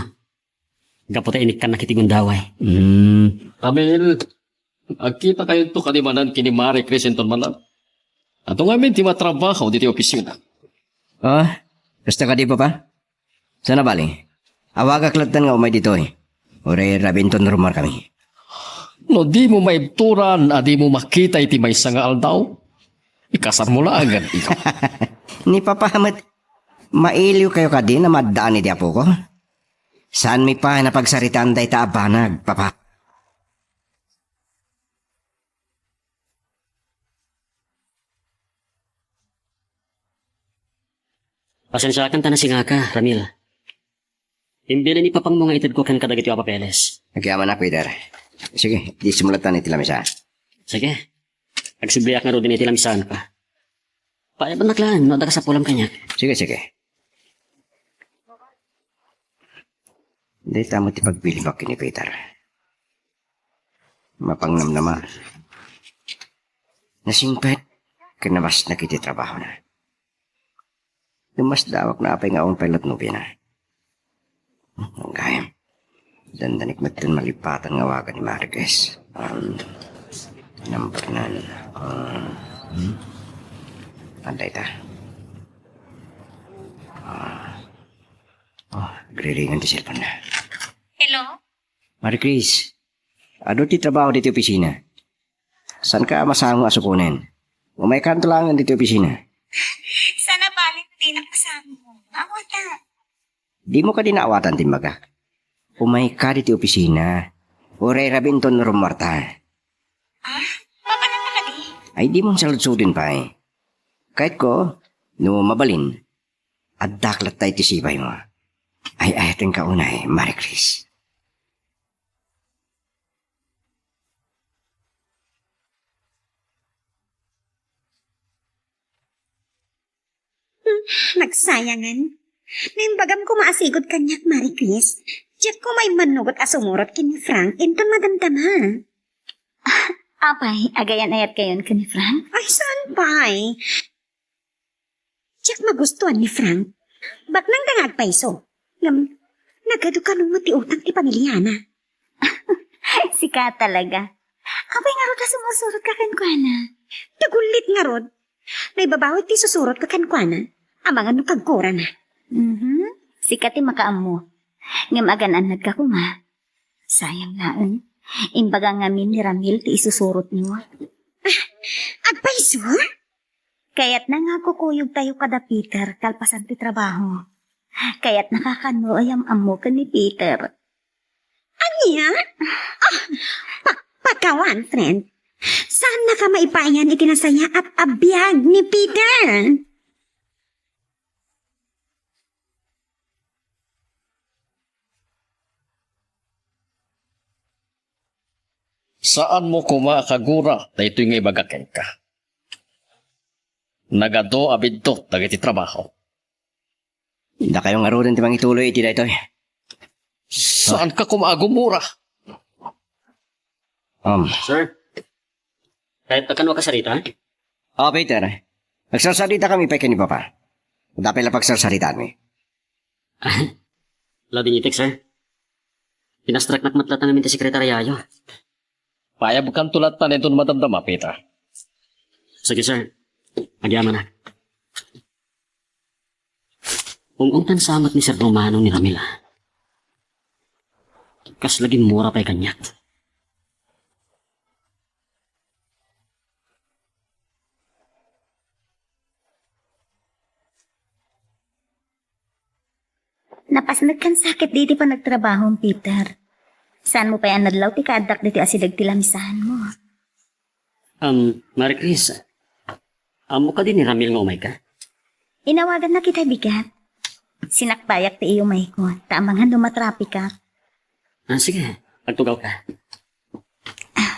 Gapu ta inikkannak iti gundaway. Hmm. Ramil, agkitakayonto kadi manen ken ni Marie Chris inton manen. Adu ngamin ti matrabaho ditoy opisina. Ah, kasta kadi, Papa? Sana bali, awagak latta nga umay ditoy. Uray rabii inton rumarkami. No dimo maibturan a dimo makita iti maysa nga aldaw, ikasarmo laengen, ikaw. Ni Papa met, mailiwkayo kadi no maaddaan idi apoko? Saanmi pay a pagsaritaan dayta a banag, Papa. Pasensiakan ta nasingaka, Ramil. Imbilin ni papangmo nga itedko kenka dagiti a papeles. Agyamanak, Peter. Sige, idi sumulatan iti lamisa. Sige. Agsubliak ngaruden iti lamisaanko. Paayabannak laeng no adda kasapulam kaniak. Sige, sige. Dayta met ti pagbilibak ken ni Peter. Mapangnamnama. Nasingpet ken nabasnag iti trabahona. Lummasdawak no apay nga awan pay latnobena. Gayam. Dandanik metten malipatan nga awagan ni Marie Chris. Um, number nine. Um, hmm? Adda ita. Ah. Oh, agriringan ti cellphone na. Hello? Marie Chris, adu ti trabaho ditoy opisina. Saanka a masango a sukonen? Umaykanto laengen ditoy opisina. Sana bale, dinak masango. Awata. Dimo kadi naawatan ti imbagak? Umayka ditoy opisina. Uray rabii inton rummuarta. Ah, mapananta kadi? Ay, dimo saludsodon pay. Kayatko, no mabalin, addak latta iti sibaymo. Ay-ayatenka unay, Marie Chris. Hmm, nagsayangen. Naimbagam koma a sigud kaniak, Marie Chris. Diak koma immanugot a sumurot ken ni Frank inton madamdama. Apay, agayan-ayatkayon ken ni Frank? Ay, saan pay? Diak magustuan ni Frank. Baknangda nga agpayso. Ngem, nagadu kano met ti utang ti pamiliana. Sika talaga. Apay ngarud a sumursurotka kenkuana? Dagullit ngarud. Naibabawi ti susurotko kenkuana. Amangan no kagkurana. Mhm. Sika ti makaammo. Ngem agan-annadka koma. Sayang laeng. Imbaga ngamin ni Ramil ti isusurotmo. Ah, agpayso? Kayatna nga agkukuyogtayo kada Peter kalpasan ti trabaho. Kayatna kakano a yam-ammo ken ni Peter. Ania? Ah, pakpakawan, friend. Saannaka maipayan iti nasayaat a biag ni Peter. Saanmo koma a kagura daytoy nga ibagak kenka. Nagadu a biddut dagiti trabaho. Dakayo ngaruden ti mangituloy iti daytoy. Saanka koma a gumura? Um. Sir, kayatna kano a kasarita? Oh, Peter. Agsarsaritakami pay ken ni Papa. Adda pay la pagsarsaritaanmi. Labi nitek, sir. Pinastraknak met latta ngamin ti sekretariayo. Paayabkanto latta inton madamdama, Peter. Sige, sir. Agyamanak. Ung-ungtan sa met ni Sir Romano ni Ramil, a. Kasla gimmura pay kaniak. Napasnekkan sakit diti panagtrabahom, Peter. Saanmo pay a nadlaw ti kaaddak ditoy asideg ti lamisaanmo. Um, Marie Chris, ammo kadi ni Ramil nga umayka? Inawagannak ita bigat. Sinakbayak ti iyumayko, ta amangan no matrapikak. Ah, sige, agtugawka.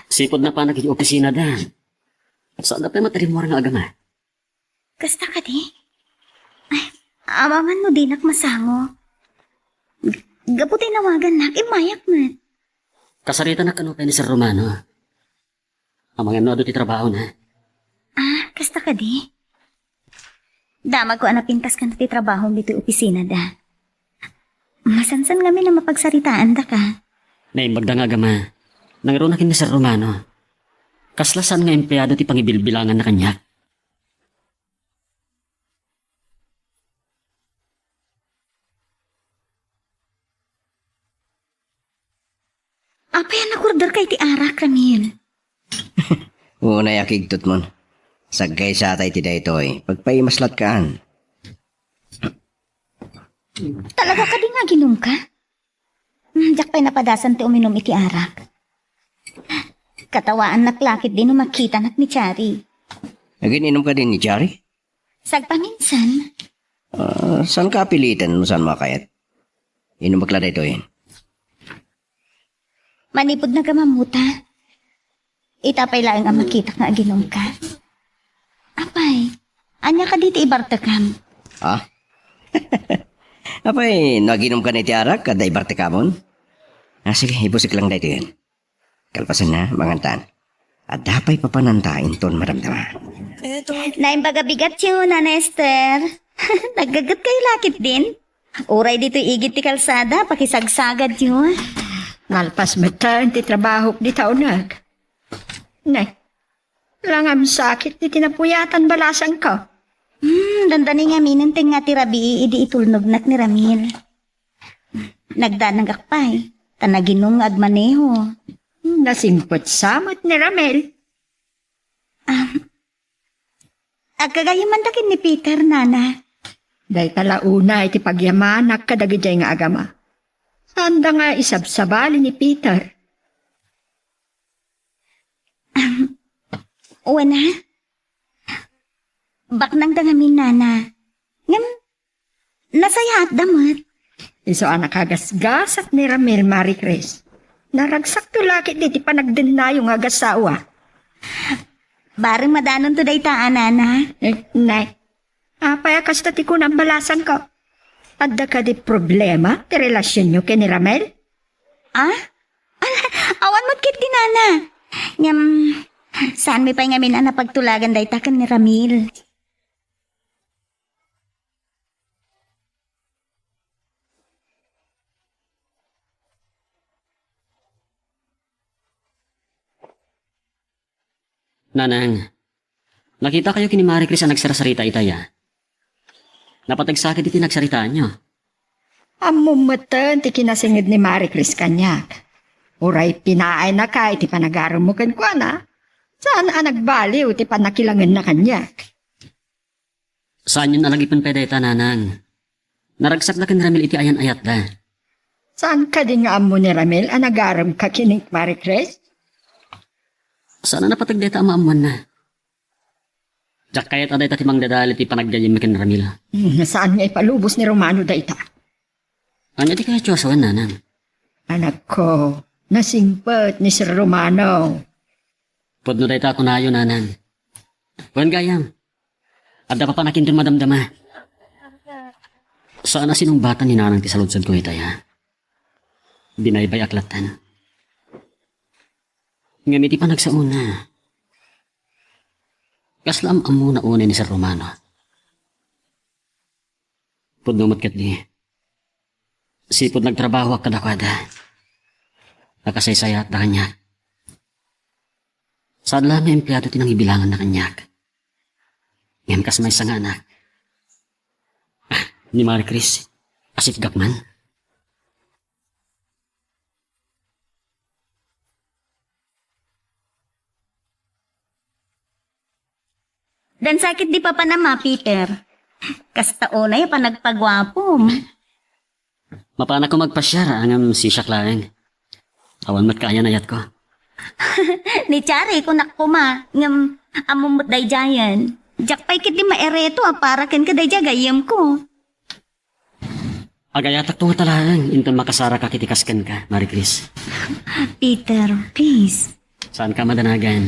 Sipud napanak iti opisinada. Saanda pay met a rimmuar nga agama. Kasta kadi? Ay, amangan no dinak masango. Gapu ta inawagannak, immayak met. Kasaritanak kano pay ni Sir Romano. Amangan no adu ti trabahona. Ah, kasta kadi? Damagko a napintas kano ti trabahom ditoy opisinada. Masansan ngamin a mapagsaritaandaka. Naimbagda nga agama. Nangruna ken ni Sir Romano. Kasla saan nga empleado ti pangibilbilanganna kaniak. Apay a nakorderka iti arak, Ramil? Unay a kigtotmon. Saggaysata iti daytoy. Pagpaimaslatkaan. Talaga kadi nga aginumka? Hmm, diak pay napadasan ti uminum iti arak. Katawaannak la ketdi no makitanak ni Chari. Agin-inum kadi ni Chari? Sagpaminsan. Ah, saanka a piliten no saanmo a kayat? Inumek la daytoyen. Manipud nagamamuta. Ita pay laeng a makitak nga aginumka. Apay, ania kadi ti ibartekam? Ha? Apay, no aginumkan iti arak, adda ibartekamon? Ah, sige, ibusik lang daytoyen. Kalpasanna, mangantan. Adda pay papananta inton madamdama. Naimbag a bigatyo, Nana Esther. Naggaget kayo la ketdin? Uray ditoy igid ti kalsada, pakisagsagadyo. Nalpas met ti trabahok dita uneg. Ne, langam sakit ti napuyatan balasangko. Hmm, dandani ngaminen ti nga ti rabii idi itulnognak ni Ramil. Nagdanagak pay, ta naginum nga agmaneho. Nasingpet sa met ni Ramil. Ah, Agkagayem man ta ken ni Peter, nana. Dayta la unay ti pagyamanak kadagidiay nga agama. Saanda nga isabsabali ni Peter. Wen a? Baknangda ngamin, nana. Ngem, nasayaatda met. Isu a nakagasgasat ni Ramil, Marie Chris. Naragsakto la ketdi ti panagdennayo nga agasawa. Bareng madanonto dayta a, nana. Eh, nay. Apay a kasta ti kunam balasanko? Adda kadi problema ti relasionyo ken ni Ramil? Ah? Ala, awan met ketdi, nana. Ngem, saanmi pay ngamin a napagtulagan dayta ken ni Ramil. Nanang, nakitakayo ken ni Marie Chris a nagsarasarita itay a. Napateg sa ketdi ti nagsaritaanyo. Ammom metten ti kinasinged ni Marie Chris kaniak. Uray pinaayna ka iti panagaremmo kenkuana, saan a nagbaliw ti pannakilangenna kaniak. Saanyon a lagipen pay dayta, nanang. Naragsak la ken Ramil iti ayan-ayatda. Saan kadi nga ammo ni Ramil a nagarem ka ken ni Marie Chris? Saan a napateg dayta a maammoanna. Diak kayat a dayta ti mangdadael iti panaggayyemmi ken Ramil. Hmm, saan nga ipalubos ni Romano dayta? Ania ti kayatyo a sawen, nanang? Anakko, nasingpet ni Sir Romano. Pudno dayta a kunayo, nanang. Wen gayam, adda papanakinton madamdama. Saan a sinumbatan ni nanang ti saludsodko itay a. Binaybay-ak latten. Ngem iti panagsaona, kasla am-ammona unay ni Sir Romano. Pudno met ketdi, sipud nagtrabahoak kadakuada, nakasaysayaatda kaniak. Saan la nga empleado ti nangibilanganna kaniak. Ngem kas maysa nga anak. Ah, ni Marie Chris, asipgak man. Dansa ketdi papanam a, Peter. Kasta unay a panagpaguapom. Mapanakon agpasiar, ngem sisiak laeng. Awan met kaayan-ayatko. Ni Chari, kunak koma, ngem ammom met daydiayen. Diak pay ketdi maereto a para kenka daydiay a gayyemko. Agayatakto ngata laeng inton makasaraka iti kas kenka, Marie Chris. Peter, please. Saanka madanagan.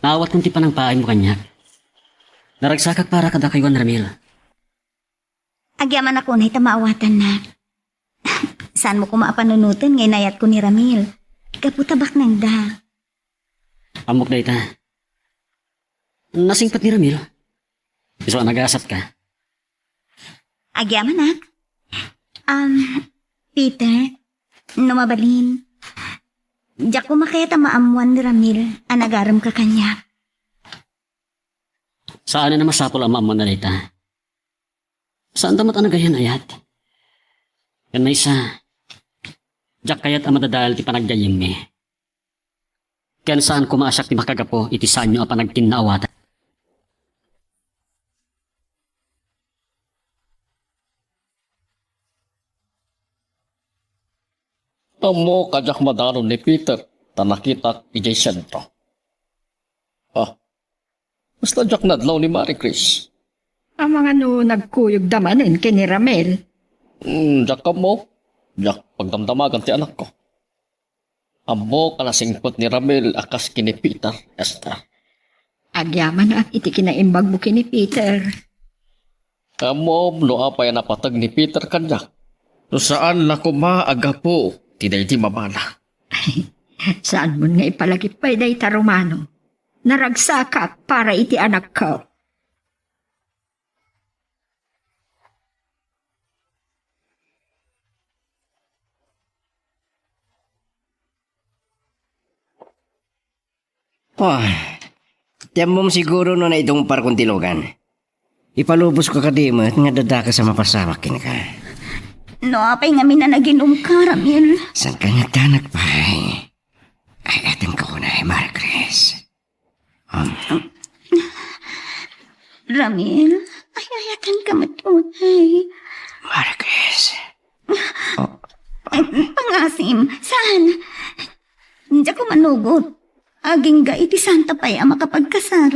Naawatkon ti panangpaaymo kaniak. Naragsakak para kadakayo ni Ramil. Agyamanak unay ta maawatanna. Saanmo koma a panunoten nga inayatko ni Ramil. Gapu ta baknangda. Ammok dayta. Nasingpet ni Ramil. Isu a nagasatka. Agyamanak. Um, Peter, no mabalin, diak koma kayat a maammoan ni Ramil a nagaremka kaniak. Saanen a masapul a maammoanna dayta. Saanta met a nagayan-ayat. Ken maysa, diak kayat a madadael ti panaggayyemmi. Ken saan koma a siak ti makagapu iti saanyo a panagkinnaawatan. Ammok a diak madanon ni Peter ta nakitak idiay sentro. Ah, basta diak nadlaw ni Marie Chris. Amangan no nagkuyogda manen ken ni Ramil? Hmm, diak ammo. Diak pagdamdamagan ti anakko. Ammok a nasingpet ni Ramil a kas ken ni Peter, Esther. Agyamanak iti kinaimbagmo ken ni Peter. Ammom no apay a napateg ni Peter kaniak. No saan la koma a gapu ti daydi mabala. Saanmon nga ipalagip pay dayta, Romano. Naragsakak para iti anakko. Ah, ti ammom siguro no naidungparkon ti lugan. Ipalubosko kadi met nga adda dakes a mapasamak kenka. No apay ngamin a naginomka, Ramil? Saan ka nga agdanag pay? Ay, atin ko na, Marie Chris. Um, Ramil, ay-ayatenka met unay. Marites. Pangasim, saan? Diak manugot. Agingga iti santa pay a makapagkasar.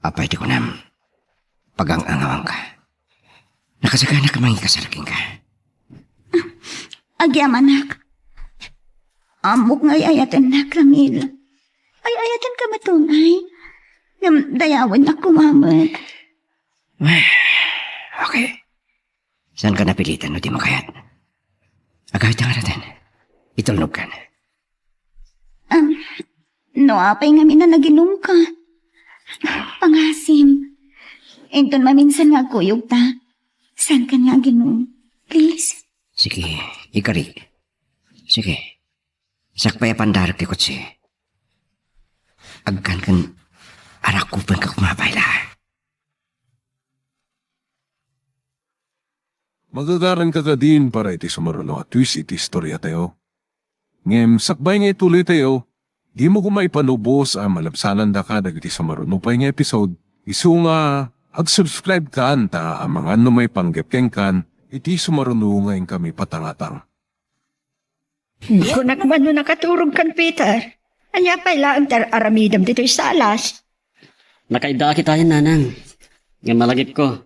Apay ti kunam, pagang-angawangka. Nakasagana ka mangikasar kenka. Agyamanak. Ammok nga ay-ayatennak, Ramil. Ay-ayatenka met unay. Ngem dayawennak koma met. Ay, okay. Saanka napilitan no dimo kayat? Agayta nga raten. Itulnogkan. Um, no apay ngamin a naginumka? Pangasim. Inton maminsan nga agkuyogta, saankan nga aginum? Please? Sige, ikari. Sige. Sakbay a pandarek ti kotse. Agkan ken arakupenka koma pay la. Magagaranka kadin para iti sumaruno a twist iti istoriatayo. Ngem sakbay nga ituloytayo, dimo koma ipanubos a malabsanandaka dagiti sumaruno pay nga episode, isu nga ag-subscribe kan ta amangan no maipanggep kenkan iti sumaruno nga inkami patangatang. Kunak man no nakaturog kan Peter. Ania pay laeng ti ar-aramidem ditoy salas? Nakaiddaak itayen, nanang. Ngem malagipko,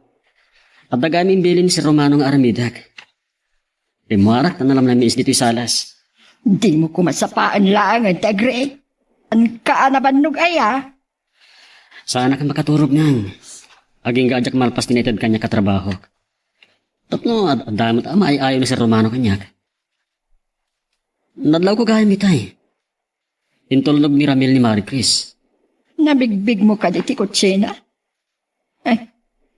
adda gayam imbilin ni Sir Romano nga aramidek. Rimmuarak ta nalamlamiis ditoy salas. Dimo koma sapaen laengen ti agriit. Anka a nabannog aya? Saanak a makaturog, nang. Agingga a diak malpas ti naited kaniak a trabahok. Tapno ad-, adda met a maay-ayo ni Sir Romano kaniak. Nadlawko gayam itay. Intulnog ni Ramil ni Mari Chris. Nabigbigmo kadi ti kutsina? Eh,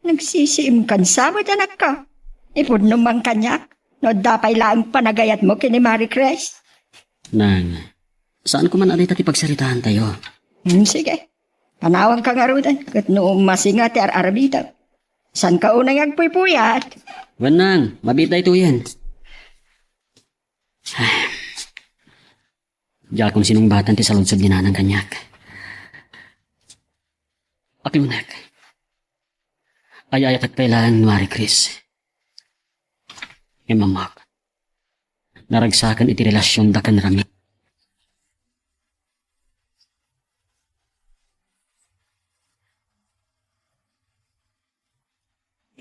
nagsisiimkan sa met, anakko. Ipudnom man kaniak no adda pay laeng panagayatmo ken ni Mari Chris. Nang, saanko man a dayta ti pagsaritaantayo. Hmm, sige. Panawanka ngaruden, ket no masinga ti ar-aramidem, saanka unay nga agpuypuyat. Wen, nang, mabiit daytoyen. Diakon sinungbatan ti saludsod ni nanang kaniak. Aklonek, ay-ayatek pay laeng ni Mari Chris. Ngem ammok, naragsaken iti relasionda ken Ramil.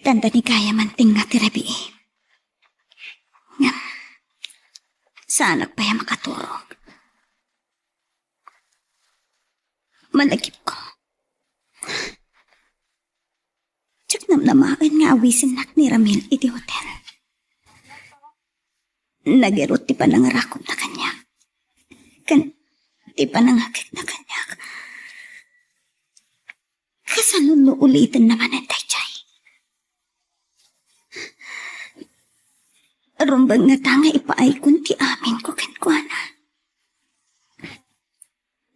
Dandani gayam a tinga ti rabii. Ngem, saanak pay a makaturog. Malagipko, diak namnamaen nga awisennak ni Ramil iti hotel. Nagerut ti panangarakomna kaniak. Ken ti panangaketna kaniak. Kasano no ulitenna manen daydiay? Rumbeng ngata nga ipaaykon ti aminko kenkuana.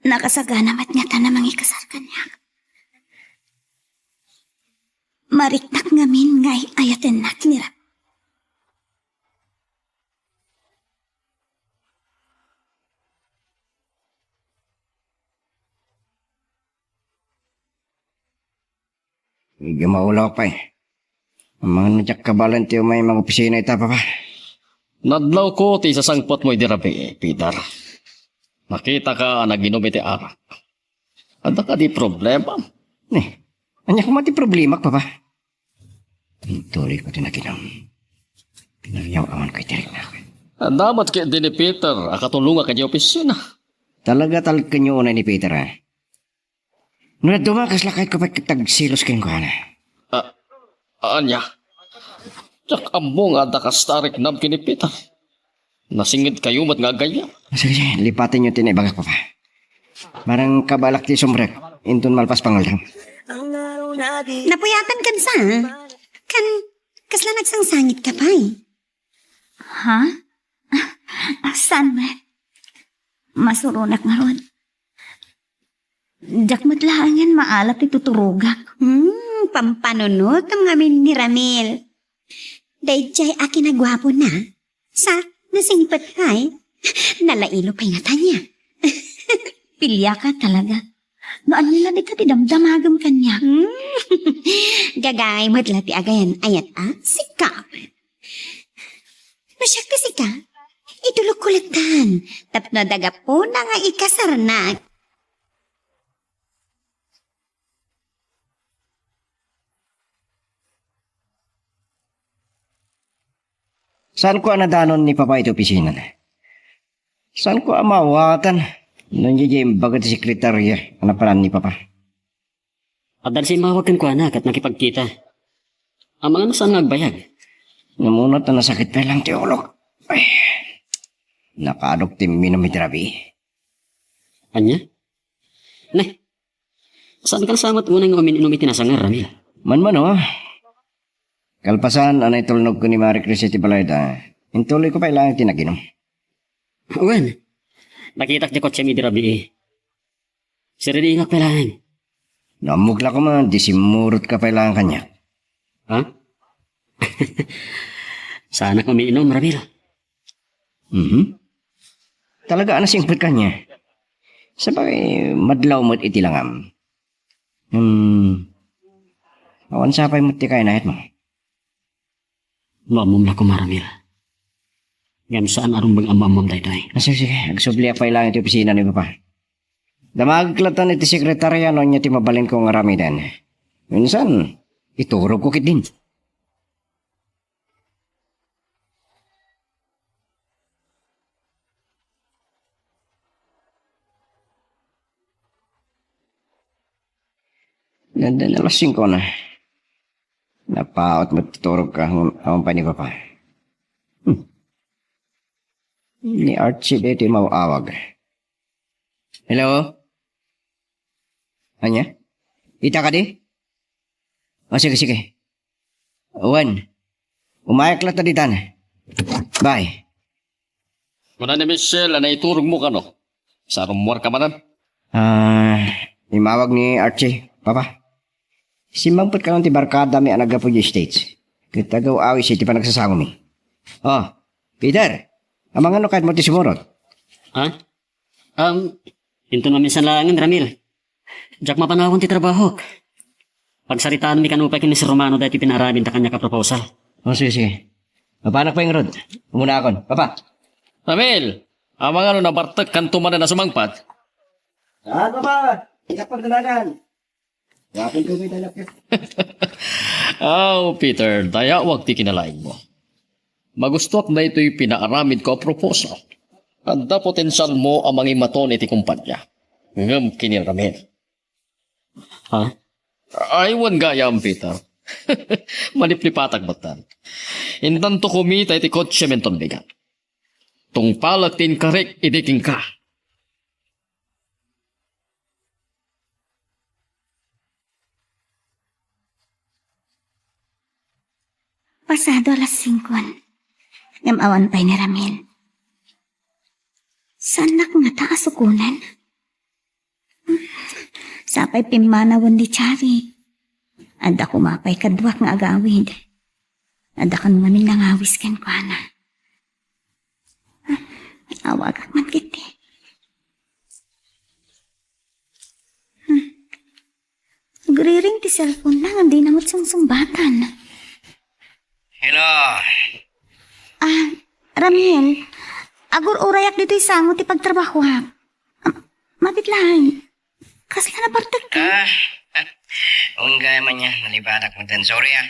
Nakasagana met ngata a mangikasar kaniak. Mariknak ngamin nga ay-ayatennak ni Ra- Medyo maulaw pay. Amangan no diak kabaelan ti umay mangopisina ita, Papa. Nadlawko ti isasangpetmo idi rabii, Peter. Nakitaka a naginum iti arak. Adda kadi problema? Ni, ania koma ti problemak, Papa? Intuloyko ti naginum. Pinaryaw-awanko iti riknak. Adda met ketdi ni Peter a katulongak idiay opisina. Talaga, talkenyo unay ni Peter, a? No dadduma, kasla kayatko pay ket agselos kenkuana. A-, ania? Diak ammo nga adda kasta a riknam ken ni Peter. Nasingngedkayo met nga aggayyem. Sige, sige, lipatenyo ti naibagak, Papa. Marang kabaelak ti isumrek inton malpas panguldam. Napuyatankan sa, a? Ken kasla nagsangsangitka pay? Ha? Saan met? Masuronak ngarud. Diak met laengen maala ti tuturogak. Hmm, pampanunotem ngamin ni Ramil. Daydiay a kinaguapona. Sa, nasingpet pay. Nalailo pay ngata nia. Piliaka talaga. No ania la dita ti damdamagem kaniak. Hmm. Gagangay met la ti agayan-ayat a sika. No siak ti sika, itulokko latta tapno adda gapuna nga ikasarnak. Saanko a nadanon ni Papa iti opisinana. Saanko a maawatan no ania diay imbaga ti sekretaria a napanan ni Papa. Adda simmawag kenkuana ket nakipagkita. Amangan no saan nga agbayag. Namuna ta nasakit pay lang ti ulok. Ay, nakaadok ti imminum iti rabii. Ania? Ne, saan ka sa met unay nga umin-inum iti nasangar, Ramil? Manmano, ah. Kalpasan a naitulnogko ni Marie Chris iti balayda, intuloyko pay laeng ti nag-inum. Wen, nakitak ti kotsem idi rabii. Siridiingak pay laeng. No ammok la koma, di simmurotka pay laeng kaniak. Ha? Saanak umiinum, Ramil. Mhm. Talaga a nasingpet kaniak. Sabagay, madlaw met iti langam. Hmm. Awan sa pay met ti kainayatmo. No ammom la koma, Ramil. Ngem saan a rumbeng ammoammom daytoy. Ah, sige, sige. Agsubliak pay laeng iti opisina ni Papa. Damagek latta iti sekretaria no ania ti mabalinko nga aramiden. Minsan, iturogko ketdin. Nanda na alas singko na. Napaut met ti turogka, awan pay ni Papa. Hmm. Ni Archie daytoy maawag. Hello? Ania? Ita kadi? O, sige, sige. Wen, umayak latta ditan. Bye. Kuna ni Michelle a naiturogmo kano. Sarummuarka manen? Ah, immawag ni Archie, Papa. Simmangpet kano ti barkadami a naggapu idiay States. Ket agaw-awis iti panagsasangomi. Oh, Peter, amangan no kayatmo ti sumurot? Ha? Um, inton maminsan laengen, Ramil. Diak mapanawon ti trabahok. Pagsaritaanmi kano pay ken ni Sir Romano daytoy pinaaramidda kaniak a proposal. Oh, sige, sige. Mapanak pay ngarud. Umunaakon. Papa. Ramil, amangan no nabartekkanto manen a sumangpet? Ah, Papa. Iyapag dalagan. Aw, Peter, dayawak ti kinalaingmo. Magustuak daytoy pinaaramidko a proposal. Adda potensialmo a mangimaton iti kompania. Ngem ken ni Ramil. Ha? Ay, wen gayam, Peter. Maliplipatak metten. Intanto kumita iti kotsem inton bigat. Tungpalek ti inkarek idi kenka. Pasado alas singko. Ngem awan pay ni Ramil. Saannak ngata a sukonen? Sapay pimmanawen ni Chari. Adda koma pay kaduak nga agawid. Adda kano ngamin nangawis kenkuana. Awagak man ketdi. Hmm. Agriring ti cellphone-na, ngem dina met sungsungbatan. Hello. Ah, Ramil, agur-urayak ditoy sango ti pagtrabahoak. Ah, mabit laeng. Kasla nabartekka? Ah, wen gayam ania, nalipatak metten. Sorry, ah.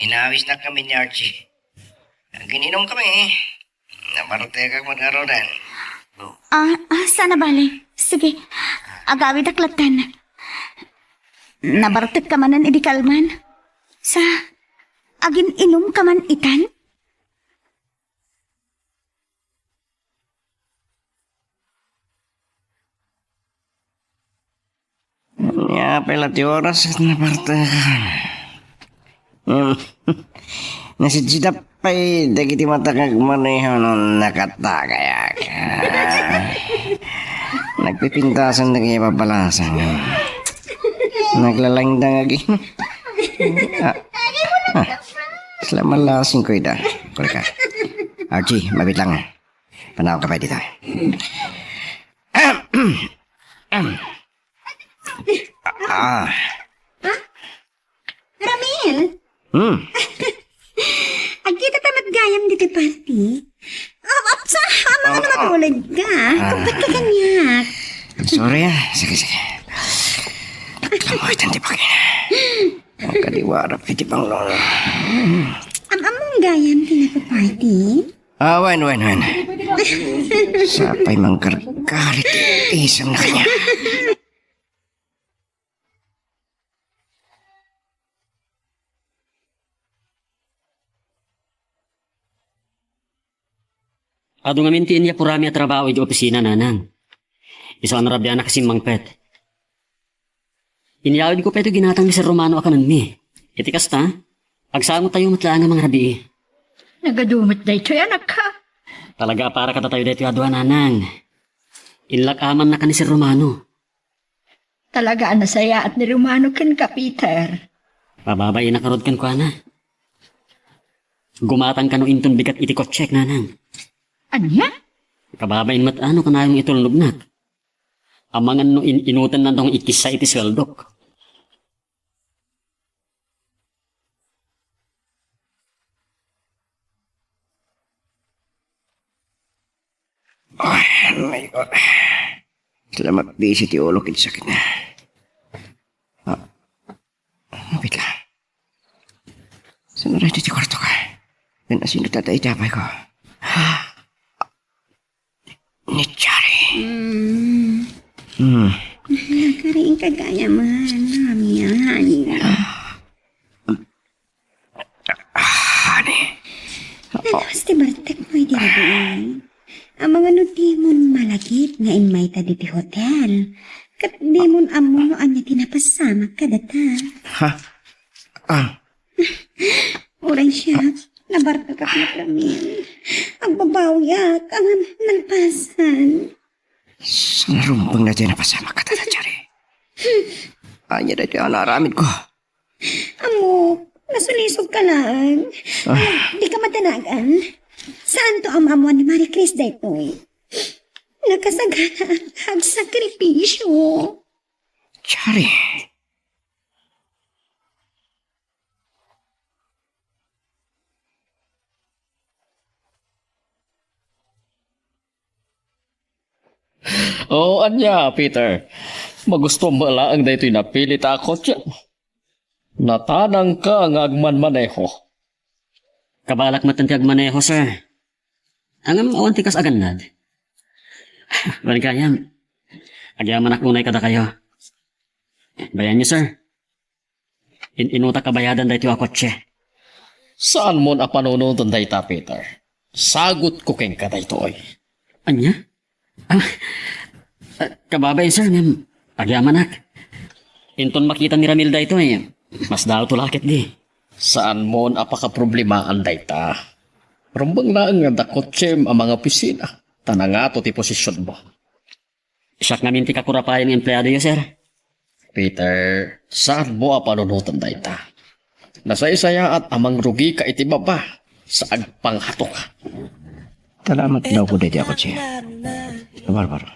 Inawisnak kami ni Archie. Agin-inumkami. Nabartekak met ngaruden. Ah, ah, saan a bale. Sige. Agawidak latta. Nabartekka manen idi kalman. Sa, agin-inumka man itan? Ania pay la ti oras ket nabartekak. Em, nasidsidap pay dagiti matak nga agmaneho no nakatagayak. Nagpipintasan dagiti babalasang. Naglalangdang agi. Ah, ah, kasla malasingko ida. Kureka. Archie, mabit lang. Panaw ka pa dita. Ahem. Ahem. Ah. Ramil? Hmm. Agkitata met gayam ditoy party? Ah, apsa, amangan a matulog ka. Ah. Kampet ka kaniak. Sorry, ah. Sige, sige. Kamoy tan ti bagina. Ang kadiwarap iti panglolo. Am-ammom gayam ti nagpa-party? Ah, wen, wen, wen. Sapay manggargarit ti isem na kanya. Adu ngamin ti inyapurami a trabaho iti opisina, nanang. Isu a narabianak a simmangpet. Inyawidko pay ti ginatang ni Sir Romano a kanenmi. Iti kasta, agsangotayo met laeng a mangrabii. Nagadu met daytoy, anak, ha? Talaga a para kadatayo daytoy a dua, nanang. Inlak-amanna ken ni Sir Romano. Talaga a nasayaat ni Romano kenka, Peter. Pababainak ngarud kenkuana. Gumatang kano inton bigat iti kotsek, nanang. Ania? Kababain met a no kanayon itulnognak. Amangan no in-inutenna nga ikissa iti sueldok. Ay, my God. Sala mabisi ti ulok iti sakitna. Ah, wait lang. Saan na rin ti kwarto ka? Yan, asino tata itapay ko? Ni Chari. Mm. Hmm. Nakariing ka gayam, Ramian. Ah, honey. Nalawas ti bartek mo, idi rabiin. Amangan no dimon malagip nga immayta diti hotel. Ket dimon ammo no ania ti napasamak kadata. Ha? Ah. Uray siak, nabartekak met, Ramil. Agbabawiak, ngem nalpasan. Saan a rumbeng daytoy napasamak kadata, Chari? Ania daytoy a naaramidko? Ammok, nasulisog ka laeng. Ah. Ngem dika madanagan. Saanto a maammuan ni Marie Chris daytoy? Nakasaganaak nga agsakripisyo. Chari. O, ania, Peter? Magustom met laeng daytoy napilit a kotse. Natanangka nga agmanmaneho. Kabalak met ti agmaneho, sir. Ngem awan ti kas agannad. Wen gayam, agyamanak unay kadakayo. Bayaenyo, sir. In-inutak a bayadan daytoy a kotse. Saanmon a panunoten dayta, Peter. Sagutko kenka daytoy. Ania? Ah, ah, kababain, sir, ngem agyamanak. Inton makita ni Ramil daytoy, masdaawto la ketdi. Saanmon a pakaproblemaen dayta. Rumbeng laeng nga adda kotsem a mangaopisina, ta nangato ti posisionmo. Siak ngamin ti kakurapayan nga empleadoyo, sir. Peter, saanmo a panunoten dayta. Nasaysayaat a mangrugika iti baba sa agpanghato. Salamat daw ko dayta a kotse. Barbaro.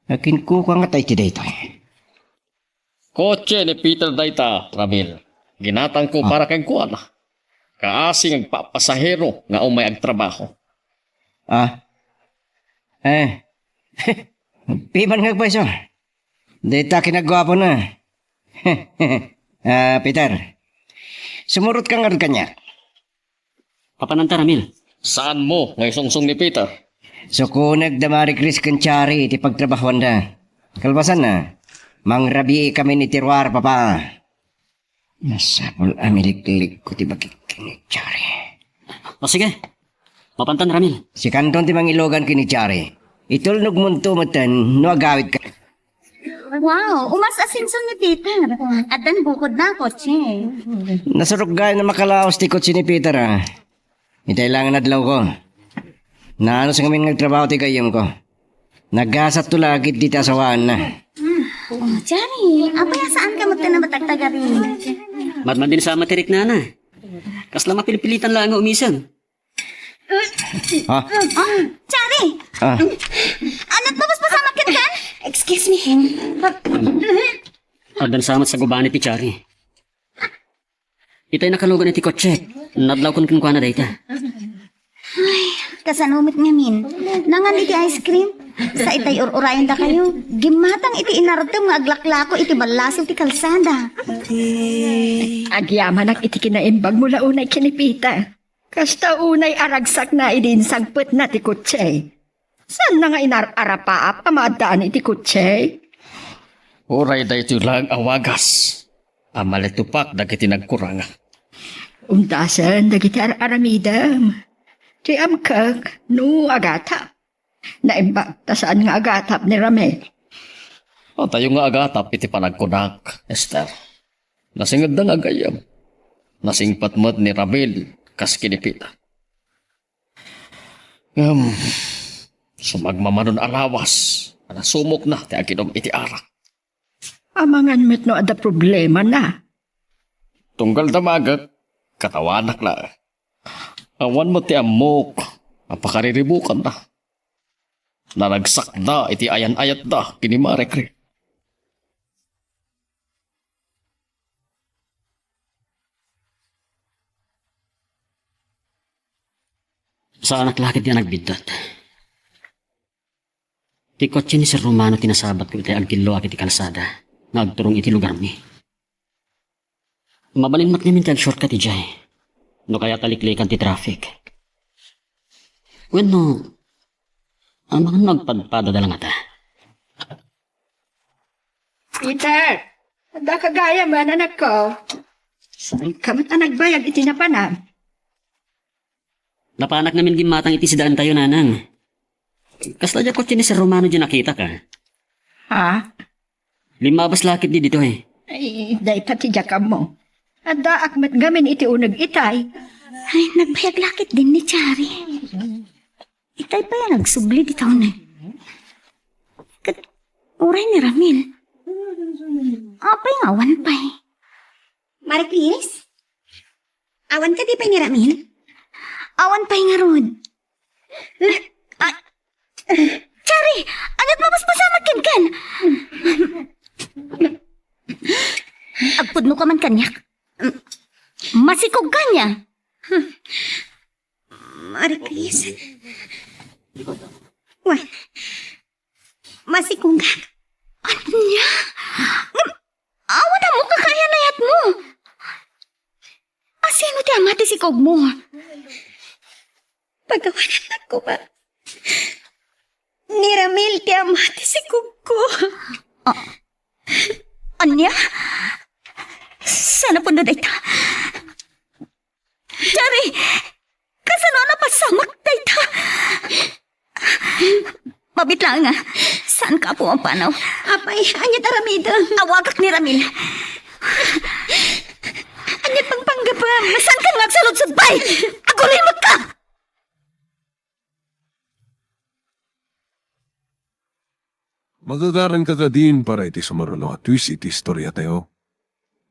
Akinkuka nga tay ti daytoy. Kotse ni Peter dayta, Ramil. Ginatangko Ah. para kenkuana. Kaasi nga agpapasahero nga umay agtrabaho. Ah. Eh. Piman nga agpayso. Dayta kinaguapo na. Ah, Peter. Sumurot ka ngarud kaniak. Papananta, Ramil. Saanmo nga isungsong ni Peter? Sukonek da Marie Chris ken Chari iti pagtrabahoanda. Kalpasanna, mangrabii kami ni Teruar, Papa. Masapul a miliklikko ti bakik ken ni Chari. O sige, mapantan, Ramil. Sikanton ti mangilogan ken ni Chari. Itulnogmonto metten no agawidka. Wow, umas asenso ni Peter. Addan bukodna a kotse. Nasurok gayam a makalaos ti kotse ni Peter, a. Itay laeng nga adlawko. Naanus ngamin nga agtrabaho ti gayyemko. Nagasatto la ketdi ti asawaenna. Hmm. Oh, Johnny, apay a saanka met ti nabatag tagarin? Madmadin sa matirik, nana. Kasla mapilpilitan laeng nga umisag. Ha? Ah, Johnny! Ah. Anat mo, paspasamak ketdi? Excuse me. Addan sa met sa gubani ti Chari. Itay nakalugan iti kotse. Nadlawkon kenkuana dayta. Ay, kasano met ngamin? Nangan iti ice cream? Sa itay ur-urayendakayo, gimmatang iti inardem nga aglaklako iti ballaso ti kalsada. Agyamanak iti kinaimbag mo la unay ken ni Pita. Kasta unay a ragsakna idi insangpetna ti kotse. Saanna nga inar-arapaap a maaddaan iti kotse? Uray daytoy laeng a wagas a malitupak dagiti nagkuranga. Undasen dagiti ar-aramidem. Ti amkek no agatap. Naimbag ta saan nga agatap ni Ramel. Atayo nga agatap iti panagkunak, Esther. Nasingedda nga agayyem. Nasingpet met ni Ramil kas kinipita. Ngem, sumagmamanon a lawas a nasumokna ti aginom iti arak. Amangan met no adda problemana. Tunggal damagek, katawanak la. Awan met ti ammok a pakariribukanda. Naragsakda iti ayan-ayatda ken ni Marie Claire. Saanak la ketdi a nagbiddut. Ti kotse ni Sir Romano ti nasabatko iti agtilloak iti kalsada nga agturong iti lugarmi. Mabalin met ngamin ti ag-shortcut idiay. No kayat a liklikan ti traffic. Wenno, amangan no agpadpadada la ngata? Peter, adda ka gayam, anakko. Saan ka met a nagbayag iti napanak? Napanak ngamin gimmatang iti sidaentayo, nanang. Kasla diay kotse ni Sir Romano diay nakitak, a. Ha? Limmabas la ketdi ditoy. Ay, dayta ti diak ammo. Addaak met ngamin iti uneg itay. Ay, nagbayag la ketdin ni Chari. Itay pay a nagsubli dita uneg. Ket uray ni Ramil. Apay nga awan pay? Marie Claire? Awan kadi pay ni Ramil? Awan pay ngarud. Ay, Chari, ania't mapaspasamak kenka? Agpudno ka man kaniak. Masikog ka ania? Marie Claire. Wen, masikogak. Ania? Ngem, awan ammok a kayan-ayatmo. A, sino ti ama ti sikogmo? Pagawanan koma. Ni Ramil ti ama ti sikogko. A, ania? Saan a pudno dayta? Chari, kasano a napasamak dayta? Mabiit laeng a, saanka a pumapanaw. Apay, ania't aramidem? Awagak ni Ramil. Ania't pangpanggepem? Saankan nga agsaludsod, bay? Agulimekka! Magagaranka kadin para iti sumaruno a twist iti istoriatayo.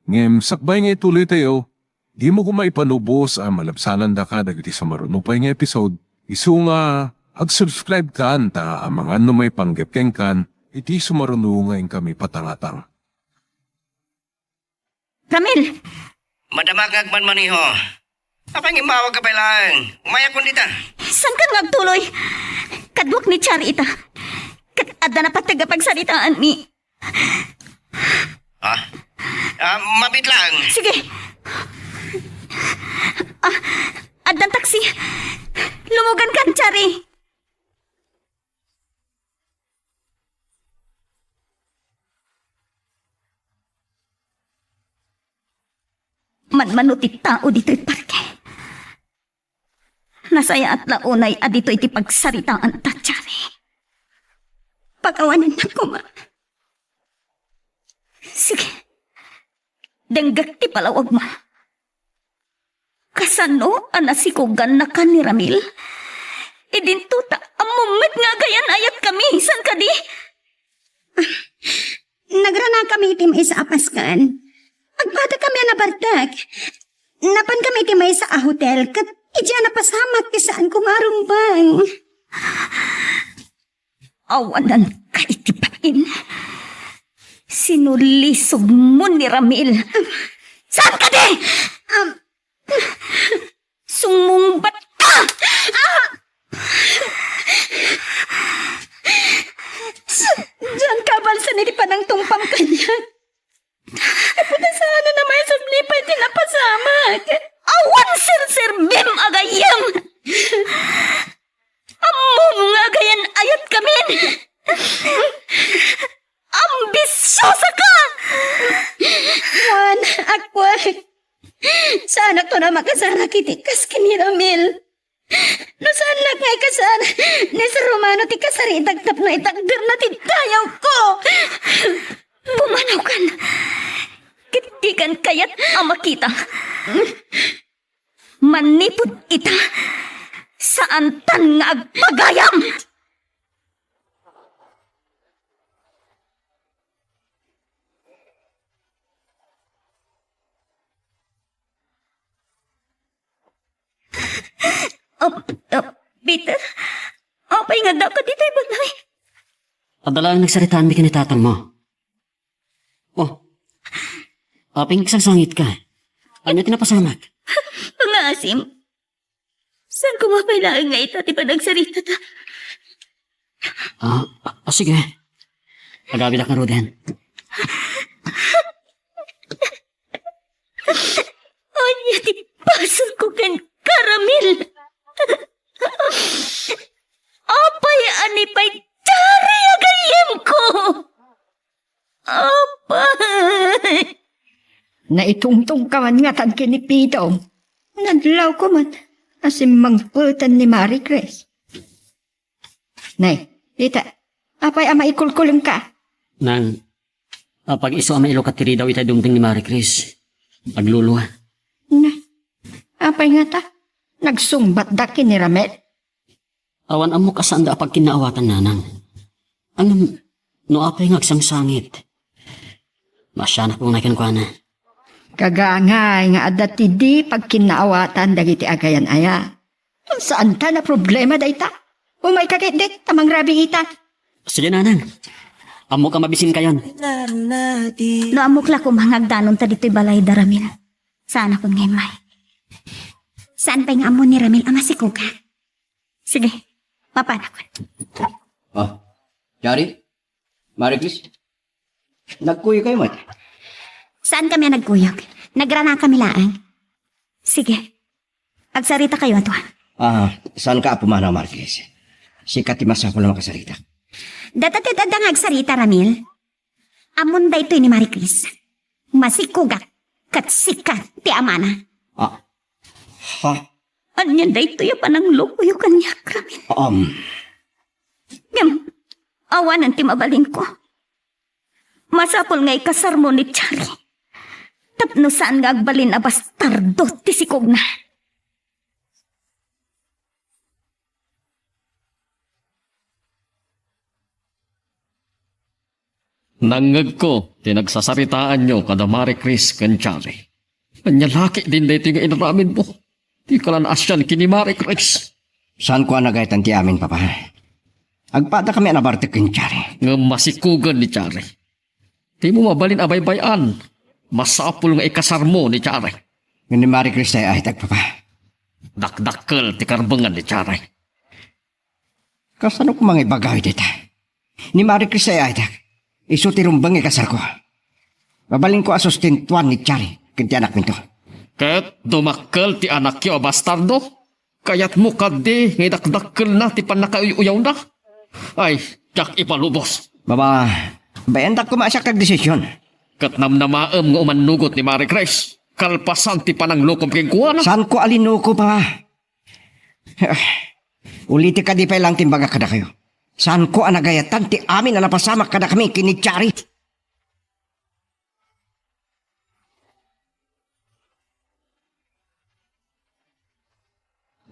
Ngem sakbay nga ituloytayo, dimo koma ipanubos a malabsanandaka dagiti sumaruno pay nga episode. Isu nga, ag-subscribe kan ta amangan no maipanggep kenkan iti sumaruno nga inkami patangatang. Ramil! Madama nga agmanmaneho. Apay nga immawagka pay laeng? Umayakon dita. Saankan nga agtuloy? Kaduak ni Chari ita. Ket adda napateg a pagsaritaanmi. Ah? Ah, mabiit laeng. Sige. Ah, addan taksi. Lumugankan, Chari. Manmano ti tao ditoy parke. Nasayaat la unay a ditoy ti pagsaritaanta, Chari. Pakawanennak koma. Sige. Denggek ti palawagmo. Kasano a nasikogannaka ni Ramil? Idinto ta ammom met nga agayan-ayatkami, saan kadi? Nagranakami iti maysa a pasken. Agpadakami a nabartek. Napankami iti maysa a hotel ket idiay a napasamak ti saanko nga arumbeng. Awananka iti In, sinulisogmo ni Ramil. Saan kadi? Um, Sumungbat ka! Ah! Sa-, diyan ka abalsan iti panangtungpam kaniak. Apo, ta saan a namaysa ni pay ti napasamak. Awan serserbim a gayyem! Ammom nga agayan-ayat kamin! Ambisyosa ka! Juan, Aqua, saanakto a makasarak iti kas ken ni Ramil. No saannak nga ikasar, ni Sir Romano ti kasaritak tapno itakderna ti dayawko. Pumanawkan, ket dikan kayat a makita. Manipud ita, saantan nga agpagayam! Ap-, ap-, Peter, apay nga addaka ditoy balay? Adda laeng nagsaritaanmi ken ni tatangmo. Oh, apay nga agsangsangit ka? Ania ti napasamak? Pangaasim. Saan ko mapay laeng nga ita ti panagsaritata? Ah, ah, ah, sige. Agabidak ngaruden. Ania ti pasurko ken Karamil? Apay a ni pay Chari a gayyemko? Apay! Naitungtong ka man ngatan ken ni Pito. Nadlaw ko man a simmangpeten ni Marie Grace. Nay, dita, apay a maikulkuleng ka? Nang, apag-isu a mailukat ti ridaw itay dumteng ni Marie Grace. Aglulua. Na, apay ngata? Nagsungbatda ken ni Ramel? Awan ammok a saanda a pagkinnaawatan, nanang. Ngem no apay nga agsangsangit, maasianak unay kenkuana. Gagangay nga adda ti di pagkinnaawatan dagiti agayan-ayat. Saantan a problema dayta. Umayka ketdi ta mangrabii ita. Sige, nanang. Ammok a mabisinkayon. No ammok la koma nga agdanonta ditoy balay da Ramil, saanakon nga immay. Saan pay nga ammo ni Ramil a masikuga? Sige, mapanakon. Ah, Chari? Marie Grace? Nagkuyogkayo met? Saan kami a nagkuyog? Nagrana kami laeng. Sige, agsarita kayo, Atua. Ah, saan ka a pumanaw, Marie Grace? Sika ti masapul a makasarita. Data ti adda nga agsarita, Ramil. Ammon daytoy ni Marie Grace. Masikugak ket sika ti amana. Ah. Ha? Ania daytoy a pananglokoyo kaniak, Ramil? Um. Ngem, awanen ti mabalinko. Masapul nga ikasarmo ni Chari tapno saan nga agbalin a bastardo ti sikugna. Nangngegko ti nagsasaritaanyo kada Marie Grace ken Chari. Ania la ketdin daytoy nga inaramidmo? Dika la naasian ken ni Marie Grace. Saanko a nagayatan ti amin, Papa. Agpadakami a nabartek ken Chari. Ngem masikugen ni Chari. Dimo mabalin a baybay-an. Masapul nga ikasarmo ni Chari. Ngem ni Marie Grace ti ay-ayatek, Papa. Dakdakkel ti karbengan ni Chari. Kasano koma nga ibagayo dayta? Ni Marie Grace ti ay-ayatek. Isu ti rumbeng nga ikasarko. Mabalinko a sustentuan ni Chari ken ti anakminto. Ket dumakkel ti anakyo a bastardo? Kayatmo kadi nga idakdakkelna ti pannakauy-uyawna? Ay, diak ipalubos. Baba, bayandak koma a siak ti agdesision. Ket namnamaem nga umannugot ni Marie Grace kalpasan ti pananglokom kenkuana. Saanko a linuko, Papa. Ulitek kadi pay laeng ti imbagak kadakayo. Saanko a nagayatan ti amin a napasamak kadakami ken ni Chari.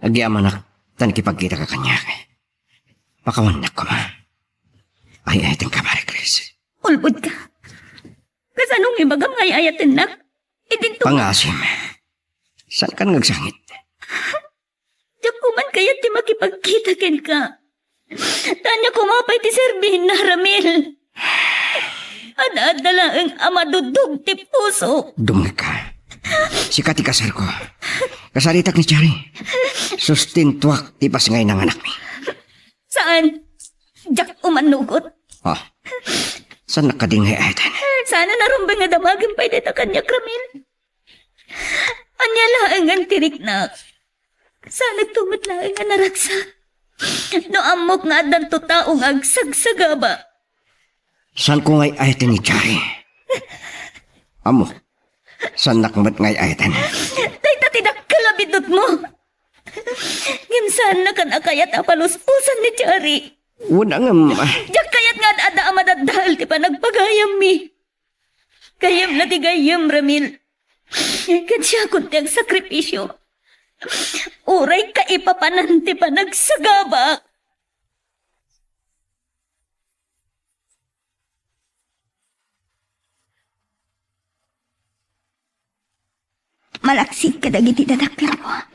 Agyamanak ta nakipagkitaka kaniak. Pakawannak koma. Ay-ayatenka, Marie Grace. Ulbodka. Kasano nga ibagam nga ay-ayatennak? Idinto. Pangaasim. Saanka nga agsangit? Diak koma kayat ti makipagkita kenka. Ta ania koma pay ti serbienna, Ramil? Adda-adda laeng a madudog ti puso. Dumngegka. Sika ti kasarko. Kasaritak ni Chari. Sustentuak ti pasngayna nga anakmi. Saan? Diak umannugot. Oh. Saan nakadingay ayatan? Saan a narumbeng nga damagem pay dayta kaniak, Ramil? Ania laengen ti riknak? Saan nagtumet laeng a naragsak? No ammok nga addanto tao nga agsagsagaba. Saanko nga ay-ayaten ni Chari. Ammo, saannak met nga ay-ayaten. Dayta ti dakkel a bidutmo. Ngem saannakan a kayat a paluspusan ni Chari. Wen a ngem, ah. Diak kayat nga ad-adda a madaddael ti panagpagayammi. Gayyemna ti gayyem, Ramil. Ket siakon ti agsakripisio. Uray kaipapanan ti panagsagabak. Malaksid kadagiti dadakkelko.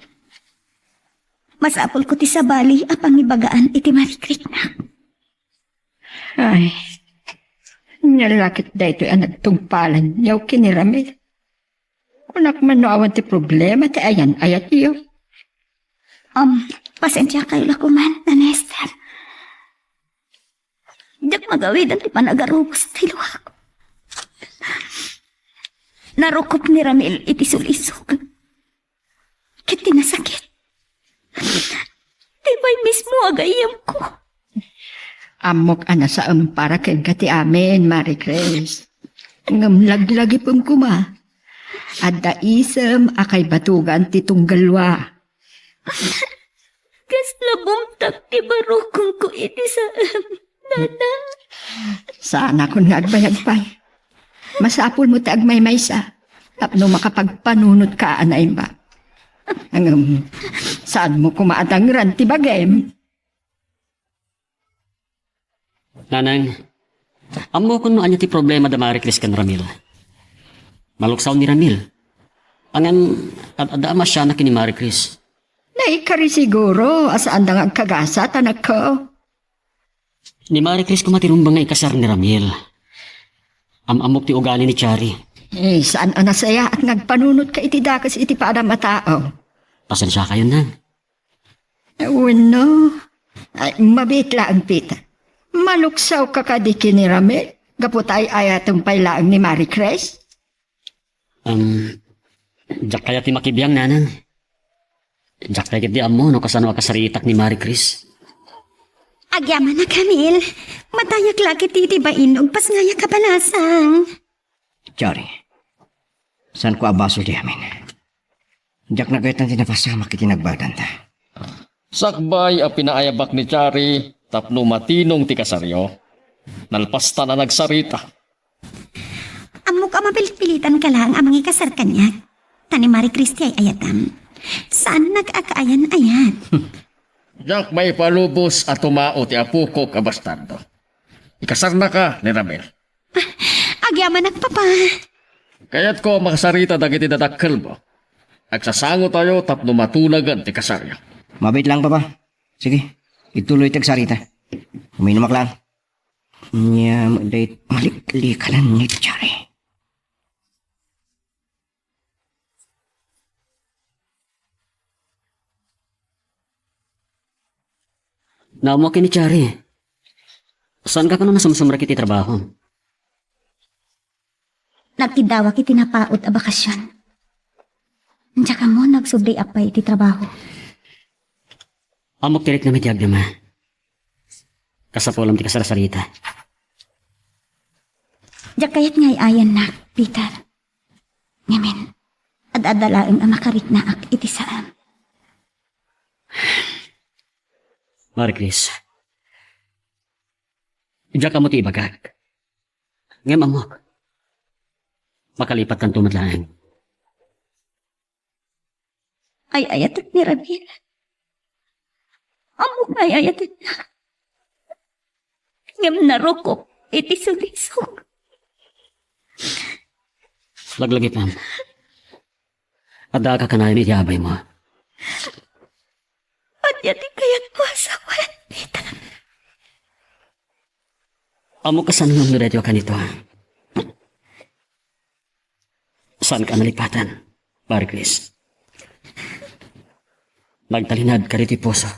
Masapulko ti sabali a pangibagaan iti marikriknak. Ay, ania la ket daytoy a nagtungpalanyo ken ni Ramil. Kunak man no awan ti problema ti ayan-ayatyo. Um, pasensiakayo la koma, Nanay Esther. Diak magawidan ti panagarubos ti luak. Narukop ni Ramil iti sulisog. Ket ti nasakit, ti pay mismo a gayyemko. Ammok a nasaem para kenka ti amin, Marie Chris. Ngem laglagipem koma. Adda isem a kaibatugan ti tunggalwa. Kasla bumtak ti barukongko iti saem, Nana. Saanakon nga agbayag pay. Masapulmo ti agmaymaysa tapno makapagpanunotka a naimbag. Ngem, saanmo koma a dangran ti bagim. Nanang, ammokon no ania ti problema da Marie Chris ken Ramil. Maluksaw ni Ramil. Ngem, ad-adda a masianak ken ni Marie Chris. Naikari siguro a saanda nga agkagasat, anakko. Ni Marie Chris koma ti rumbeng nga ikasar ni Ramil. Am-ammok ti ugali ni Chari. Eh, saan a nasayaat nga agpanunotka iti dakes iti padam a tao? Pasensiakayon, Nang. Wenno, ay, mabiit laeng, Peter. Maluksawka kadi ken ni Ramil gapu ta ay-ayatem pay laeng ni Marie Chris? Um, diak kayat ti makibiang, Nanang. Diak pay ketdi ammo no kasano a kasaritak ni Marie Chris. Agyamanak, Ramil. Matayak la ketdi iti bain no agpasngayak a balasang. Chari, saanko a basol ti amin. Diak nagayyem ti napasamak iti nagbaadanta. Sakbay a pinaayabak ni Chari tapno matinong ti kasaryo, nalpastan a nagsarita. Ammok a mapilpilitanka laeng a mangikasar kaniak. Ta ni Marie Chris ti ay-ayatam. Saannak a kaayan-ayat. Diak maipalubos a tumao ti apok a bastardo. Ikasarnaka ni Ramil. Agyamanak, Papa. Kayatko a makasarita dagiti dadakkelmo. Agsasangotayo tapno matunagen ti kasaryo. Mabiit laeng, Papa. Sige, ituloy ti agsarita. Uminumak laeng. Ania met dayta maliklikanan ni Chari. Naammoak ken ni Chari. Saanka kano nasumsumrek iti trabaho? Nagkiddawak iti napaut a bakasion. Diak ammo no agsubli apay iti trabaho. Ammok ti riknam iti agdama. Kasapulam ti kasarsarita. Diak kayat nga ay-ayannak, Peter. Ngamin, ad-adda laeng a makariknaak iti saan. Marie Chris, diak ammo ti ibagak. Ngem ammok, makalipatkanto met laeng. Ay-ayatek ni Ramil. Ammok nga ay-ayatenna. Ngem narukop iti sulisog. Laglagipem. Adda a kakanayon iti abaymo. Ania ti kayatmo a sawen, Peter? Ammok kasano nga umno daytoy a kanito. Saanka a nalipatan, Mari Chris. Nagtalinaed ka ditoy pusok.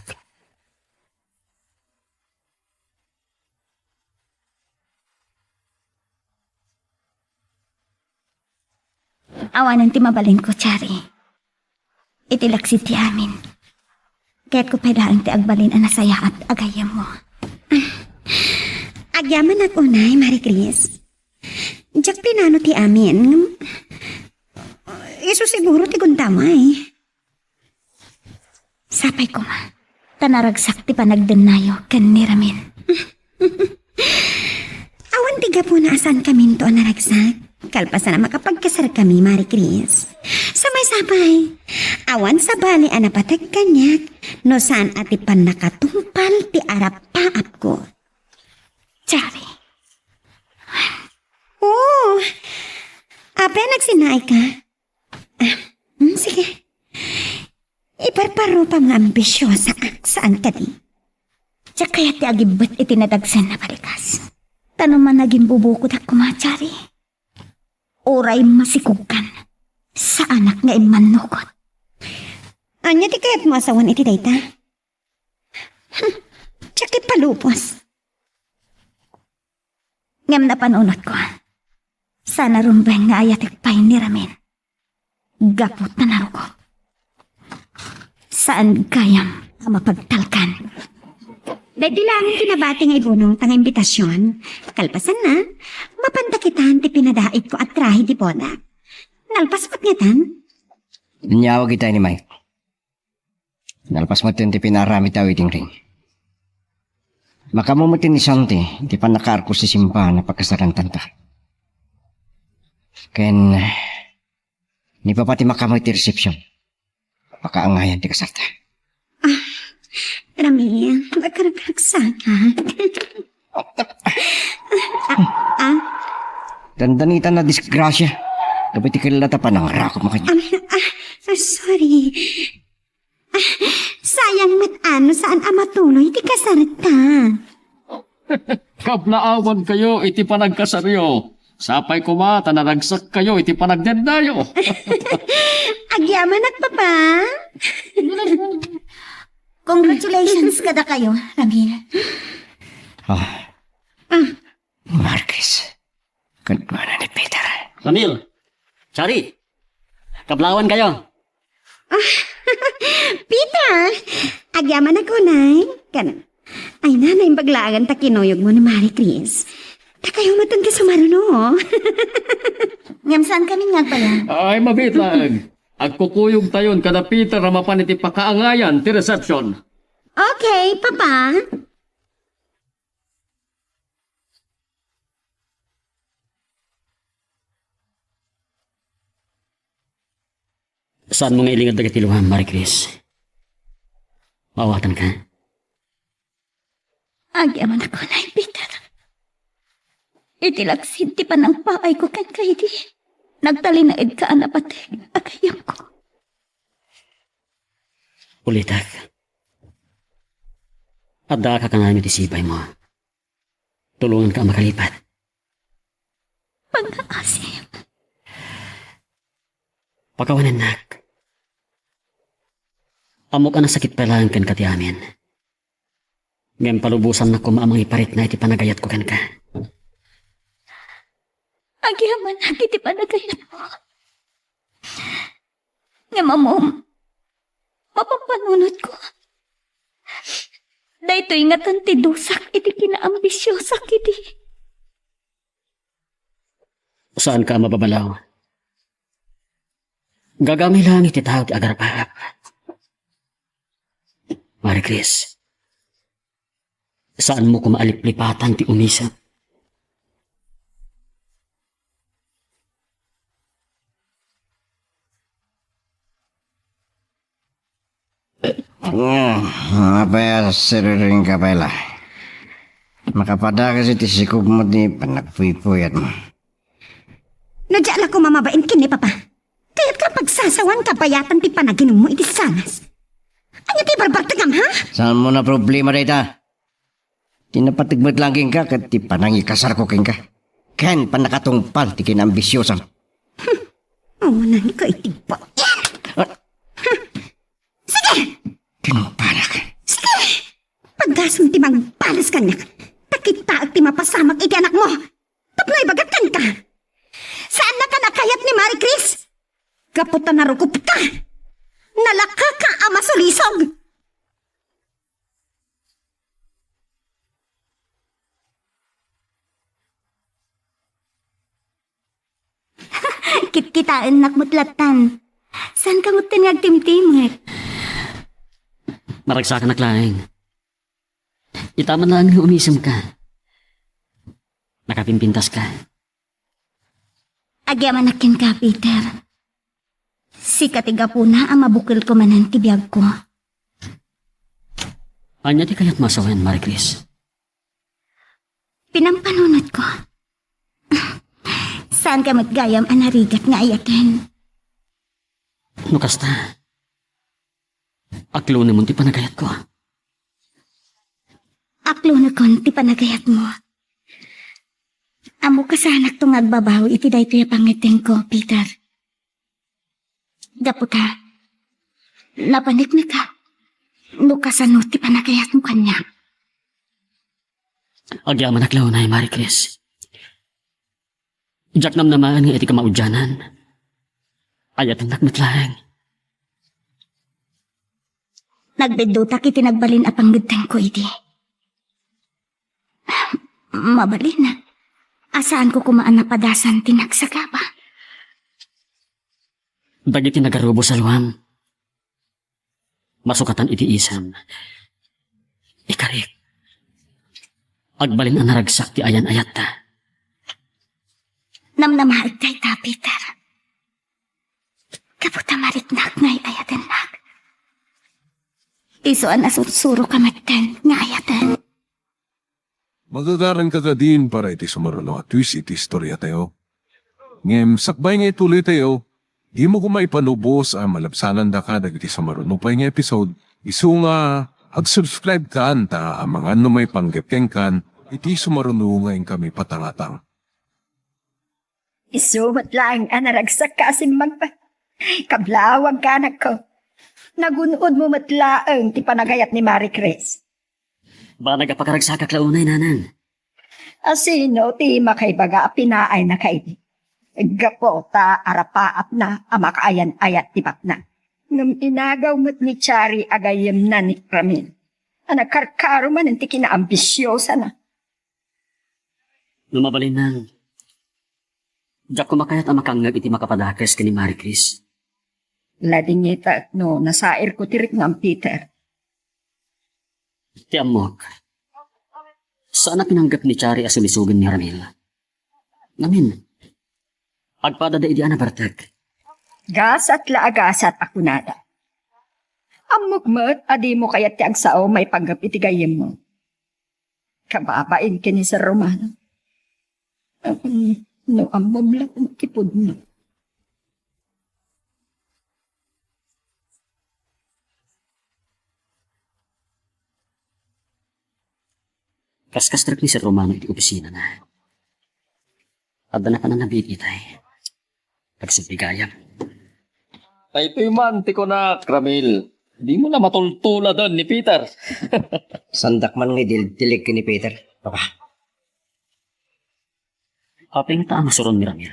Awanen ti mabalinko, Chari. Iti laksid ti amin, kayatko pay laeng ti agbalin a nasayaat a gayyemmo. Agyamanak unay, Mari Chris. Diak pinano ti amin, ngem isu siguro ti gundaway. Sapay koma, ta naragsak ti panagdennayo ken ni Ramil. Awan ti gapuna a saankaminto a naragsak. Kalpasan a makapagkasarkami, Mari Chris. Sapay-sapay, awan sabali a napateg kaniak no saan a ti pannakatungpal ti arapaapko. Chari. Oo. Apay, nagsinnaay ka? Ah, hmm, sige. Iparparupam nga ambisiosaak, saan kadi? Diak kayat ti agibbet iti nadagsen a balikas. Ta no managimbubukodak koma, Chari, uray masikogkan, saanak nga immannukot. Ania ti kayatmo a sawen iti dayta? Hmm, diak ipalubos. Ngem napanunotko, saan a rumbeng nga ayatek pay ni Ramil. Gapu ta narukop. Saan gayam a mapagtalkan. Daytoy laeng ti nabati nga ibunongta nga imbitasion. Kalpasanna, mapanda kitaen ti pinadaitko a trahe de boda. Nalpas met ngatan? Inyawag itay ni Mike. Nalpas met ti pinaaramidta a wedding ring. Makaammo met ni Santi ti pannakaarko ti simbahan a pakasarantanta. Ken ni Papa ti makaammo iti resepsion. Pakaangayan ti kasarta. Ah, Ramil, agkarkaragsanak. Ah, ah. Dandanitan a disgrasia. Gapu iti kella ta panangrakup kaniak. Ah, ah, sorry. Ah, sayang met no saan a matuloy ti kasarta. Kablaawankayo iti panagkasaryo. Sapay koma ta naragsakkayo iti panagdennayo. Agyamanak, Papa. Congratulations kadakayo, Ramil. Ah. Ah. Mari Chris, kenkuana ni Peter. Ramil, Chari, kablaawankayo. Ah, Peter, agyamanak unay. Kan, ay na, naimbag laengen ta kinuyogmo ni Mari Chris. Dakayo met ti sumaruno. Ngem saankami nga agbayag. Ay, mabiit laeng. Agkukuyogtayon kada Peter a mapan iti pakaangayan ti reception. Okay, Papa. Saanmo nga ilinged dagiti luam, Mari Chris. Maawatanka? Agyamanak unay, Peter. Iti laksid ti panangpaayko kenka idi, nagtalinaedka a napateg a gayyemko. Ulitek. Addaak a kanayon iti sibaymo. Tulonganka a makalipat. Pangngaasim. Pakawanennak. Ammok a nasakit pay laeng kenka ti amin. Ngem palubosannak koma a mangiparitna iti panagayatko kenka. Agyamanak iti panagayatmo. Ngem ammom, mapampanunotko. Daytoy ngatan ti dusak iti kinaambisiosak idi. Saanka a mababalaw. Gagamay laeng iti tao ti agarpaap. Mari Chris, saanmo koma a liplipatan ti umisem. Ah, apay a siriring ka pay la? Makapadakes iti sikogmo ti panagpuypuyatmo. No diak la koma mabain ken ni Papa, kayatka a pagsasawan kabayatan ti panaginummo iti sanas. Ania ti barbartegam, ha? Saanmo a problema dayta? Ti napateg met laeng kenka ket ti panangikasarko kenka. Ken pannakatungpal ti kinaambisiosam. Awananka iti bayan. Ah. Hmm. Sige! Tinuparak. Sige! Pagasem ti mangbalas kaniak. Ta kitaek ti mapasamak iti anakmo. Tapno ibagat kenka. Saannaka a kayat ni Marie Chris. Gapu ta narukopka. Nalakaka a masulisog. Kitkitaennak met lattan. Saanka metten nga agtimtimek? Maragsakanak laeng. Ita man laeng nga umisemka. Nakapimpintaska. Agyamanak kenka, Peter. Sika ti gapuna a mabukelko manen ti biagko. Ania ti kayatmo a sawen, Marie Chris? Pinampanunotko. Saanka met gayam a narigat nga ayaten. No kasta, aklonemon ti panagayatko. Aklonekon ti panagayatmo. Ammok a saanakto nga agbabawi iti daytoy a pangngeddengko, Peter. Gapu ta, napanikneka no kasano ti panagayatmo kaniak. Agyamanak la unay, Marie Chris. Diak namnamaen nga iti kamaudianan, ayatennak met laeng. Nagbiddutak iti nagbalin a pangngeddengko idi. Mabalin a saanko koma a napadasan ti nagsagaba. Dagiti nagarubos a luam, masukatan iti isam. Ikarik, agbalin a naragsak ti ayan-ayatta. Namnamaek dayta, Peter. Gapu ta mariknak nga ay-ayatennak. Isu a nasursuroka metten nga ayaten. Magagaranka kadin para iti sumaruno a twist iti istoriatayo. Ngem sakbay nga ituloytayo, dimo koma ipanubos a malabsanandaka dagiti sumaruno pay nga episode. Isu nga ag-subscribe kan ta amangan no maipanggep kenkan iti sumaruno nga inkami patangatang. Isu met laeng a naragsakka a simmagba. Kablawangka, anakko. Nagun-odmo met laeng ti panagayat ni Marie Chris. Banag a pakaragsakak la unay, nanang. A sino ti makaibaga a pinaayna kaydi? Gapu ta arapaapna a makaayan-ayat ti bakna. Ngem inagaw met ni Chari a gayyemna ni Ramil. A nakarkaro manen ti kinaambisiosana. No mabalinang, diak koma kayat a makangngeg iti makapadakes ken ni Marie Chris. Ladingitek no nasairko ti riknam, Peter. Ti ammok, saan a pinanggep ni Chari a sulisogen ni Ramil. Ngamin, agpadada idi a nabartek. Gasat la a gasat a kunada. Ammok met a dimo kayat ti agsao maipanggep iti gayyemmo. Kababain ken ni Sir Romano. Awan no ammom laeng ti pudno. Kaskastrek ni Sir Romano iti opisinana. Adda napan a nabiit itay. Agsubli gayam. Daytoy man ti kunak, Ramil. Dimo la matultuladen ni Peter. Saandak man nga idildilek ken ni Peter, Papa. Apay ngata a masuron ni Ramil?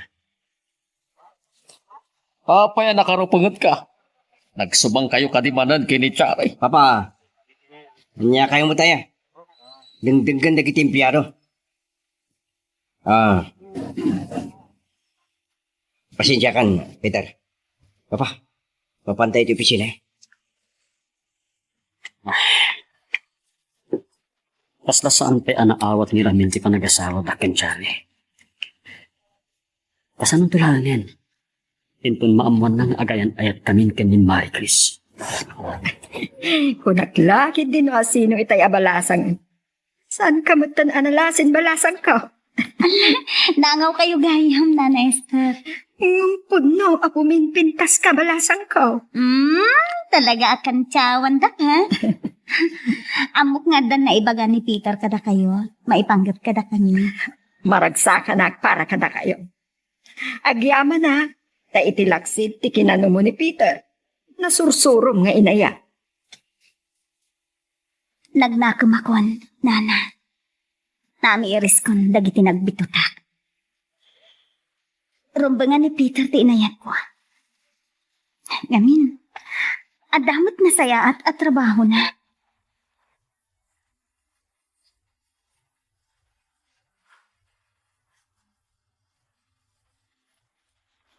Apay a nakarupengetka? Nagsubangkayo kadi manen ken ni Chari? Papa, ania kayo met aya? Dengdenggen dagiti empleyado. Ah. Pasensiakan, Peter. Papa, mapanta iti opisina, eh. Kasla saan pay a naawat ni Ramil ti panagasawa ken Chari. Kasanonto laengen? Inton maammoanna nga agayan-ayatkamin ken ni Marie Chris. Kunak la ketdi no asino itay a balasang. Saanka metten a nalasin balasangko? Nangaw kayo gayam, Nana Esther. Ngem pudno a puminpintaska balasangko. Hmm, talaga a kantsawandak, ha? Ammok nga addan naibaga ni Peter kadakayo, maipanggep kadakami. Maragsakanak para kadakayo. Agyamanak, Ta iti laksid ti kinanumo ni Peter, nasursurom nga inaya. Nagnakemakon, Nana. Namiiriskon dagiti nagbitutak. Rumbengan ni Peter ti inayatko. Ngamin, adda met nasayaat a trabahona.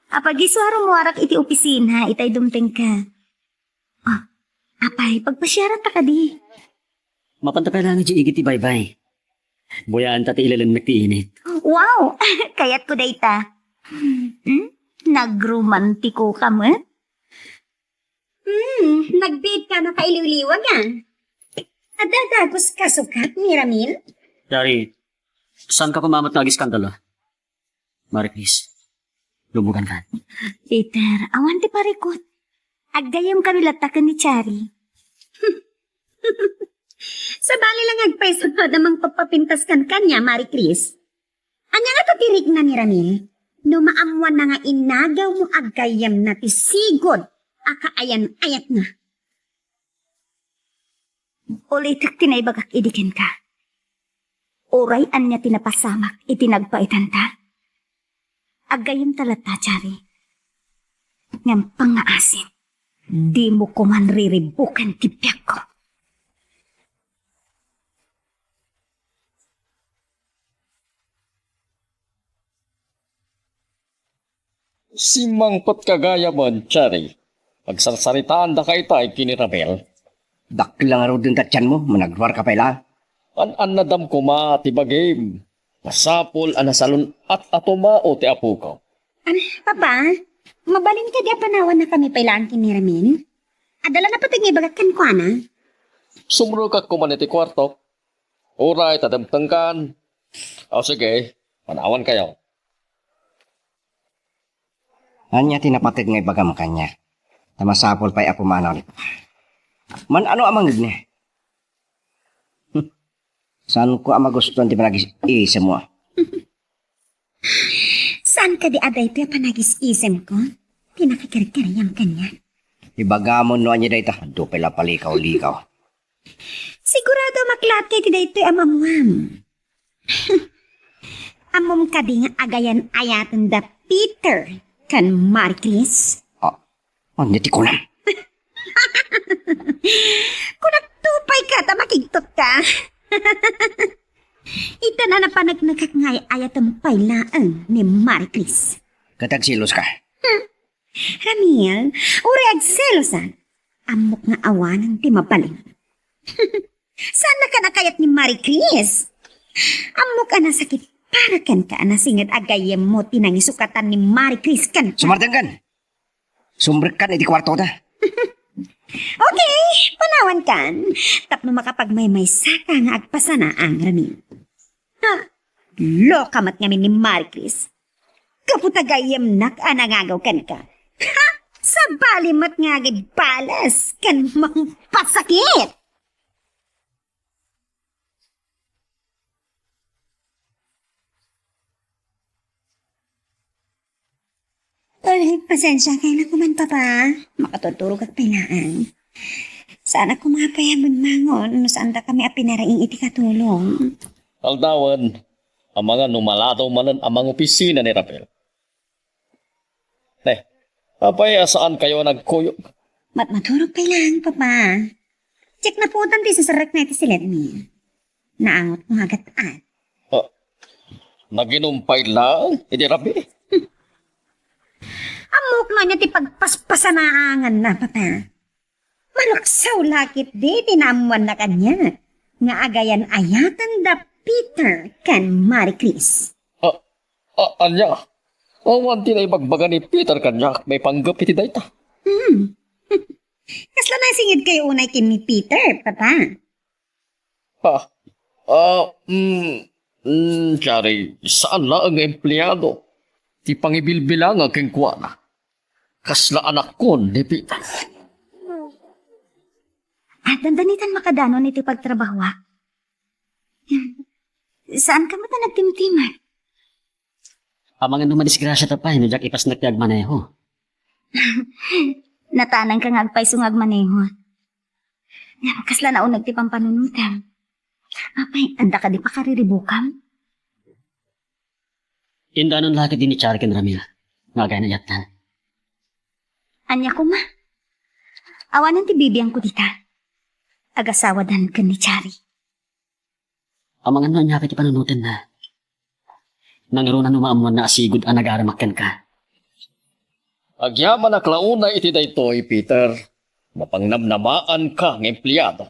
Apay, isu a rummuarak iti opisina, itay dumtengka. Ah, apay, pagpasiaranta kadi. Mapanta pay laeng idiay igid ti baybay. Buyaanta ti ilelenmek ti init. Wow! Kayatko dayta. Hmm? Nagromantiko ka met? Hmm, nagbiit ka nakailiwliwag, ah. Adda dagus ka sukat ni Ramil? Dari, saan ka pa mamat nga agiskandalo? Maricris, lubugan ka. Peter, awan ti parikut. Aggayyem kami latta ken ni Chari. Sabali lang agpayso da mangpapapintas kan kanya, Maricris. Ania nga ti rikna ni Ramil? No maammuanna nga inagawmo, aggayyemna ti sigud a kaayan-ayatna. Ulitek ti naibagak idi kenka. Uray ania ti napasamak iti nagpaitanta, aggayyemta latta, Chari. Ngem pangngaasim, dimo koman riribuken ti biagko. Simmangpetka gayamen, Chari. Agsarsaritaandaka itay ken ni Ramil. Dakkel la ngaruden ti atienmo, managruarka pay laeng. An-annadam koma ti bagim. Masapul a nasalun-at a tumao ti apoko. An, Papa, mabalin kadi a panawannakami pay laeng ken ni Ramil? Adda la napateg nga ibagak kenkuana. Sumrekak koman iti kuartok. Uray ta dumtengkan. O sige, panawankayo. Ania ti napateg nga ibagam kaniak? Ta masapul pay a pumanaw ni Papa. Maan-ano a mangngegna? Saanko a magustuan ti panagis-isemmo. Saan kadi a daytoy a panagis-isemko ti nakakerkeryam kaniak? Ibagamon no ania dayta, adu pay la palikaw-likaw. Sigurado a maklatka iti daytoy a maammuam. Ammom kadi nga agayan-ayaten da Peter ken Maricris? Ah, ania ti kunam? Kunak to pay ka ta makigtot ka. Ita na napaneknekak nga ay-ayatem pay laeng ni Maricris. Ket agselos ka? Hmm. Ramil, uray agselos a. Ammok nga awanen ti mabalin. Saan na ka nakayat ni Maricris? Ammok a nasakit para kenka a nasinged a gayyemmo ti nangisukatan ni Maricris kenka. Sumardengkan! Sumrekkan iti kuartota. Okay, panawankan. Tapno makapagmaymaysaka nga agpasanaang, Ramil. Ha? Loka met ngamin ni Maricris. Gapu ta gayyemnak a nangagaw kenka. Ha? Sabali met nga agibales ken mampasakit. Uy, pasensya, kayatko man, Papa. Makaturturogak pay laeng. Saanak koma pay a bimmangon no saandakami a pinaraing iti katulong. Aldawen, amangan no maladaw manen a mangopisina ni Rafael. Ne, apay a saankayo a nagkuyog? Matmaturog pay laeng, Papa. Diak napuotan ti iseserrekna iti siledmi. Naangotko nga agat-at. Ah, naginum pay laeng iti rabii? Ammok no ania ti pagpaspasanaanganna, Papa. Maluksaw la ketdi ti naammoanna kaniak nga agayan-ayaten da Peter ken Maricris. Ah, ah, ania? Awan ti naibagbaga ni Peter kaniak maipanggep iti dayta? Hmm. Kasla nasingedkayo unay ken ni Peter, Papa? Ah, ah, mm, mm, Chari, saan laeng nga empleado ti pangibilbilangak kenkuana. Kasla anakkon ni Peter. Ah, dandanitan makadanon iti pagtrabahoak. Saanka met a nagtimtimad? Amangan no madisgrasiato pay no diak ipasnek ti agmaneho. Natanangka nga agpayso nga agmanehon. Ngem kasla nauneg ti pampanunotem. Apay, adda kadi pakariribukam? Indanon la ketdi ni Chari ken Ramil nga agayayattan. Ania koma? Awanen ti bibiangko dita. Agasawadan ken ni Chari. Amangan no ania pay ti panunotenna. Nangruna no maammoanna a sigud a nagaramak kenka. Agyamanak la unay iti daytoy, Peter. Mapangnamnamaanka nga empleado.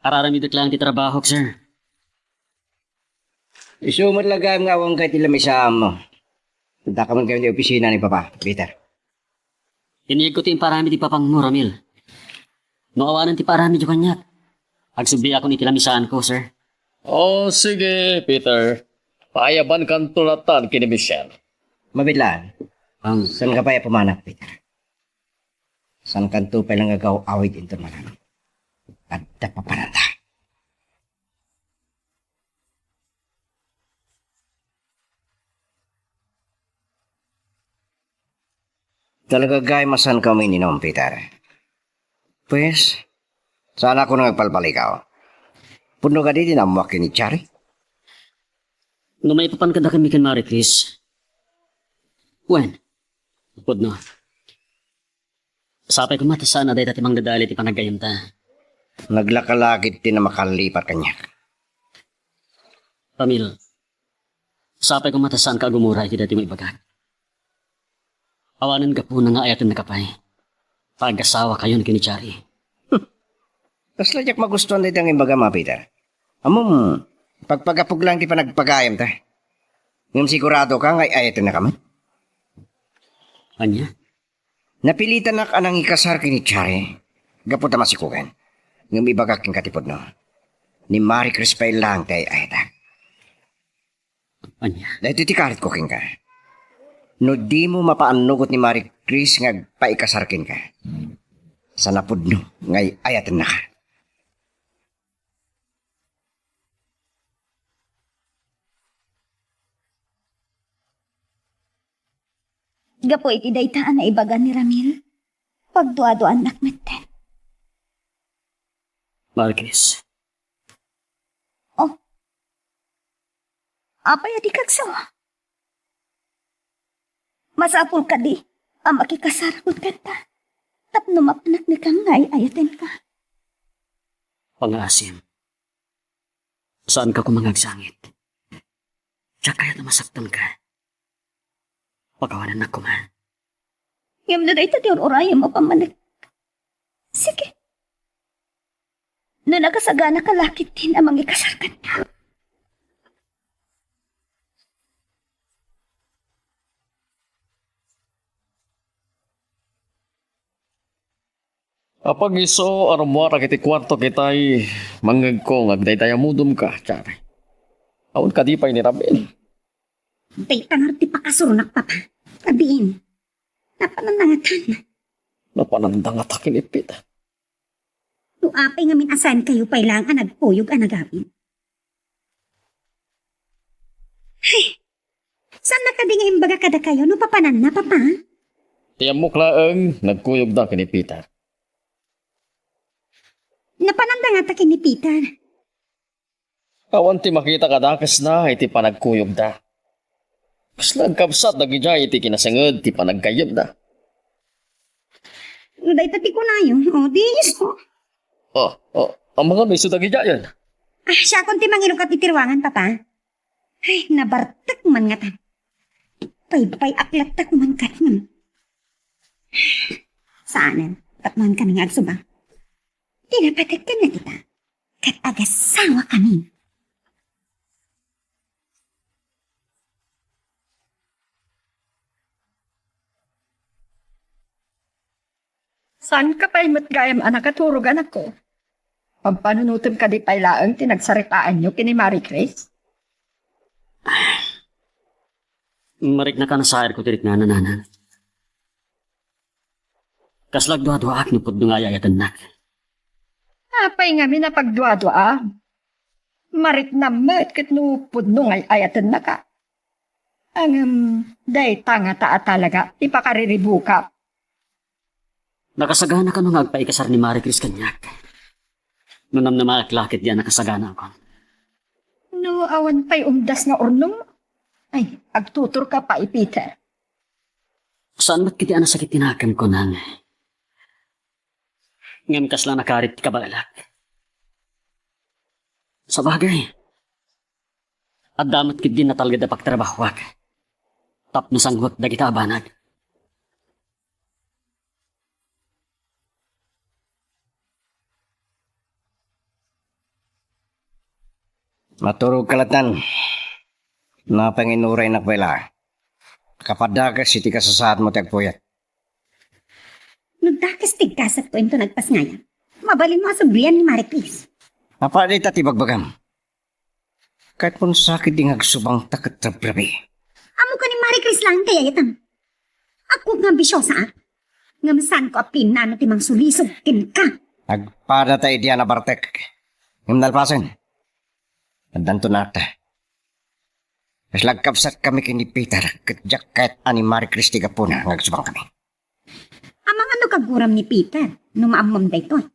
Araramidek laeng ti trabahok, sir. Isu met la gayam nga awanka iti lamisaanmo. Adda ka man gayam iti opisina ni Papa, Peter. Iniyegko ti imparamid ti papangmo, Ramil. No awanen ti paaramidyo kaniak, agsubliakon iti lamisaanko, sir. Oh, sige, Peter. Paayabankanto latan ken ni Michelle. Mabiit laeng. Ang Saanka pay a pumanak, Peter. Saankanto pay la nga agaw-awid inton manang. Adda papananta. Talaga gayam a saanka umiinom, Peter. Pues, saan a koma nga agpalpalikaw. Pudno kadi ti naammoak ken ni Chari? No maipapan kadakami ken Marie Chris. Wen, pudno. Sapay koma ta saan a dayta ti mangdadael iti panaggayyemta. Naglakalakit ti namakallipat kaniak. Ramil, sapay koma ta saanka agumura iti daytoy nga ibagak. Awanen gapuna nga ayatennaka pay. Pag-asawakayon ken ni Chari. Kasla diak magustuan dayta nga imbagam, a, Peter. Ammom, pagpagapok laeng ti panagpagayyemta. Ngem siguradoka nga ay-ayatennaka met? Ania? Napilitanak a nangikasar ken ni Chari gapu ta masikogen. Ngem ibagak kenka ti pudno. Ni Marie Chris pay laeng ti ay-ayatak. Ania? Daytoy ti karitko kenka. No dimo mapaannugot ni Marie Chris nga agpaikasar kenka, saan a pudno nga ay-ayatennaka. Gapu iti dayta a naibaga ni Ramil, pagduaduaannak metten. Marie Chris. Oh. Apay a dika agsawa? Masapul kadi a makikasarakon kanta tapno mapanak ni Cam nga ay-ayatenka? Pangaasim. Saanka koma nga agsangit. Diak kayat a masaktanka. Pakawanennak koma. Ngem no dayta ti ur-urayem a pammanek, sige. No nakasaganaka la ketdin a mangikasar kaniak. Apag isu a rummuarak iti kuarto ketdi, mangngegko nga agdaydayamudomka, Chari. Awan kadi pay ni Ramil? Dayta ngarud ti pakasurnak, Papa. Abiin, napanandangatan. Napanandangata ken ni Peter. No apay ngamin a saankayo pay laeng a nagkuyog a nagawid? Ay, saanna kadi nga imbaga kadakayo no papananna, Papa? Ti ammok laeng, nagkuyogda ken ni Peter. Napanandangata ken ni Peter. Awan ti makita kadakesna iti panagkuyogda. Kasla agkabsat dagidiay iti kinasenged ti panaggayyemda. No dayta ti kunayo, o, di isu. O, o, amangan no isu dagidiayen. Ah, siakon ti mangirukat iti ruangan, Papa. Ay, nabartek man ngatan. Paypay-ak latta koma ngatan. Saanen, tapno kami nga agsuba. Ti napateg ken nakita. Ket agasawakami. Saanka pay met gayam a nakaturog, anakko? Pampanunotem kadi pay laeng ti nagsaritaanyo ken ni Marie Chris? Mariknaka a nasairko ti riknana, Nana. Kasla agduaduaak no pudno nga ay-ayatennak. Apay ngamin a pagduaduaam? Mariknam met ket no pudno nga ay-ayatennaka. Ngem, dayta ngata a talaga ti pakariribukak. Nakasagana kano nga agpaikasar ni Marie Chris kaniak? No namnamaak la ketdi a nakasaganaakon. No awan pay umdas nga urnong, ay, agtuturka pay, Peter. Saan met ketdi a nasakit ti nakemko, Nang. Ngem kasla nakarit ti kabaelak. Sabagay, adda met ketdi natalged a pagtrabahoak tapno sangoek dagita a banag. Maturogka lattan. Napay nga inuraynak pay la. Kapadakes iti kasasaadmo ti agpuyat. No dakes ti gasatko inton agpasngayam, mabalinmo a sublian ni Marie Chris. Apay dayta ti bagbagam? Ket no sakit di nga agsubangta ket rabrabi. Ammoka ni Marie Chris laeng ti ay-ayatem. Agkuak nga ambisyosa, a. Ngem saanko a pinano ti mangsulisog kenka. Agpadata idiay a nabartek. Ngem nalpasen, addanto naakta. Kasla agkabsatkami ken ni Peter, ket diak kayat a ni Marie Chris ti gapuna nga agsubangkami. Amangan no kaguram ni Peter, no maammom daytoy.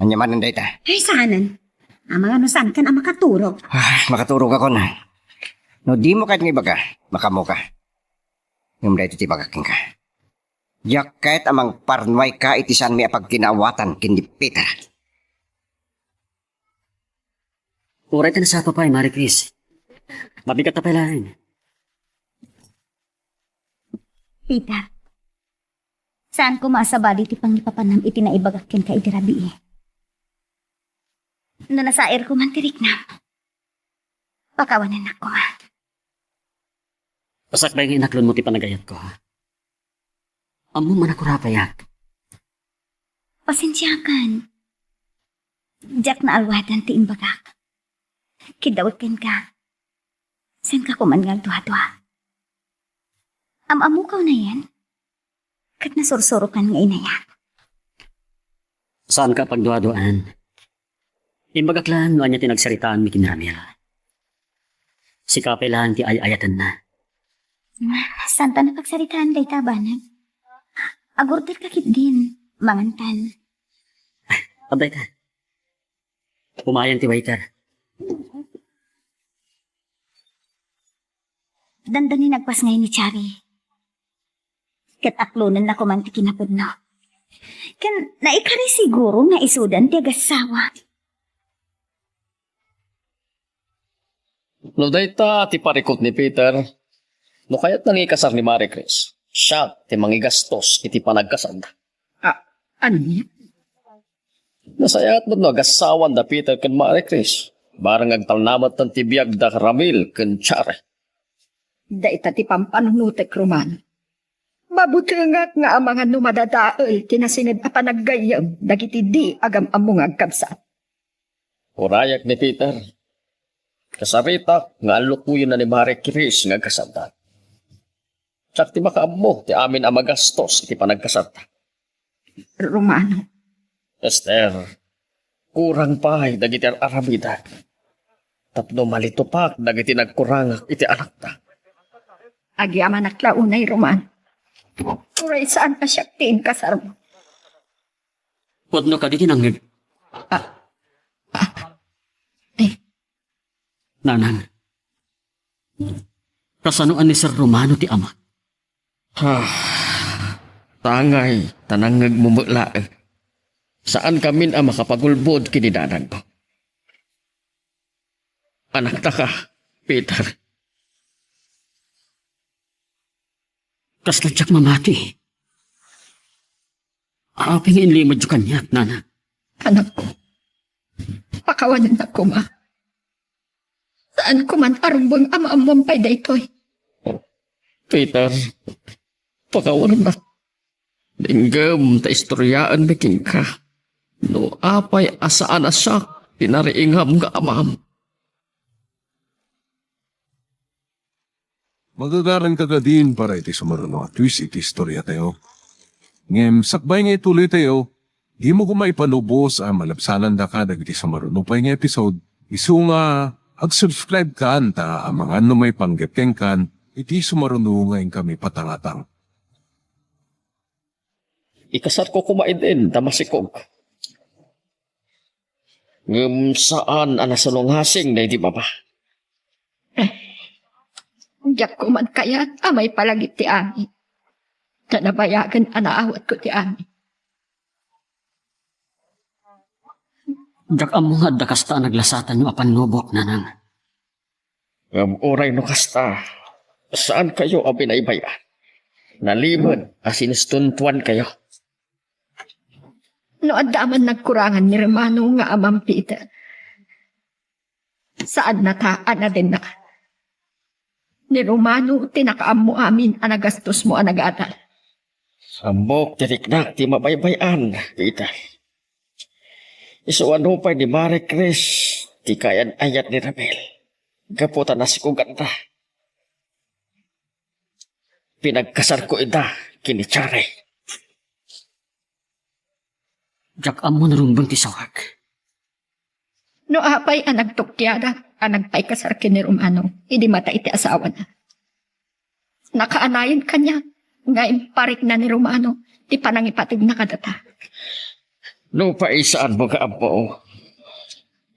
Ania manen dayta? Ay, saanen. Amangan no saankan a makaturog. Ah, makaturogakon. No dimo kayat nga ibaga, makaammoka. Ngem daytoy ti ibagak kenka. Diak kayat a mangparnuayka iti saanmi a pagkinaawatan ken ni Peter. Uray ta nasapa pay, Marie Chris. Mabigat ta pay laeng. Peter, saanko maasabali ti pangipapannam iti naibagak kenka idi rabii. No nasairko man ti riknam, pakawanennak koma. Sakbay nga inaklonmo ti panagayatko, ha? Ammom a nakurapayak. Pasensiakan. Diak naalwadan ti imbagak. Kiddawek kenka. Saanka koman nga agduadua. Am-ammokaw nayen? Ket nasursurokan nga inayat. Saanka a pagduaduaan. Imbagak laeng no ania ti nagsaritaanmi ken ni Ramil. Sika pay laeng ti ay-ayatenna. Saanta napagsaritaan dayta a banag. Agorderka ketdin, mangantan. Adda ita. Umayen ti waiter. Dandani nagpasngay ni Chari. Ket aklonenna koman ti kinapudno. Ken naikari siguro nga isudan ti agassawa. No dayta ti parikut ni Peter, no kayatna nga ikasar ni Marie Chris, siak ti mangigastos iti panagkasarda. Ah, ania? Nasayaat met no agassawan da Peter ken Marie Chris. Bareng agtalna metten ti biagda Ramil ken Chari. Dayta ti pampanunotek, Roman. Mabutengak nga amangan no madadael ti nasined a panaggayyem dagiti di agam-ammo nga agkabsat. Urayak ni Peter. Kasaritak nga allukoyenna ni Marie Chris nga agkasarda. Siak ti makaammo ti amin a magastos iti panagkasarda. Romano. Ester, kurang pay dagiti ar-aramidek tapno malitupak dagiti nagkurangak iti anakda. Agyamanak la unay, Romano. Uray saan a siak ti inkasarmo. Pudno kadi ti nangngeg. Ah. Ah. Eh. Nanang. Kasano a ni Sir Romano ti ama? Ah. Tangay, ta nangngegmo met laeng. Saankamin a makapagulbod ken ni nanangmo. Anaktaka, Peter. Kasla diak mamati. Apay nga inlimedyo kaniak, nana? Anakko, pakawanennak koma. Saanko man a rumbeng a maammom pay daytoy. Peter, pakawanennak. Denggem ta istoryaenmi kenka no apay a saan a siak ti nariingam nga amam. Magagaranka kadin para iti sumaruno a twist iti istoriatayo. Ngem sakbay nga ituloytayo, dimo koma ipalubos a malabsanandaka dagiti sumaruno pay nga episode, isu nga Ag-subscribe kan ta amangan no maipanggep kenkan iti sumaruno nga inkami patangatang. Ikasarko koma idin ta masikog. Ngem saan a nasalungasing daydi baba. Diak koma kayat a maipalagip ti amin. Ta nabayagen a naawatko ti amin. Diak ammo nga adda kasta a naglasatanyo a pannubok, Nanang. Ngem uray no kasta, saankayo a binaybay-an. Nalimed a sinistuntuankayo. No adda man nagkurangan ni Romano nga amam, Peter, saannata a nadennaan. Ni Romano ti nakaammo amin a nagastosmo a nagadal. Ammok ti riknak ti mabaybay-an, Peter. Isu a nupay ni Marie Chris ti kaayan-ayat ni Ramil gapu ta nasikoganda. Pinagkasarko ida ken ni Chari. Diak ammo no rumbeng ti sawak. No apay a nagtukkiada a nagpaikasar ken ni Romano idi matay ti asawana. Nakaanayon kaniak nga imparikna ni Romano ti panangipategna kadata. Nupay saanmo nga ammo,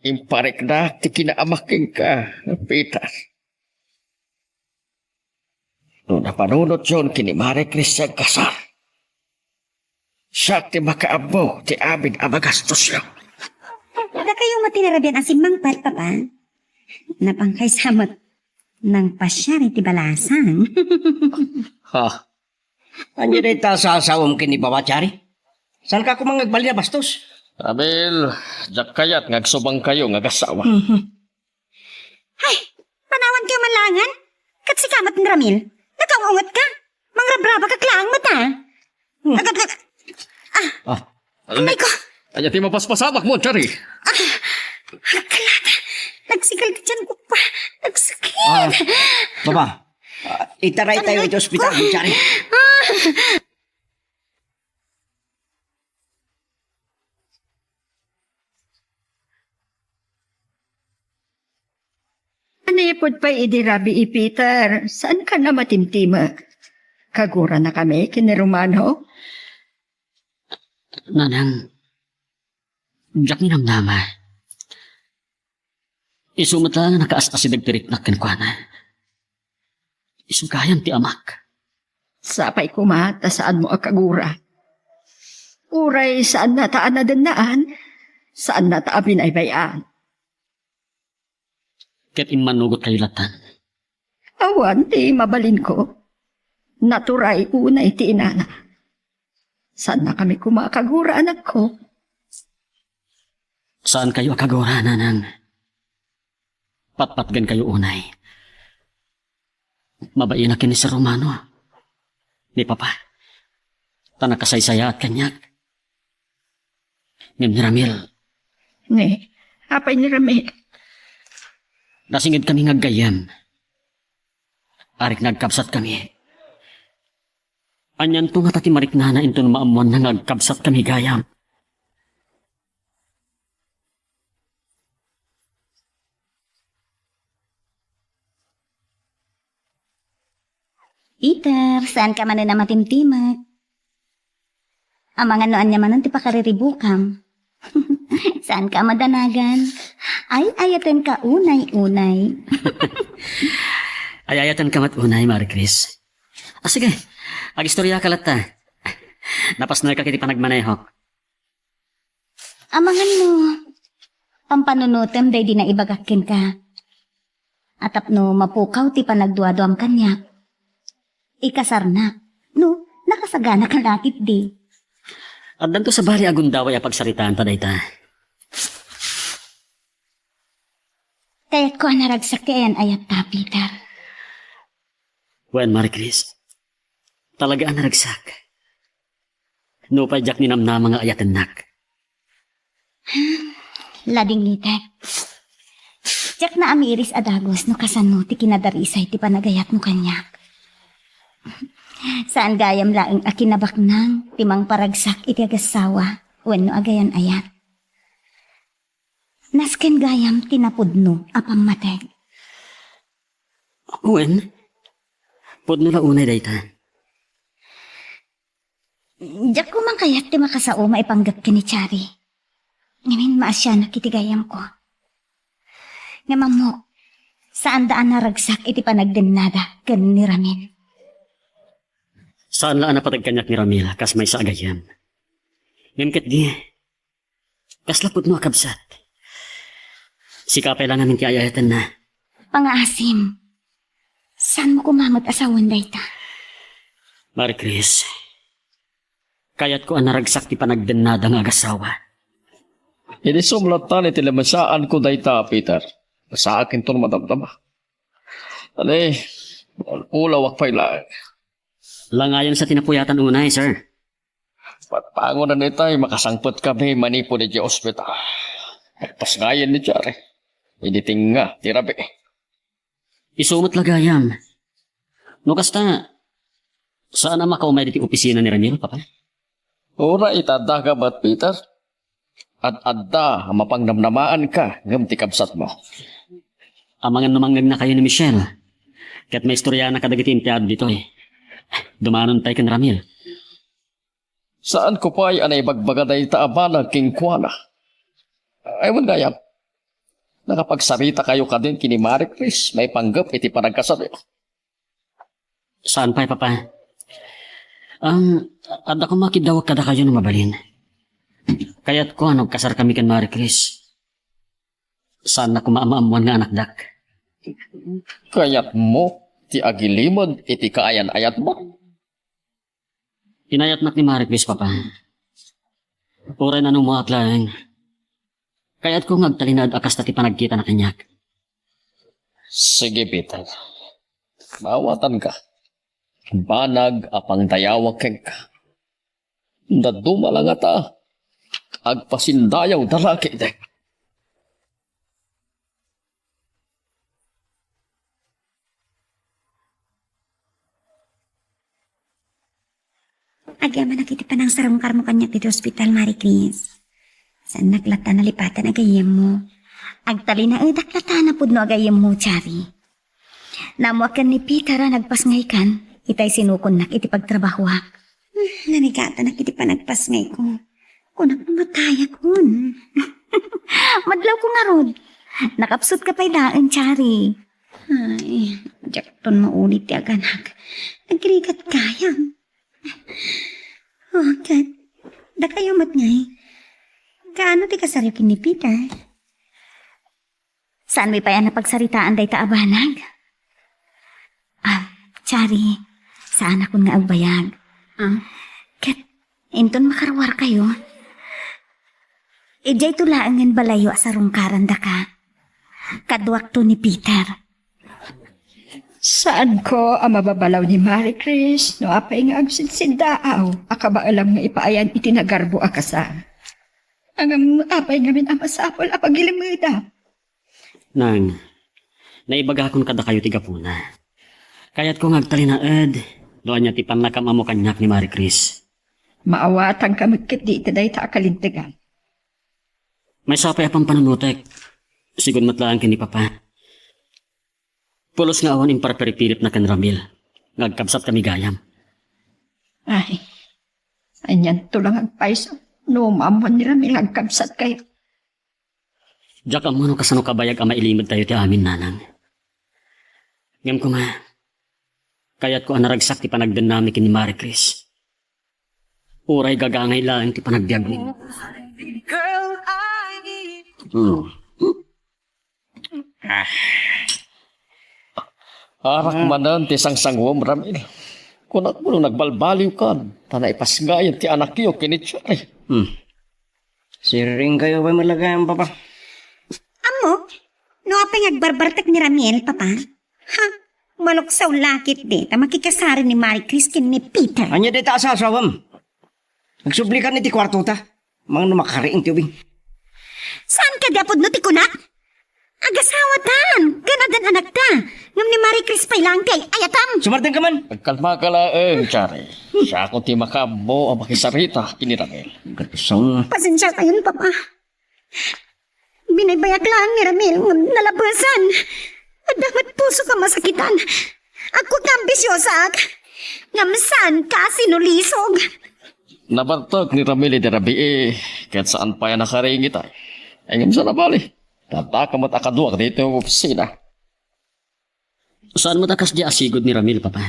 impariknak ti kinaamak kenka, Peter. No napanunotyon ken ni Marie Chris ti agkasar, siak ti makaammo ti amin a magastosyo. Dakayo met ti narabian a simmangpet, Papa. Napangkaysa met nangpasiar iti balasang. Ha? Ania dayta a sasaom ken ni Papa, Chari? Saanka koma nga agbalin a bastos? Ramil, diak kayat nga agsubangkayo nga agasawa. Mhm. Ay, panawankayo man laengen? Ket sika met ni Ramil, nakaung-ungetka? Mangrabrabagak laeng met, a. Hmm. Agap-, agap-, ah, Ah, ammay ko. Ania ti mapaspasamakmo, Chari? Ah, agkalat. Nagsigal ti tianko, Pa. Nagsakit. Ah, Papa, ah, itaraytayo iti ospital, Chari. Ah. Manipud pay idi rabii, Peter, saankan a matimtimek? Kaguranakami ken ni Romano? Nanang, diak ninamnama. Isu met laeng a nakaas-asideg ti riknak kenkuana. Isu gayam ti amak. Sapay koma ta saanmo a kagura. Uray saannata a nadennaan, saannata a binaybay-an. Ket immannugotkayo lattan. Awan ti mabalinko. Naturay unay ti inana. Saannakami koma a kagura, anakko. Saankayo a kagura, Nanang. Patpatgenkayo unay. Mabainak ken ni Sir Romano, ni Papa, ta nakasaysayaat kaniak. Ngem ni Ramil. Ni, apay ni Ramil? Nasingedkami nga aggayyem. Arikna agkabsatkami. Anianto ngata ti mariknana inton maammoanna nga agkabsatkami gayam? Peter, saanka manen a matimtimek? Amangan no ania manen ti pakariribukam. Saanka a madanagan? Ay, ayatenka unay-unay. Ay, ayatenka met unay, Marie Chris. Ah, sige. Agistoriaka latta. Napasnarka iti panagmanehok. Amangan no pampanunotem daydi naibagak kenka. A tapno mapukaw ti panagduaduam kaniak. Ikasarnak. No, nakasagana ka la ketdi. Addanto sabali a gundaway a pagsaritaan ta dayta. Kayatko a naragsak ti ayan-ayatta, Peter. Wen, Marie Chris. Talaga a naragsak. Nupay diak ninamnama nga ayatennak. Ladingitek. Diak naamiris a dagus no kasano ti kinadarisay ti panagayatmo kaniak. Saan gayam laeng a kinabaknang ti mangparagsak iti agassawa wenno agayan-ayat. Nasken gayam ti napudno a pammateg. Wen, pudno la unay dayta. Diak koma kayat ti makasao maipanggep ken ni Chari. Ngamin maasianak iti gayamko. Ngem ammok, saanda a naragsak iti panagdennada ken ni Ramil. Saan la a napateg kaniak ni Ramil kas maysa a gayyem. Ngem ketdi, kasla pudno a kabsat. Sika pay la ngamin ti ay-ayatenna. Pangaasim, saanmo koma met a sawen dayta? Marie Chris, kayatko a naragsak ti panagdennada nga agasawa. Idi sumlatan iti limisaanko dayta, Peter, saak inton madamdama. Adi, ulawak pay laeng. Langayen sa ti napuyatan unay, sir. Patpangonan itay makasangpetkami manipud idiay ospital. Agpasngayen ni Chari. Idi tinga ti rabii. Isu met la gayam. No kasta, saan a makaumay ditoy opisina ni Ramil, Papa? Uray ita adda ka met, Peter. Ad-adda a mapangnamnamaanka ngem ti kabsatmo. Amangan no mangngegnakayo ni Michelle, ket maistoriana kadagiti impiado ditoy. Dumanon pay ken Ramil. Saanko pay a naibagbaga dayta a banag kenkuana. Ay, wen gayam, nakapagsarita kayo kadin ken ni Marie Chris maipanggep iti panagkasaryo? Saan pay, Papa. Am, adda koma kiddawek kadakayo no mabalin. Kayatko a no agkasarkami ken Marie Chris, saanna koma a maammoan nga anakdak. Kayatmo ti agilimed iti kaayan-ayatmo? Inayatnak ni Marie Chris, Papa. Uray nanummoak laeng, kayatko nga agtalinaed a kasta ti panagkitana kaniak. Sige, Peter. Maawatanka. Banag a pangdayawak kenka. Dadduma la ngata, agpasindayawda la ketdin. Agyamanak iti panangsarungkarmo kaniak iti ospital, Marie Chris. Saannak latta nalipatan a gayyemmo. Agtalinaedak latta a napudno a gayyemmo, Chari. Naammoak ken ni Peter a nagpasngaykan, itay sinukonnak iti pagtrabahoak. Hmm, nanigatanak iti panagpasngayko. Kunak, matayakon. Madlawko ngarud. Nakapsutka pay laeng, Chari. Ay, diakton maulit ti aganak. Agrigat gayam. Oh, ket, dakayo met ngay. Kaano ti kasaryo ken ni Peter? Saanmi pay a napagsaritaan dayta a banag? Ah, Chari, saanakon nga agbayag. Ah? Ket, inton makaruarkayo, idiayto laengen balayyo a sarungkarandaka. Kaduakto ni Peter. Saanko a mababalaw ni Marie Chris no apay nga agsidsindaaw a kabaelam nga ipaayan iti nagarbo a kasar. Ngem apay ngamin a masapul a pagilimedam? Nang, naibagakon kadakayo ti gapuna. Kayatko nga agtalinaed no ania ti pannakam-ammo kaniak ni Marie Chris. Maawatanka met ketdi iti dayta a kalintegan. Maysa pay a pampanunotek, sigun met laeng ken ni Papa. Pulos nga awan imparpiripiripna ken Ramil nga agkabsatkami gayam. Ay, anianto la nga agpayso no maammoan ni Ramil nga agkabsatkayo? Diak ammo no kasano kabayag a mailimedtayo ti amin, nanang. Ngem koma, kayatko a naragsak ti panagdennami ken ni Marie Chris. Uray gagangay laeng ti panagbiagmi. Hmm. Ah. Arak manen ti sangsanguem, Ramil. Kunak no nagbalbaliwkan, ta naipasngayen ti anakyo ken ni Chari. Hmm. Siring kayo pay met la gayam, Papa. Ammok, no apay nga agbarbartek ni Ramil, Papa? Ha? Maluksaw la ketdi ta makikasar ni Marie Chris ken ni Peter. Ania dayta a sasawem? Agsubli kan iti kuartota. Mangno makariing ti ubing. Saan kadi a pudno ti kunak? Agasawatan, ken addan anakta. Ngem ni Marie Chris pay laeng ti ay-ayatam. Sumardengka man. Agkalmaka laeng, Chari. Siakon ti makaammo a makisarita ken ni Ramil. Gatusong. Pasensiakayon, Papa. Binaybayak laeng ni Ramil ngem nalabesan. Adda met pusok a masakitan. Agkuak nga ambisyosaak, ngem saanka sinulisog. Nabartek ni Ramil idi rabii, ket saan pay a nakaringit ay. Ngem saan a bali, adda ka met a kaduak ditoy opisina. Saan met a kasdi a sigud ni Ramil, Papa?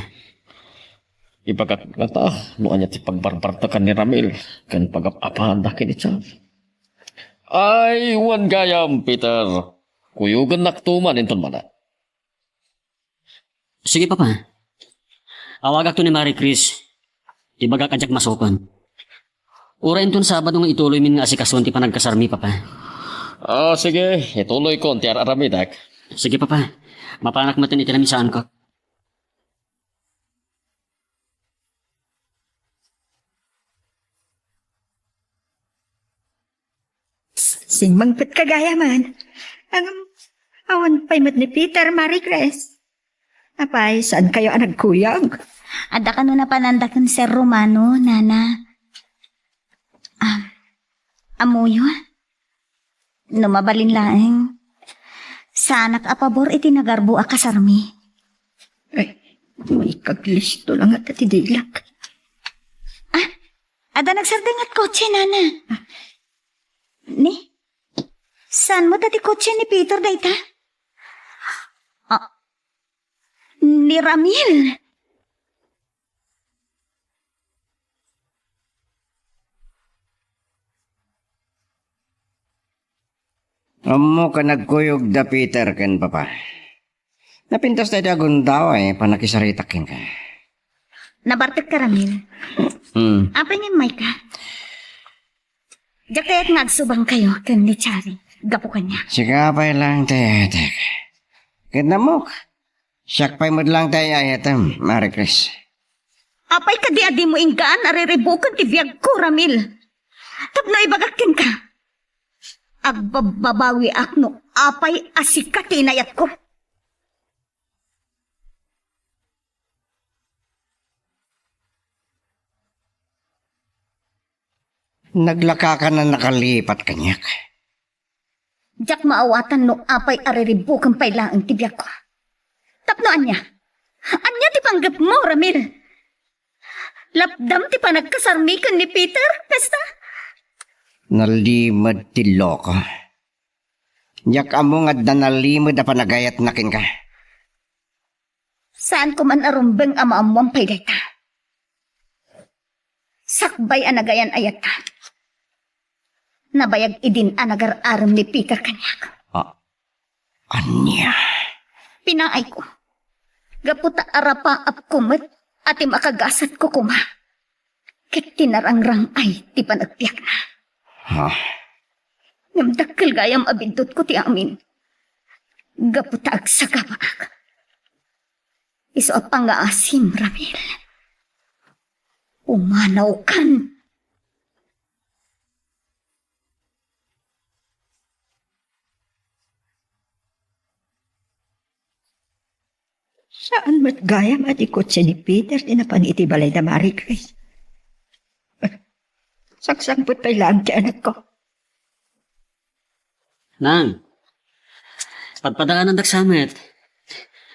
Ibagak ngata no ania ti pagbarbartekan ni Ramil ken pagap-apaanda ken ni Char. Ay, wen gayam, Peter. Kuyogennakto man inton mana. Sige, Papa. Awagakto ni Marie Chris. Ibagak a diak masukon. Uray inton Sabado nga ituloymin nga asikasuan ti panagkasarmi, Papa. Ah, sige. Ituloykon ti ar-aramidek. Sige, Papa. Mapanak metten iti lamisaanko. Simmangpet ka gayam. Ngem, awan pay met ni Peter, Marie Chris. Apay, saankayo a nagkuyog? Adda kano napananda ken Sir Romano, Nana. Ah, ammoyo? No mabalin laeng, saanak a pabor iti nagarbo a kasarmi. Ay, maikaglisto la ngata ti dilak. Ah, adda nagsardeng nga kotse, Nana. Ni? Saan met a ti kotse ni Peter dayta? Ah, ni Ramil. Ammok a nagkuyog da Peter ken Papa. Napintas dayta a gundaway, pannakisaritak kenka. Nabartek ka, Ramil. Hmm. Apay nga immayka? Diak kayat nga agsubangkayo ken ni Chari gapu kaniak. Sika pay laeng ti ayatek. Ket nammok, siak pay met laeng ti ay-ayatem, Marie Chris. Apay kadi a dimo inggaan a riribuken ti biagko, Ramil? Tapno ibagak kenka, agbabbabawiak no apay a sika ti inayatko. Naglakakan a nakalipat kaniak. Diak maawatan no apay a riribuken pay laeng ti biagko. Tapno ania? Ania ti panggepmo, Ramil? Lapdam ti panagkasarmi ken ni Peter, kasta? Nalimed ti loko. Diak ammo nga adda nalimed a panagayatna kenka. Saanko man a rumbeng a maammoan pay dayta. Sakbay a nagayan-ayatta, nabayag idin a nagar-arem ni Peter kaniak. Ah, ania? Pinaayko. Gapu ta arapaapko met a ti makagasatko koma ket ti narangrang-ay ti panagbiagna. Ha? Ngem dakkel gayam a biddutko ti amin gapu ta agsagabaak. Isu a pangngaasim, Ramil. Pumanawkan. Saan met gayam a ti kotse ni Peter ti napan iti balay da Marie Chris? Saksangpet pay laeng ti anakko. Nang, padpadaanandak sa met.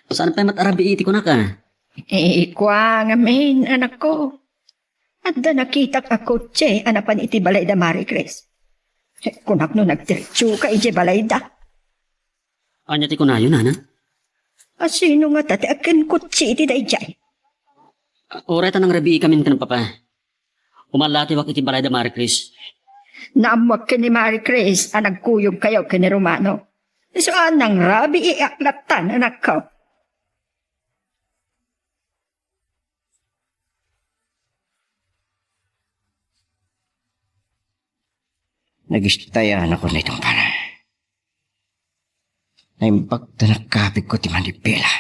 Saan pay met a rabii ti kunaka? Eh, kua ngamin, anakko. Adda nakitak a kotse a napan iti balay da Marie Chris. Kunak no nagdiretso ka iti balay da. Ania ti kunayo, nana? A sino ngata ti agkenkotse iti daydiay? Uray ta nangrabii kamin ken papa. Umallatiwak iti balay da Marie Chris. Naammoak ken ni Marie Chris a nagkuyogkayo ken ni Romano. Isu a nangrabiiak latta, anakko. Nagistayan ako ni Tungpana. Naimbag ta nakapigko ti manibela.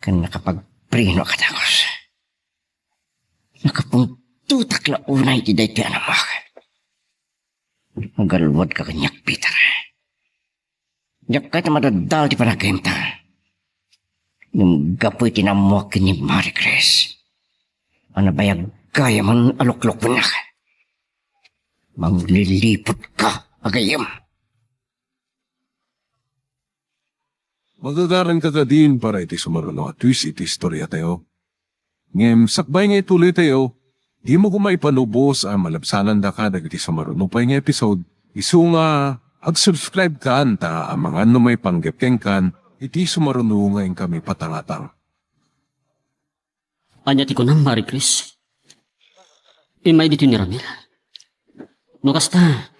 Ken nakapagpreno a kadakos. Nakapungtotak la unay ti daytoy a namuak. Agalwadka kaniak, Peter. Diak kayat a madaddal ti panagayamta. Ngem gapu iti naammoak ken ni Marie Chris a nabayag gayamen a luklukuennak, mangliliputka a gayyem. Magagaranka kadin para iti sumaruno a twist iti istoriatayo. Ngem sakbay nga ituloytayo, dimo koma ipalubos a malabsanandaka dagiti sumaruno pay nga episode, isu nga ag-subscribe kan ta amangan no maipanggep kenkan iti sumaruno nga inkami patangatang. Ania ti kunam, Marie Chris? Immay ditoy ni Ramil. No kasta,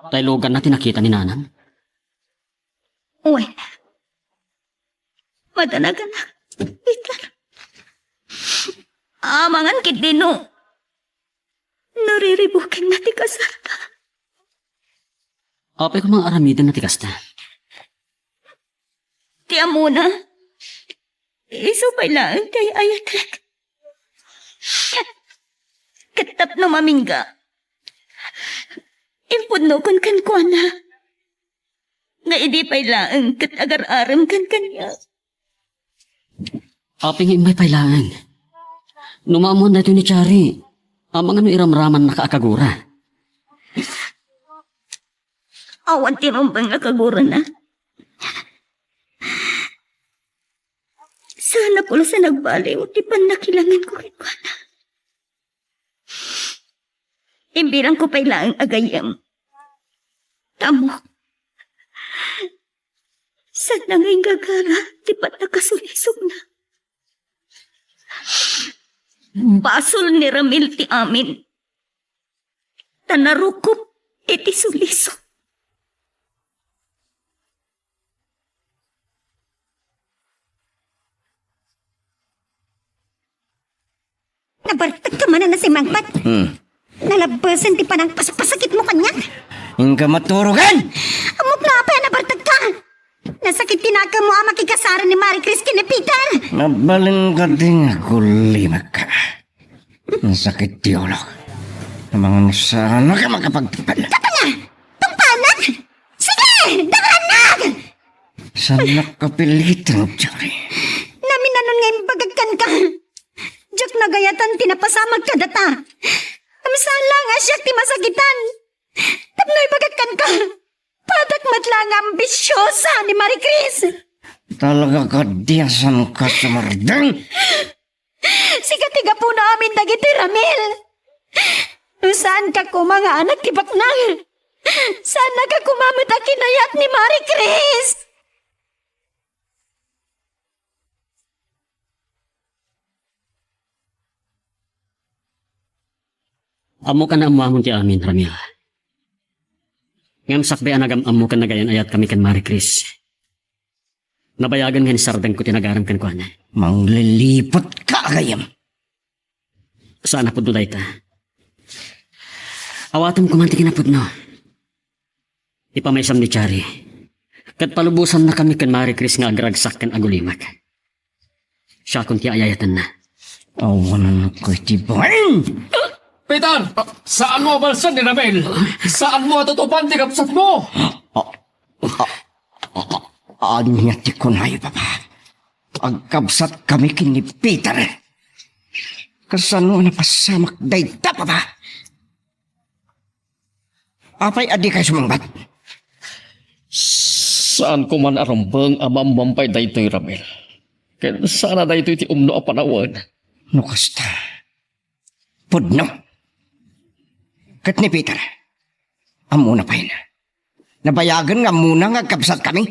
tayloganna ti nakita ni nanang. Wen, madanaganak, Peter. Amangan ketdi no nariribukenna ti kasalda. Apay koma nga aramidenna ti kasta? Ti ammona, isu pay laeng ti ay-ayatek. Ket tapno mamingga, impudnokon kenkuana nga idi pay laeng ket agar-arem ken kaniak. Apay nga immay pay laeng? No maammoan daytoy ni Chari, amangan no iramramannaka a kagura. Awan ti rumbeng a kagurana. Saan a pulos a nagbaliw ti pannakilangenko kenkuana. Imbilangko pay laeng a gayyem. Tamok. Saan nga inggagara ti pannakasulisogna. Basol ni Ramil ti amin. Ta narukop iti sulisog. Nabartek ka manen a simangpet. Hmm. Nalabbesen ti panangpaspasakitmo kaniak. Inka maturogen! Ammok no apay a nabartek ka. Nasakit ti nakemmo a makikasar ni Marie Chris ken ni Peter. Mabalin kadi nga agulimekka. Nasakit ti ulok. Amangan no saan a makapagpala. Tapana! Tungpalan! Sige! Daranag! Saan nakapilitan, Chari? Naminanon nga imbagak kenka. Diak nagayatan ti napasamak kadata. Ngem saan laeng a siak ti masakitan. Tapno ibagak kenka, padak met laeng nga ambisyosa ni Marie Chris. Talaga kadi a saanka sumardeng? Sika ti gapuna amin dagiti, Ramil. No saanka koma nga anak ti baknang, saannaka koma met a kinayat ni Marie Chris. Ammok a naammuamon ti amin, Ramil. Ngem sakbay a nagam-ammo ken nagayan-ayatkami ken Marie Chris, nabayagen nga insardengko ti nagarem kenkuana. Mangliliputka a gayyem. Saan a pudno dayta. Awatem koma ti kinapudno. Ipamaysam ni Chari. Ket palubosannakami ken Marie Chris nga agragsak ken agulimek. Siakon ti ayayatenna. Awan koy ti bain! Peter! Saanmo a balsen ni Ramil? Saanmo a tutupan ti kabsatmo? Ania ti kunayo, Papa? Agkabsatkami ken ni Peter. Kasano a napasamak dayta, Papa? Apay a dikay sumungbat? Saan koman a rumbeng a maammuam pay daytoy, Ramil. Ken saan a daytoy ti umno a panawen. No kasta, pudno. Ket ni Peter, ammona pay. Nabayagen nga ammona nga agkabsatkami.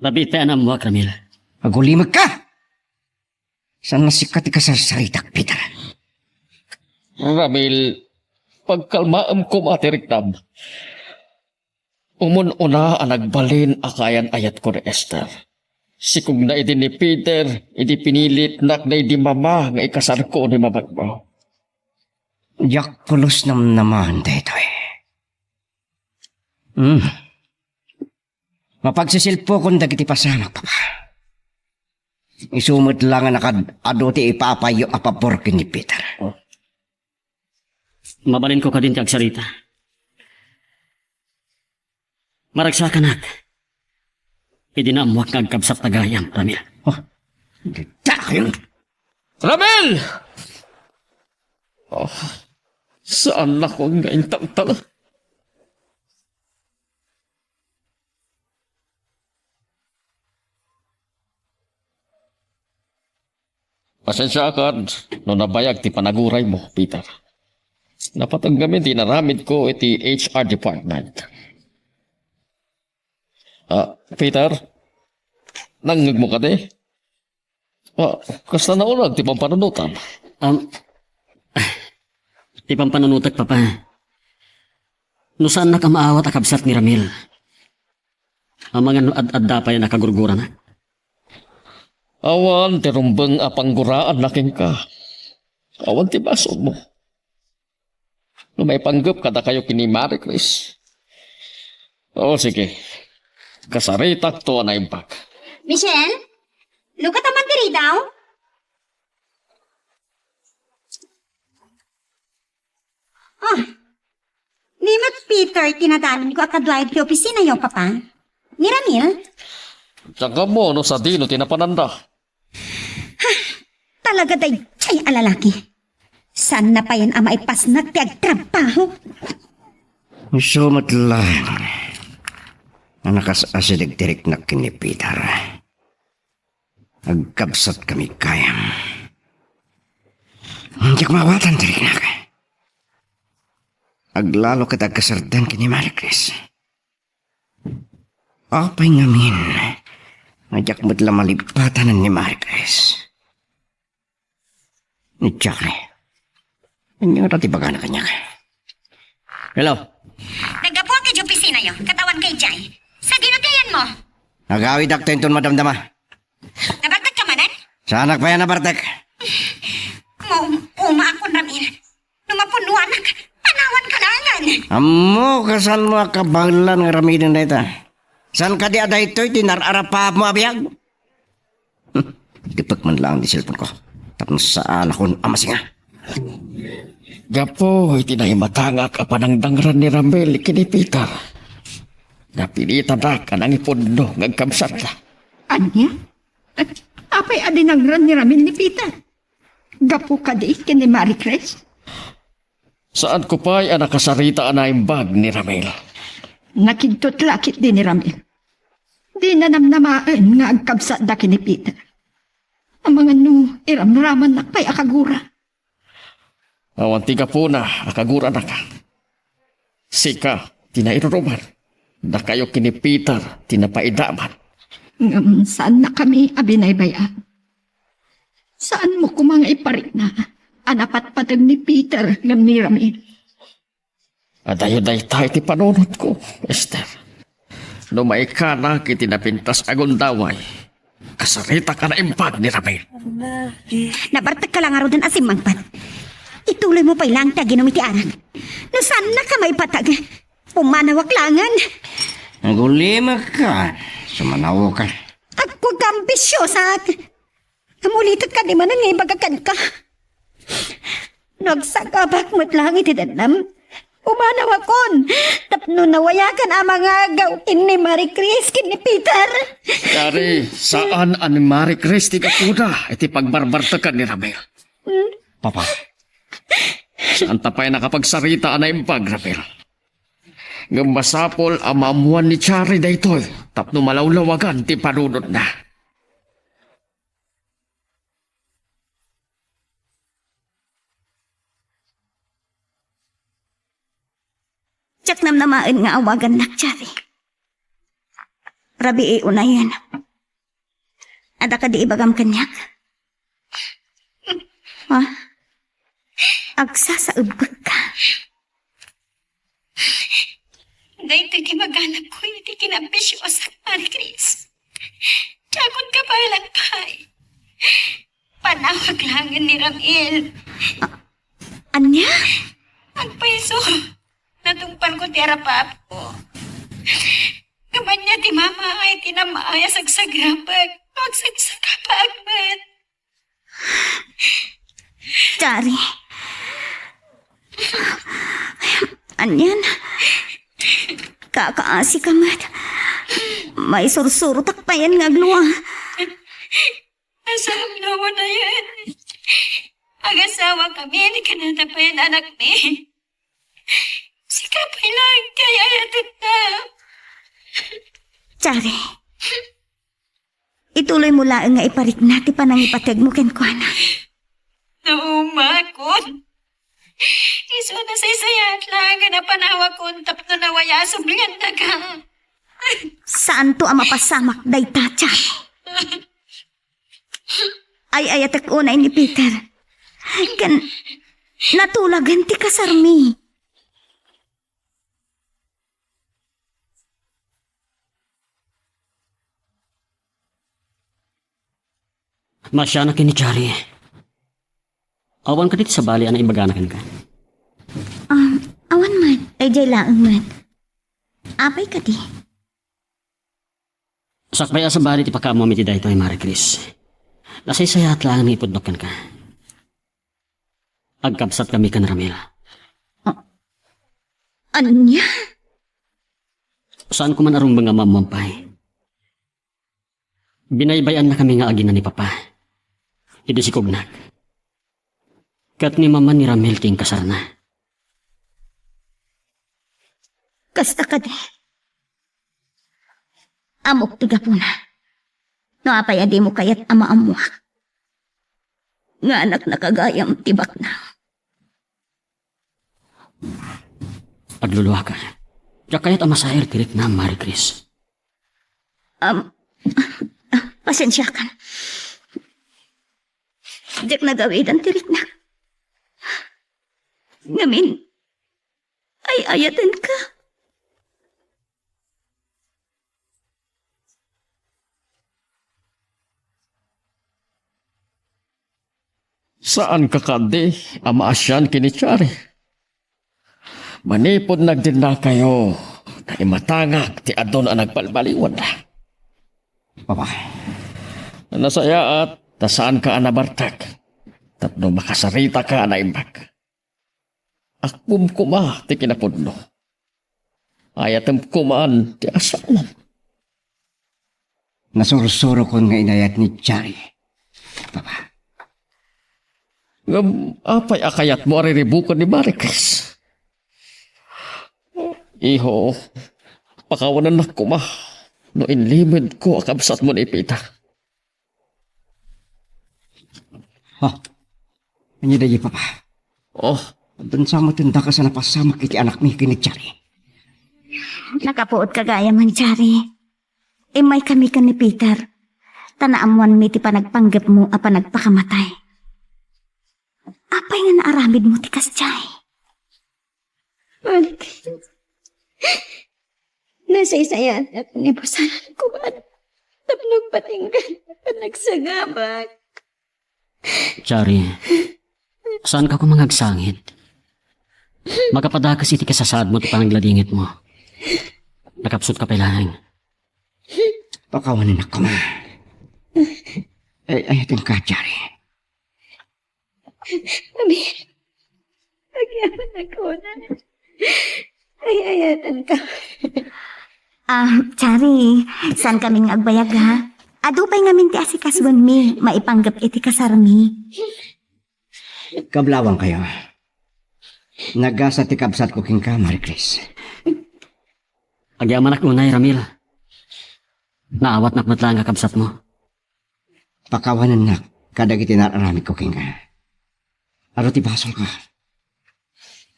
Nabiit pay a naammuak, Ramil. Agulimekka! Saan a sika ti kasarsaritak, Peter? Ramil, pagkalmaem koma ti riknam. Umun-una a nagbalin a kaayan-ayatko ni Esther. Sikogna idi ni Peter, idi pinilitnak daydi mama nga ikasarko ni mamagmo. Diak pulos namnamaen daytoy. Hmm. Mapagsisilpokon dagiti pasamak, Papa. Isu met la nga nakad-adu ti ipapayyo a pabor ken ni Peter. Mabalinko kadin ti agsarita. Maragsakanak idi naammuak nga agkabsat ta gayam, Ramil. Oh, dita kayo. Ramil! Oh, saan ako nga intaltal? Pasensiakan no nabayag ti panaguraymo, Peter. Napateg ngamin ti inaramidko iti H R department. Ah, Peter, nangngegmo kadi? Ah, kasta nauneg ti pampanunotam? Um, ti pampanunotek, Papa. No saannak a maawat a kabsat ni Ramil, amangan no ad-adda pay a nakagurgurana. Awan ti rumbeng a pangguraanna kenka. Awan ti basolmo. No maipanggep kadakayo ken ni Marie Chris. O, sige. Kasaritakto a naimbag. Michelle? Lukat a man diri daw? Ah, ni met Peter ti nadanonko a kaduayo iti opisinayo, Papa? Ni Ramil? Diak ammo no sadino ti napananda. Talaga daydiay a lalaki. Saanna payen a maipasnek ti agtrabaho. Isu met laeng a nakasasideg ti riknak ken ni Peter. Agkabsatkami gayam. Diak maawatan ti riknak. Aglalo ket agkasardeng ken ni Marie Chris. Apay ngamin a diak met la malipatan ni Marie Chris? Ni Jackie. Ania ngata ti ibagana kaniak? Hello. Naggapuak idiay opisinayo, ket awanka idiay. Sadino ti ayanmo? Agawidak ta inton madamdama. Nabartekka manen? Saanak pay a nabartek. Maumaakon, Ramil. No mapunnoanak, panawanka laengen. Ammok a saanmo a kabaelan nga aramiden dayta. Saan kadi a daytoy ti nar-arapaapmo a biag? Depek man laeng ti cellphone-ko tapno saanakon a masinga. Gapu iti naimatangak a panangdangran ni Ramil ken ni Peter, napilitanak a nangipudno nga agkabsatda. Ania? Apay a dinangran ni Ramil ni Peter? Gapu kadi ken ni Marie Chris? Saanko pay a nakasarita a naimbag ni Ramil. Nakigtot la ketdi ni Ramil. Dina namnamaen nga agkabsatda ken ni Peter. Amangan no iramramannak pay a kagura. Awan ti gapuna a kaguranak. Sika ti nairuruman. Dakayo ken ni Peter ti napaidaman. Ngem saannakami a binaybay-an. Saanmo koma nga iparikna a napatpateg ni Peter ngem ni Ramil. Adayo dayta iti panunotko, Esther. No maikanak iti napintas a gundaway, kasaritak a naimbag ni Ramil. Nabartekka la ngaruden a simmangpet. Ituloymo pay laeng ti aginom iti arak. No saannaka maipateg, pumanawak laengen. Agulimekka, sumanaoka. Agkuak a ambisiosak. Ngem ulitek kadi manen nga ibaga kenka. No agsagabak met laeng iti dennem, pumanawakon tapno nawayakan a mangagaw ken ni Marie Chris ken ni Peter. Kari, saan a ni Marie Chris ti gapuna iti pagbarbartekan ni Ramil. Hmm? Papa, saanta pay nakapagsarita a naimbag, Ramil. Ngem masapul a maammoan ni Chari daytoy tapno malawlawagan ti panunotna. Diak namnamaen nga awagannak, Chari. Rabii unayen. Adda kadi ibagam kaniak? Ha? Agsasaebbekka. Daytoy ti maganakko iti kinambisiosak, Marie Chris. Diakon kabaelan pay. Panawak laengen ni Ramil. A-, ania? Agpayso. Natungparko ti arap-apko. Ngem ania ti mama ay ti namay a sagsagrapek no agsagsagabak met? Chari. Anian? Kakaasika met. Maisursurotak payen nga aglua. Asawa na yan. Agasawakami, ni kanata payen anakmi. Sika pay laeng ti ay-ayatenna. Chari. Ituloy mo laeng nga iparikna ti panangipategmo kenkuana. Naumakon. Isu a nasaysayaat laeng nga napanawakon tapno nawaya a subliannaka. Saanto a mapasamak dayta, Charo. Ay-ayatek unay ni Peter. Ken natulagen ti kasarmi. Maasianak ken ni Chari. Awan kadi ti sabali a naibagana kenka? Um, awan met. Ay, diay laeng met. Apay kadi? Sakbay a sabali ti pakaammoam iti daytoy, Mare Chris. Nasaysayaat laeng nga ipudnok kenka. Agkabsatkami ken Ramil. Ah, ania? Saanko man a rumbeng a maammoan pay. Binaybay-annakami nga agina ni Papa. Idi sikognak. Ket ni Mama ni Ramil ti inkasarna. Kasta kadi? Ammok ti gapuna. No apay a dimo kayat a maammoak nga anaknak a gayam ti baknang. Agluluaka. Diak kayat a masair ti riknam, Mare Chris. Am, ah, pasensiakan. Diak nagawidan ti riknak. Ngamin, ay-ayatenka. Saanka kadi a maasian ken ni Chari? Manipud nagdennakayo, naimatangak ti adun a nagbalbaliwanda. Papa. Nasayaat ta saanka a nabartek tapno makasaritaka a naimbag. Akkom koma ti kinapudno. Ayatem koman ti asawam. Nasursurokon nga inayat ni Chari, Papa. Ngem apay a kayatmo a riribuken ni Mare Chris? Iho, pakawanennak koma no inlimedko a kabsatmo ni Peter. Ha? Ania daydi, Papa? Oh. Addan sa met ti dakes a napasamak iti anakmi ken ni Chari. Nakapuotka gayam, Chari. Immaykami ken ni Peter, ta naammoanmi ti panagpanggepmo a panagpakamatay. Apay nga naaramidmo ti kasdiay? Ag-, nasaysayaatak ni Busan kuman tapno agpatingga ti panagsagabak. Chari, saanka koma nga agsangit? Makapadakes iti kasasaadmo ti panagladingitmo. Nakapsutka pay laeng. Pakawanennak koma. Ay, ayatenka, Chari. Amin. Agyamanak unay. Ay-ayatenka. Ah, Chari, saankami nga agbayag, ha? Adu pay ngamin ti asikasoenmi, maipanggep iti kasarmi. Kablawangkayo. Nagasat ti kabsatko kenka, Mare Chris. Agyamanak unay, Ramil. Naawatnak met laeng a kabsatmo. Pakawanennak kadagiti naar-aramidko kenka. Adu ti basolka.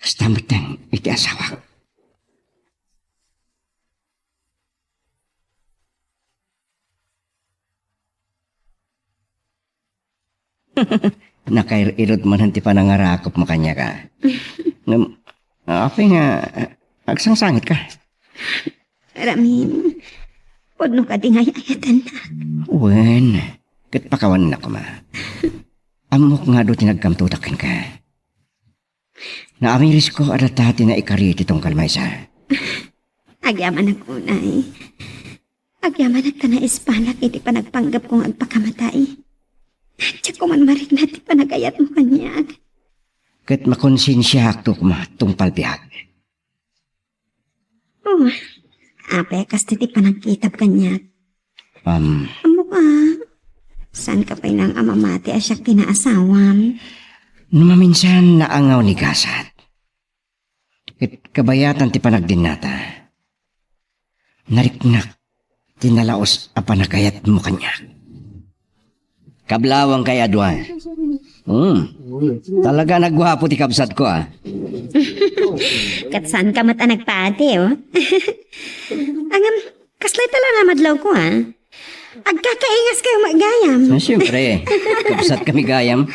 Kasta metten iti asawak. Nakair-irod manen ti panangarakupmo kaniak, a. Ngem, apay nga agsangsangitka? Ramin, pudno kadi nga ay-ayatennak? Wen, ket pakawanennak koma. Ammok nga adu ti nagkamtodak kenka. Naamirisko a data ti naikari ti tunggal maysa. Agyamanak unay. Agyamanak ta naispanak iti panagpanggepko nga agpakamatay. Diak koma marikna ti panagayatmo kaniak. Ket makonsensiaakto koma tungpal biag. Oh, apay a kasta ti panagkitam kaniak? Um, Ammok a, saanka pay laeng a mamati a siak ti naasawam? No maminsan, naangaw ni gasat. Ket kabayatan ti panagdennata, nariknak ti nalaus a panagayatmo kaniak. Kablawang kay a dua. Hmm. Talaga nagguapo ti kabsatko, ah. Ket saanka met a nagpati, oh. Ngem, kasla ita la nga madlawko, ah. Agkakaingaskayo met gayam. Ah, siyempre. Kabsatkami gayam.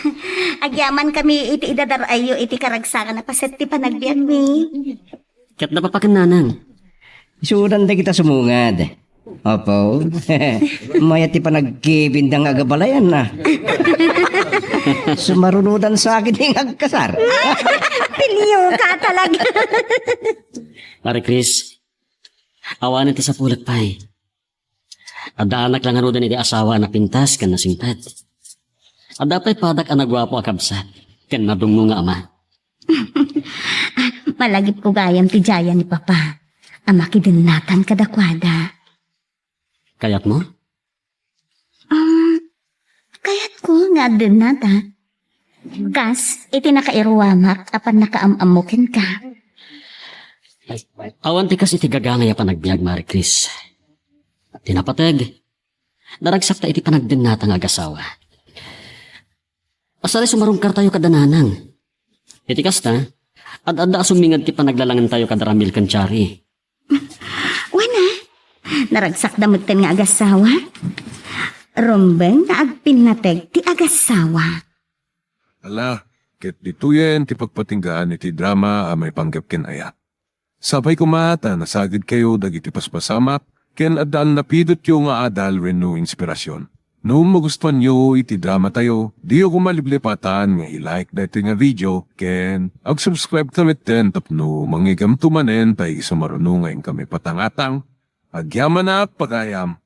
Agyaman kami iti idadar-ayyo iti karagsakan a paset ti panagbiagmi. Ket napapaken, nanang. Isudan dagita sumungad. Apo. Mayat ti panagkibindang agabalayan na. Sumarunudan sa akin yung agkasar. Pilyo ka talaga. Mari Chris, awanen ti sapulek pay. Addaanak la ngaruden iti asawa a napintas ken nasingpet. Adda pay padak a naguapo a kabsat ken nadungngo nga ama. Malagipko gayam ti diayan ni Papa a makidennatak kadakuada. Kayatmo? Um, kayatko nga addennata. Kas iti nakairuamak a pannakaam-ammo kenka. Awan ti kas iti gagangay a panagbiag, Mari Chris. Ti napateg, naragsakta iti panagdennata nga agasawa. Asali sumarungkartayo kada nanang. Iti kasta, ad-adda a suminged ti panaglalangentayo kada Ramil ken Chari. Wen a, naragsakda metten nga agasawa. Rumbeng nga agpinnateg ti agasawa. Ala, ket ditoyen ti pagpatinggaan iti drama a maipanggep ken ayat. Sapay koma ta nasagidkayo dagiti paspasamak ken adda a napidotyo nga adal wenno inspirasyon. No magustuanyo iti dramatayo, diyo koma liplipatan nga i-like daytoy nga video ken ag-subscribe ta metten tapno mangigamto manen ta isu maruno nga inkami patangatang. Agyamanak pagayam.